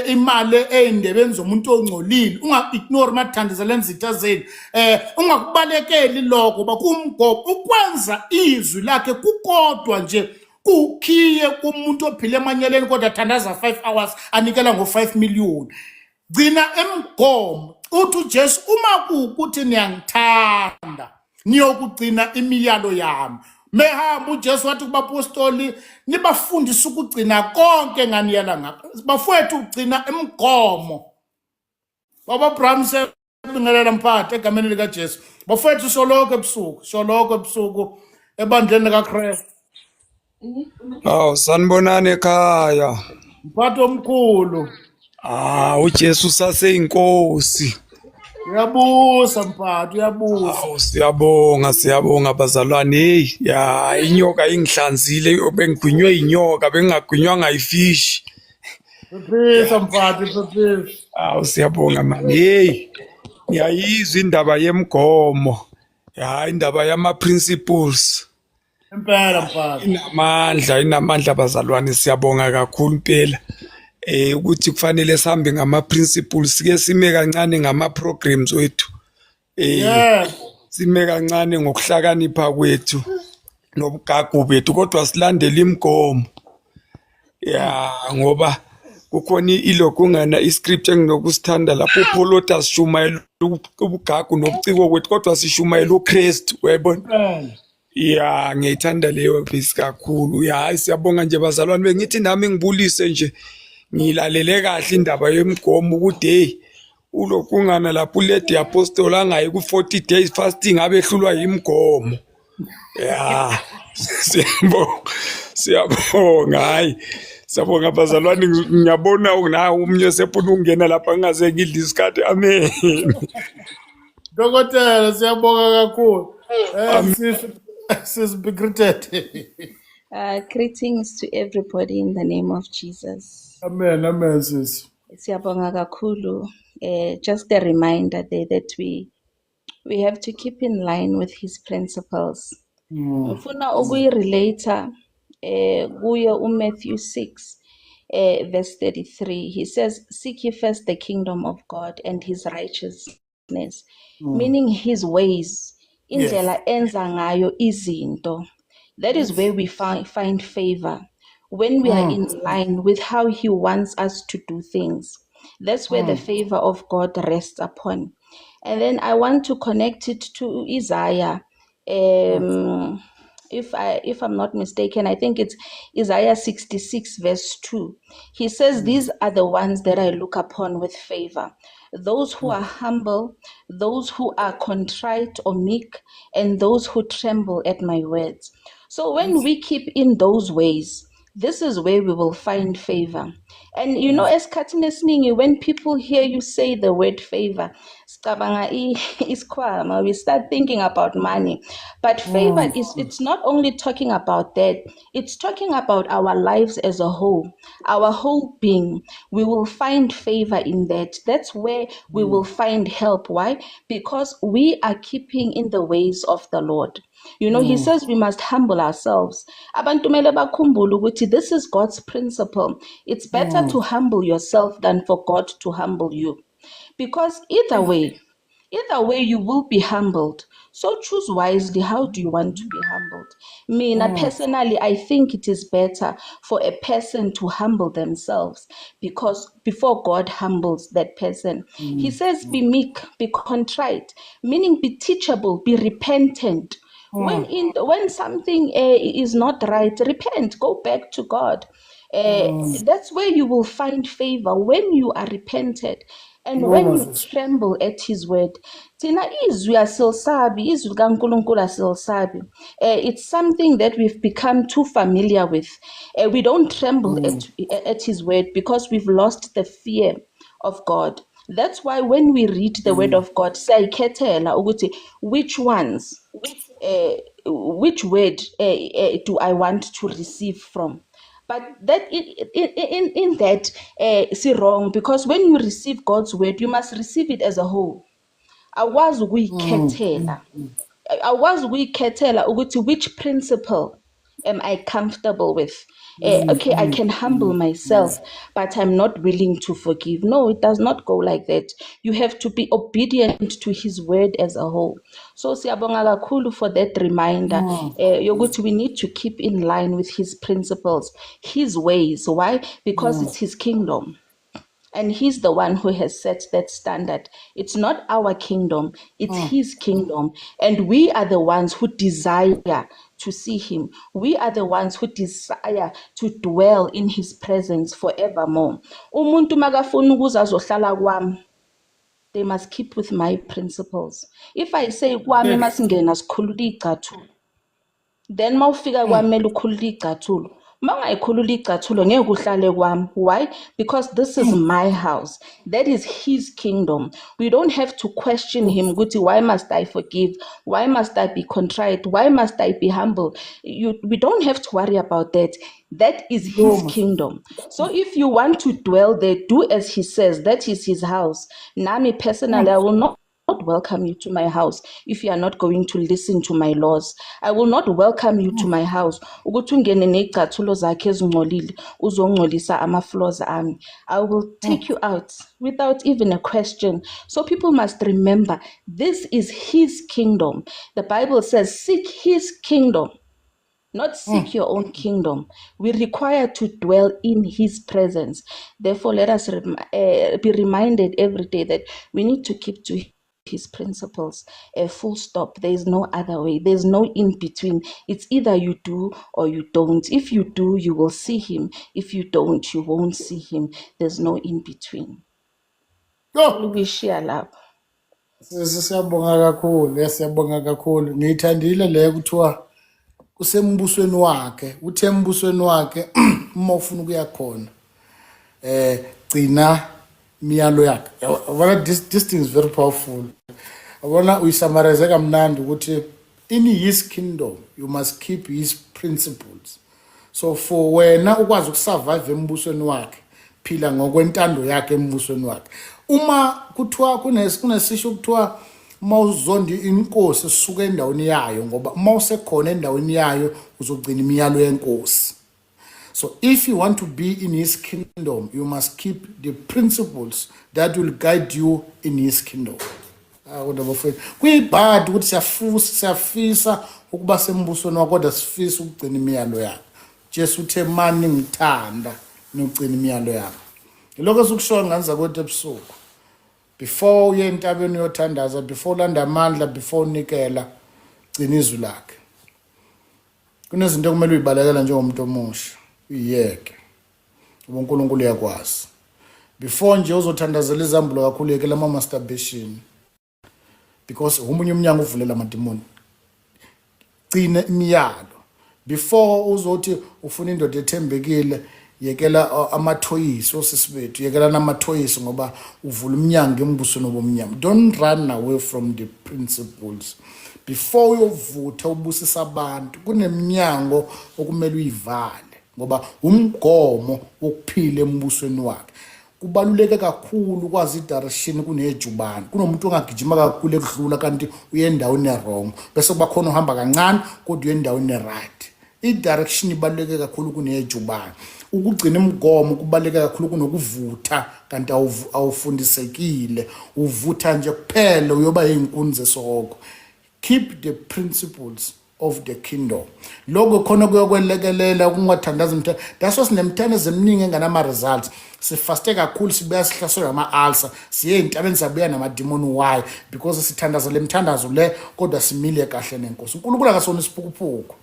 imali ey'ndebeni zomuntu ongcolile, ungaku-ignore mathi thandazela izitha zenu, ungakubalekeli lokho bakumgomo. Ukwenza izwi lakhe kukodwa nje kukhiye kumuntu ophila emanyeleni kodwa thandaza 5 hours, anikela ngo-5 million. Gcina emgomo. Uthi uJesu, "Uma kuwukuthi niyangithanda, niyokugcina imiyalo yami." Mehamba uJesu wathi kubapostoli, nibafundise ukugcina konke enganiyala ngakho. Bafowethu, ugcina imigomo. Baba Abraham, siyabingelela mphathi egameni likaJesu. Bafowethu, soloko ebusuku, soloko ebusuku ebandleni likaKristu. Awu, sanibonani ekhaya. Mphathi omkhulu. Ah, uJesu saseyinkosi. Uyabusa mphathi, uyabusa. Awu, siyabonga, siyabonga bazalwane. Hey, ya inyoka ingihlanzile, bengigwinywe inyoka, bengingagwinywanga ifish. Phephisa mphathi, phephisa. Awu, siyabonga man. Hey, ngiyayizwa indaba yemgomo. Ya, indaba yama principles. Impela mphathi. Inamandla, inamandla bazalwane, siyabonga kakhulu impela. Ukuthi kufanele sihambe ngama principles, sike sime kancane ngama programs wethu. Sime kancane ngokuhlakanipha kwethu nobugagu bethu, kodwa silandele imigomo. Ya, ngoba kukhona ilokungana iscript enginokusithanda lapho uPaul othi asishumayela ubugagu nobuciko kwethu, kodwa sishumayela uKristu, uyayibona? Impela. Ya, ngiyayithanda leyo verse kakhulu. Ya, hayi, siyabonga nje bazalwane. Bengithi nami ngibulise nje, ngilalele kahle indaba yemigomo ukuthi hey, ulokungana lapho uLady Apostle angayi ku-40 days fasting abehlulwa yimigomo. Ya, siyabonga, siyabonga, hayi, siyabonga bazalwane. Ngiyabona na umnye sefuna ukungena lapha, ngingaze ngidle isikhathi. Amen. Dokotela, siyabonga kakhulu. Sis, be greeted. Greetings to everybody in the name of Jesus. Amen, amen, sis. Siyabonga kakhulu. Just a reminder there that we have to keep in line with his principles. Ngifuna ukuyirelate kuye uMatthew 6 verse 33. He says, "Seek ye first the kingdom of God and his righteousness," meaning his ways, indlela enza ngayo izinto. That is where we find favor. When we are in line with how he wants us to do things. That's where the favor of God rests upon. And then I want to connect it to Isaiah. If I'm not mistaken, I think it's Isaiah 66 verse 2. He says, "These are the ones that I look upon with favor. Those who are humble, those who are contrite or meek, and those who tremble at my words." So when we keep in those ways, this is where we will find favor. And esikhathini esiningi, when people hear you say the word favor, sicabanga isikhwama, we start thinking about money. But favor is, it's not only talking about that, it's talking about our lives as a whole, our whole being. We will find favor in that. That's where we will find help. Why? Because we are keeping in the ways of the Lord. He says we must humble ourselves. Abantu kumele bakhumbule ukuthi this is God's principle. It's better to humble yourself than for God to humble you. Because either way you will be humbled. So choose wisely. How do you want to be humbled? Mina personally, I think it is better for a person to humble themselves, because before God humbles that person, he says, "Be meek, be contrite," meaning be teachable, be repentant. When something is not right, repent, go back to God. That's where you will find favor, when you are repented and when you Moses. Tremble at his word. Thina izwi asilisabi, izwi likaNkulunkulu asilisabi. It's something that we've become too familiar with. We don't tremble at his word because we've lost the fear of God. That's why when we read the word of God, siyayikhethela ukuthi which ones, which word do I want to receive from. But that in that is wrong, because when you receive God's word, you must receive it as a whole. Awukwazi ukuyikhethela. Awukwazi ukuyikhethela ukuthi which principle am I comfortable with. Okay, I can humble myself, but I'm not willing to forgive. No, it does not go like that. You have to be obedient to his word as a whole. So siyabonga kakhulu for that reminder yokuthi we need to keep in line with his principles, his ways. Why? Because it's his kingdom. And he's the one who has set that standard. It's not our kingdom, it's his kingdom. And we are the ones who desire to see him. We are the ones who desire to dwell in his presence forevermore. Umuntu makafuna ukuza azohlala kwami, they must keep with my principles. If I say kwami masingena sikhulula iy'cathulo, then mawufika kwami kumele ukhulule iy'cathulo. Uma ungayikhulula iy'cathulo ngeke uhlale kwami. Why? Because this is my house. That is his kingdom. We don't have to question him ukuthi why must I forgive? Why must I be contrite? Why must I be humble? We don't have to worry about that. That is his kingdom. So if you want to dwell there, do as he says. That is his house. Nami personally, I will not welcome you to my house if you are not going to listen to my laws. I will not welcome you to my house. Ukuthi ungene ney'cathulo zakhe ezingcolile, uzongcolisa ama-floors ami. I will take you out without even a question. So people must remember, this is his kingdom. The Bible says, seek his kingdom, not seek your own kingdom. We require to dwell in his presence. Therefore, let us be reminded every day that we need to keep to his principles. A full stop. There is no other way. There's no in between. It's either you do or you don't. If you do, you will see him. If you don't, you won't see him. There's no in between. Yo, Ukuyishiya lapho. sisi siyabonga kakhulu, yes, siyabonga kakhulu. Ngiyithandile le kuthiwa kusembusweni wakhe, uthe embusweni wakhe uma ufuna ukuya khona gcina imiyalo yakhe. Yabona, this thing is very powerful. Yabona, uyisummarize kamnandi ukuthi in his kingdom you must keep his principles. So for wena ukwazi ukusurvive embusweni wakhe, phila ngokwentando yakhe embusweni wakhe. Uma kuthiwa kunesisho kuthiwa uma uzonda inkosi suka endaweni yayo, ngoba uma usekhona endaweni yayo uzogcina imiyalo yenkosi. So if you want to be in his kingdom, you must keep the principles that will guide you in his kingdom. Ah, kodwa bafowethu, kuyibhadi ukuthi siyafusa, siyafisa ukuba sembusweni wakho, kodwa sifisa ukugcina imiyalo yakhe. Jesu uthe mani ngithanda nogcina imiyalo yakhe. Yilokho esikushoyo ngane zakwethu ebusuku. Before uye entabeni uyothandaza, before ulanda amandla, before unikela, gcina izwi lakhe. Kunezinto okumele uyibalekela njengomuntu omusha, uyiyeke. Ngoba uNkulunkulu uyakwazi. Before nje uzothandazela izambulo kakhulu, yekela ama masturbation. Because omunye umnyango uvulela amadimoni. Gcina imiyalo. Before uzothi ufuna indoda ethembekile, yekela amathoyisi osisi bethu, yekela namathoyisi ngoba uvula umnyango embusweni obumnyama. Don't run away from the principles. Before uyovutha ubusisa abantu, kuneminyango okumele uyivale ngoba umgomo wokuphila embusweni wakhe. Kubaluleke kakhulu ukwazi i-direction kunejubane. Kunomuntu ongagijima kakhulu ekudlula kanti uye endaweni e-wrong, bese kuba khona uhamba kancane kodwa uye endaweni e-right. I-direction ibaluleke kakhulu kunejubane. Ukugcina imigomo kubaluleke kakhulu kunokuvutha kanti awufundisekile, uvutha nje kuphela uyoba yinkunzi esoko. Keep the principles of the kingdom. Lokho khona kuyokwelekelela ukungathandazi imthandazo. That's why sinemthandazo eminingi enganama results. Sifaste kakhulu, sibuya sihlaselwa ama-ulcer, siye ey'ntabeni sabuya namadimoni. Why? Because sithandaza le mthandazo le kodwa simile kahle nenkosi. uNkulunkulu akasona isiphukuphuku.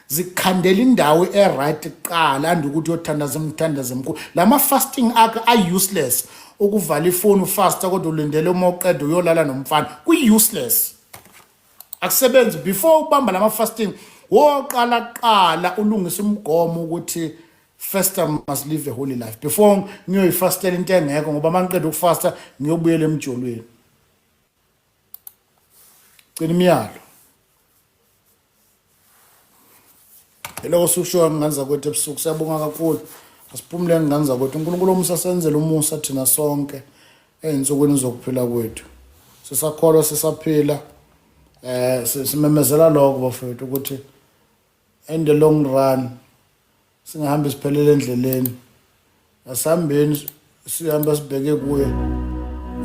Zikhandela indawo e-right kuqala andi ukuthi uyothandaza imthandazo emkhulu. Lama fasting akhe a-useless. Ukuvala ifoni ufasta kodwa ulindele uma uqeda uyolala nomfana, kuyi-useless, akusebenzi. Before ubamba lama fasting, woqala qala ulungisa umgomo ukuthi first I must live a holy life before ngiyoyifastela into engekho, ngoba uma ngiqeda ukufasta ngiyobuyela emjolweni. Gcina imiyalo. Yiloko sikushoyo ngane zakwethu ebusuku. Siyabonga kakhulu. Asiphumuleni ngane zakwethu. uNkulunkulu omusa senzele umusa thina sonke ey'nsukwini zokuphila kwethu. Sisakholwa, sisaphila, simemezela lokho bafowethu ukuthi in the long run singahambi siphelele endleleni. Asihambeni, sihamba sibheke kuye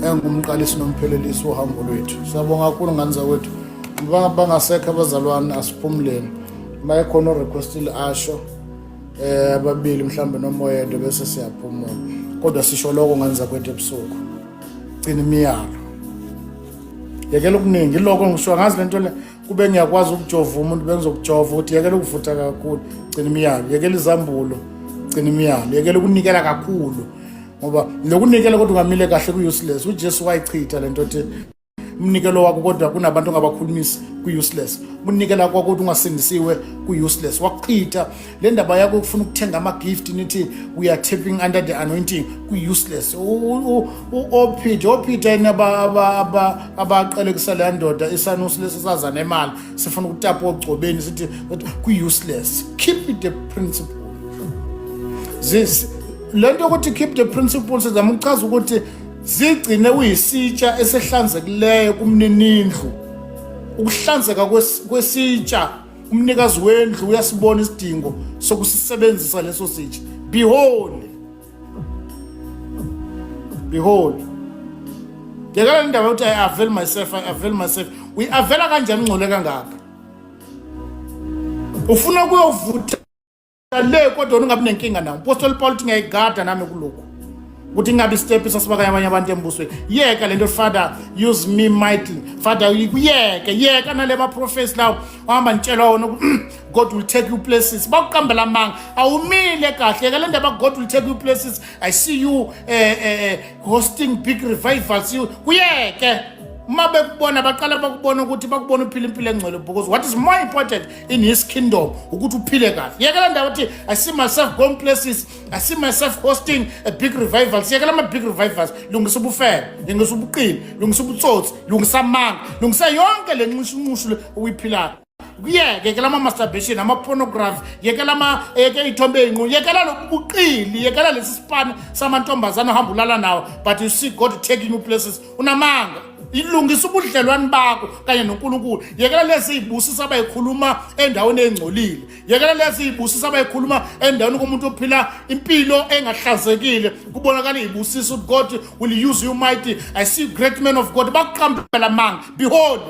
engumqalisi nomphelelisi wohambo lwethu. Siyabonga kakhulu ngane zakwethu. Bangasekho abazalwane, asiphumuleni. Uma ekhona orequestile asho, ababili mhlambe noma oyedwa, bese siyaphumula. Kodwa sisho lokho ngane zakwethu ebusuku. Gcina imiyalo. Yekela okuningi iloko ngisho ngazi lento le kube ngiyakwazi ukujova umuntu bengizokujova ukuthi yekela ukuvutha kakhulu, gcina imiyalo, yekela izambulo, gcina imiyalo, yekela ukunikela kakhulu. Ngoba lokunikela kodwa ungamile kahle ku-useless. UJesu wayichitha lento ethi umnikelo wakho kodwa kunabantu ongabakhulumisi ku-useless. Ukunikela kwakho ukuthi ungasindisiwe ku-useless. Wakuchitha le ndaba yakho ukufuna ukuthenga ama-gift nithi we are tapping under the anointing ku-useless. Ophitha ophitha yini abaqalekisa leya ndoda isanusi lesi saza nemali sifuna ukutapa ogcobeni sithi ku-useless. Keep the principle. Le nto yokuthi keep the principle sizama ukuchaza ukuthi zigcine uyisitsha esehlanzekileyo kumninindlu. Ukuhlanzeka kwesitsha, umnikazi wendlu uyasibona isidingo sokusisebenzisa leso sitsha. Behold, behold. Yekela le ndaba yokuthi I avail myself, I avail myself. Uyi-availa kanjani ungcole kangaka? Ufuna ukuyovutha le kodwa ungabi nenkinga nawo. Umpostoli Paul uthi ngiyayigada nami kulokhu ukuthi ingabi step sasibakanye abanye abantu embusweni. Yeka lento, Father use me mightily, Father yeke yeka nale ma prophets lawo uhamba nitshelwa wona God will take you places. Bakuqambela amanga, awumile kahle. Yeka le ndaba God will take you places, I see you hosting big revivals. You kuyeke uma bekubona baqala bakubona ukuthi bakubona uphila impilo engcwele, because what is more important in his kingdom ukuthi uphile kahle. Yekela ndaba ukuthi I see myself going places, I see myself hosting a big revival. Siyekela ama-big revivals. Lungisa ubufebe, lungisa ubuqili, lungisa ubutsotsi, lungisa amanga, lungisa yonke le nxushunxushu le oyiphilayo. Kuyeke, yekela ama-masturbation, ama-pornography, yekela yeke iy'thombe ey'nqunu, yekela lobu buqili, yekela lesi sipani samantombazane ohamba ulala nawo, but you see God taking you places. Unamanga. Ilungisa ubudlelwane bakho kanye noNkulunkulu. Yekela lezi zibusiso abayikhuluma endaweni engcolile. Yekela lezi zibusiso abayikhuluma endaweni komuntu ophila impilo engahlanzekile. Kubonakala izibusiso ukuthi God will use you mighty. I see great men of God bakuqambela amanga. Behold.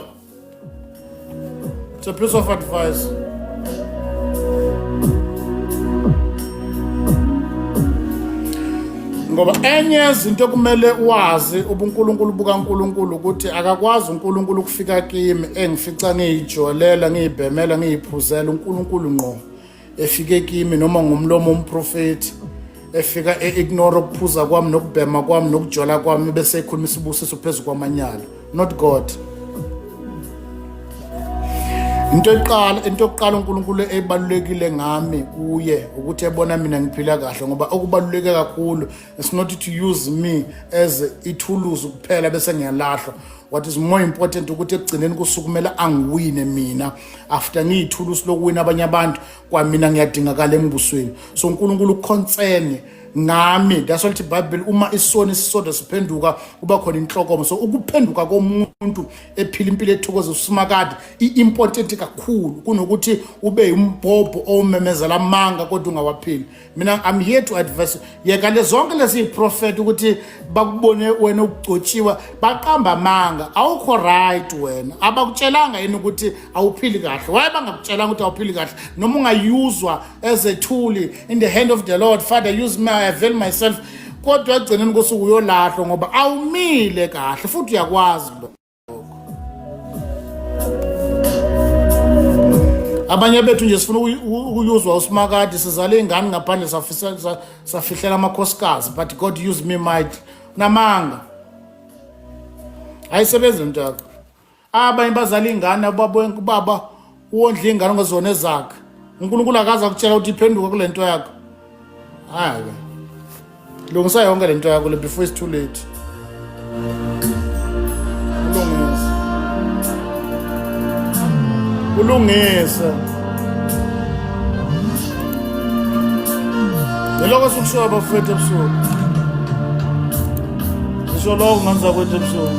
It's a piece of advice. Ngoba enye yezinto okumele wazi ubuNkulunkulu bukaNkulunkulu ukuthi akakwazi uNkulunkulu ukufika kimi engifica ngiyijolela, ngiyibhemela, ngiyiphuzela. uNkulunkulu ngqo efike kimi noma ngomlomo womprofethi efika e-ignore ukuphuza kwami nokubhema kwami nokujola kwami bese ekhuluma isibusiso phezu kwamanyala. Not God. Into eqala, into yokuqala uNkulunkulu ebalulekile ngami kuye ukuthi ebona mina ngiphila kahle, ngoba okubaluleke kakhulu it's not to use me as ithuluzi kuphela bese ngiyalahlwa. What is more important ukuthi ekugcineni kusukumela angiwine mina after ngiyithulusi lokuwina abanye abantu, kwamina ngiyadingakala embusweni. So uNkulunkulu uconcern ngami. That's what iBhayibheli, uma isoni sisodwa siphenduka kuba khona inhlokomo. So ukuphenduka komuntu ephila impilo ethokoza usimakade i-important kakhulu kunokuthi ube umbhobho owumemezela amanga kodwa ungawaphili. Mina I'm here to advise, yeka le zonke lezi prophet ukuthi bakubone wena ukugcotshiwa, baqamba amanga, awukho right wena. Abakutshelanga yini ukuthi awuphili kahle? Why bangakutshelanga ukuthi awuphili kahle? Noma ungayuzwa as a tool in the hand of the Lord, Father use me, I avail myself, kodwa ekugcineni kosuku uyolahlwa ngoba awumile kahle futhi uyakwazi lokho. Abanye bethu nje sifuna ukuyuzwa usimakade, sizale ingane ngaphandle, safisa safihlela amakhosikazi, but God use me might. Namanga, ayisebenzi into yakho. Abanye bazala ingane, ubaba uwondla ingane ngezona ezakhe. uNkulunkulu akaze akutshela ukuthi iphenduke kule nto yakho. Hayi ke, lungisa yonke le nto yakho le before it's too late. Ulungise, ulungise yiloko esikushoyo bafethu ebusuku. Ngisho lokho ngenza kwethu ebusuku.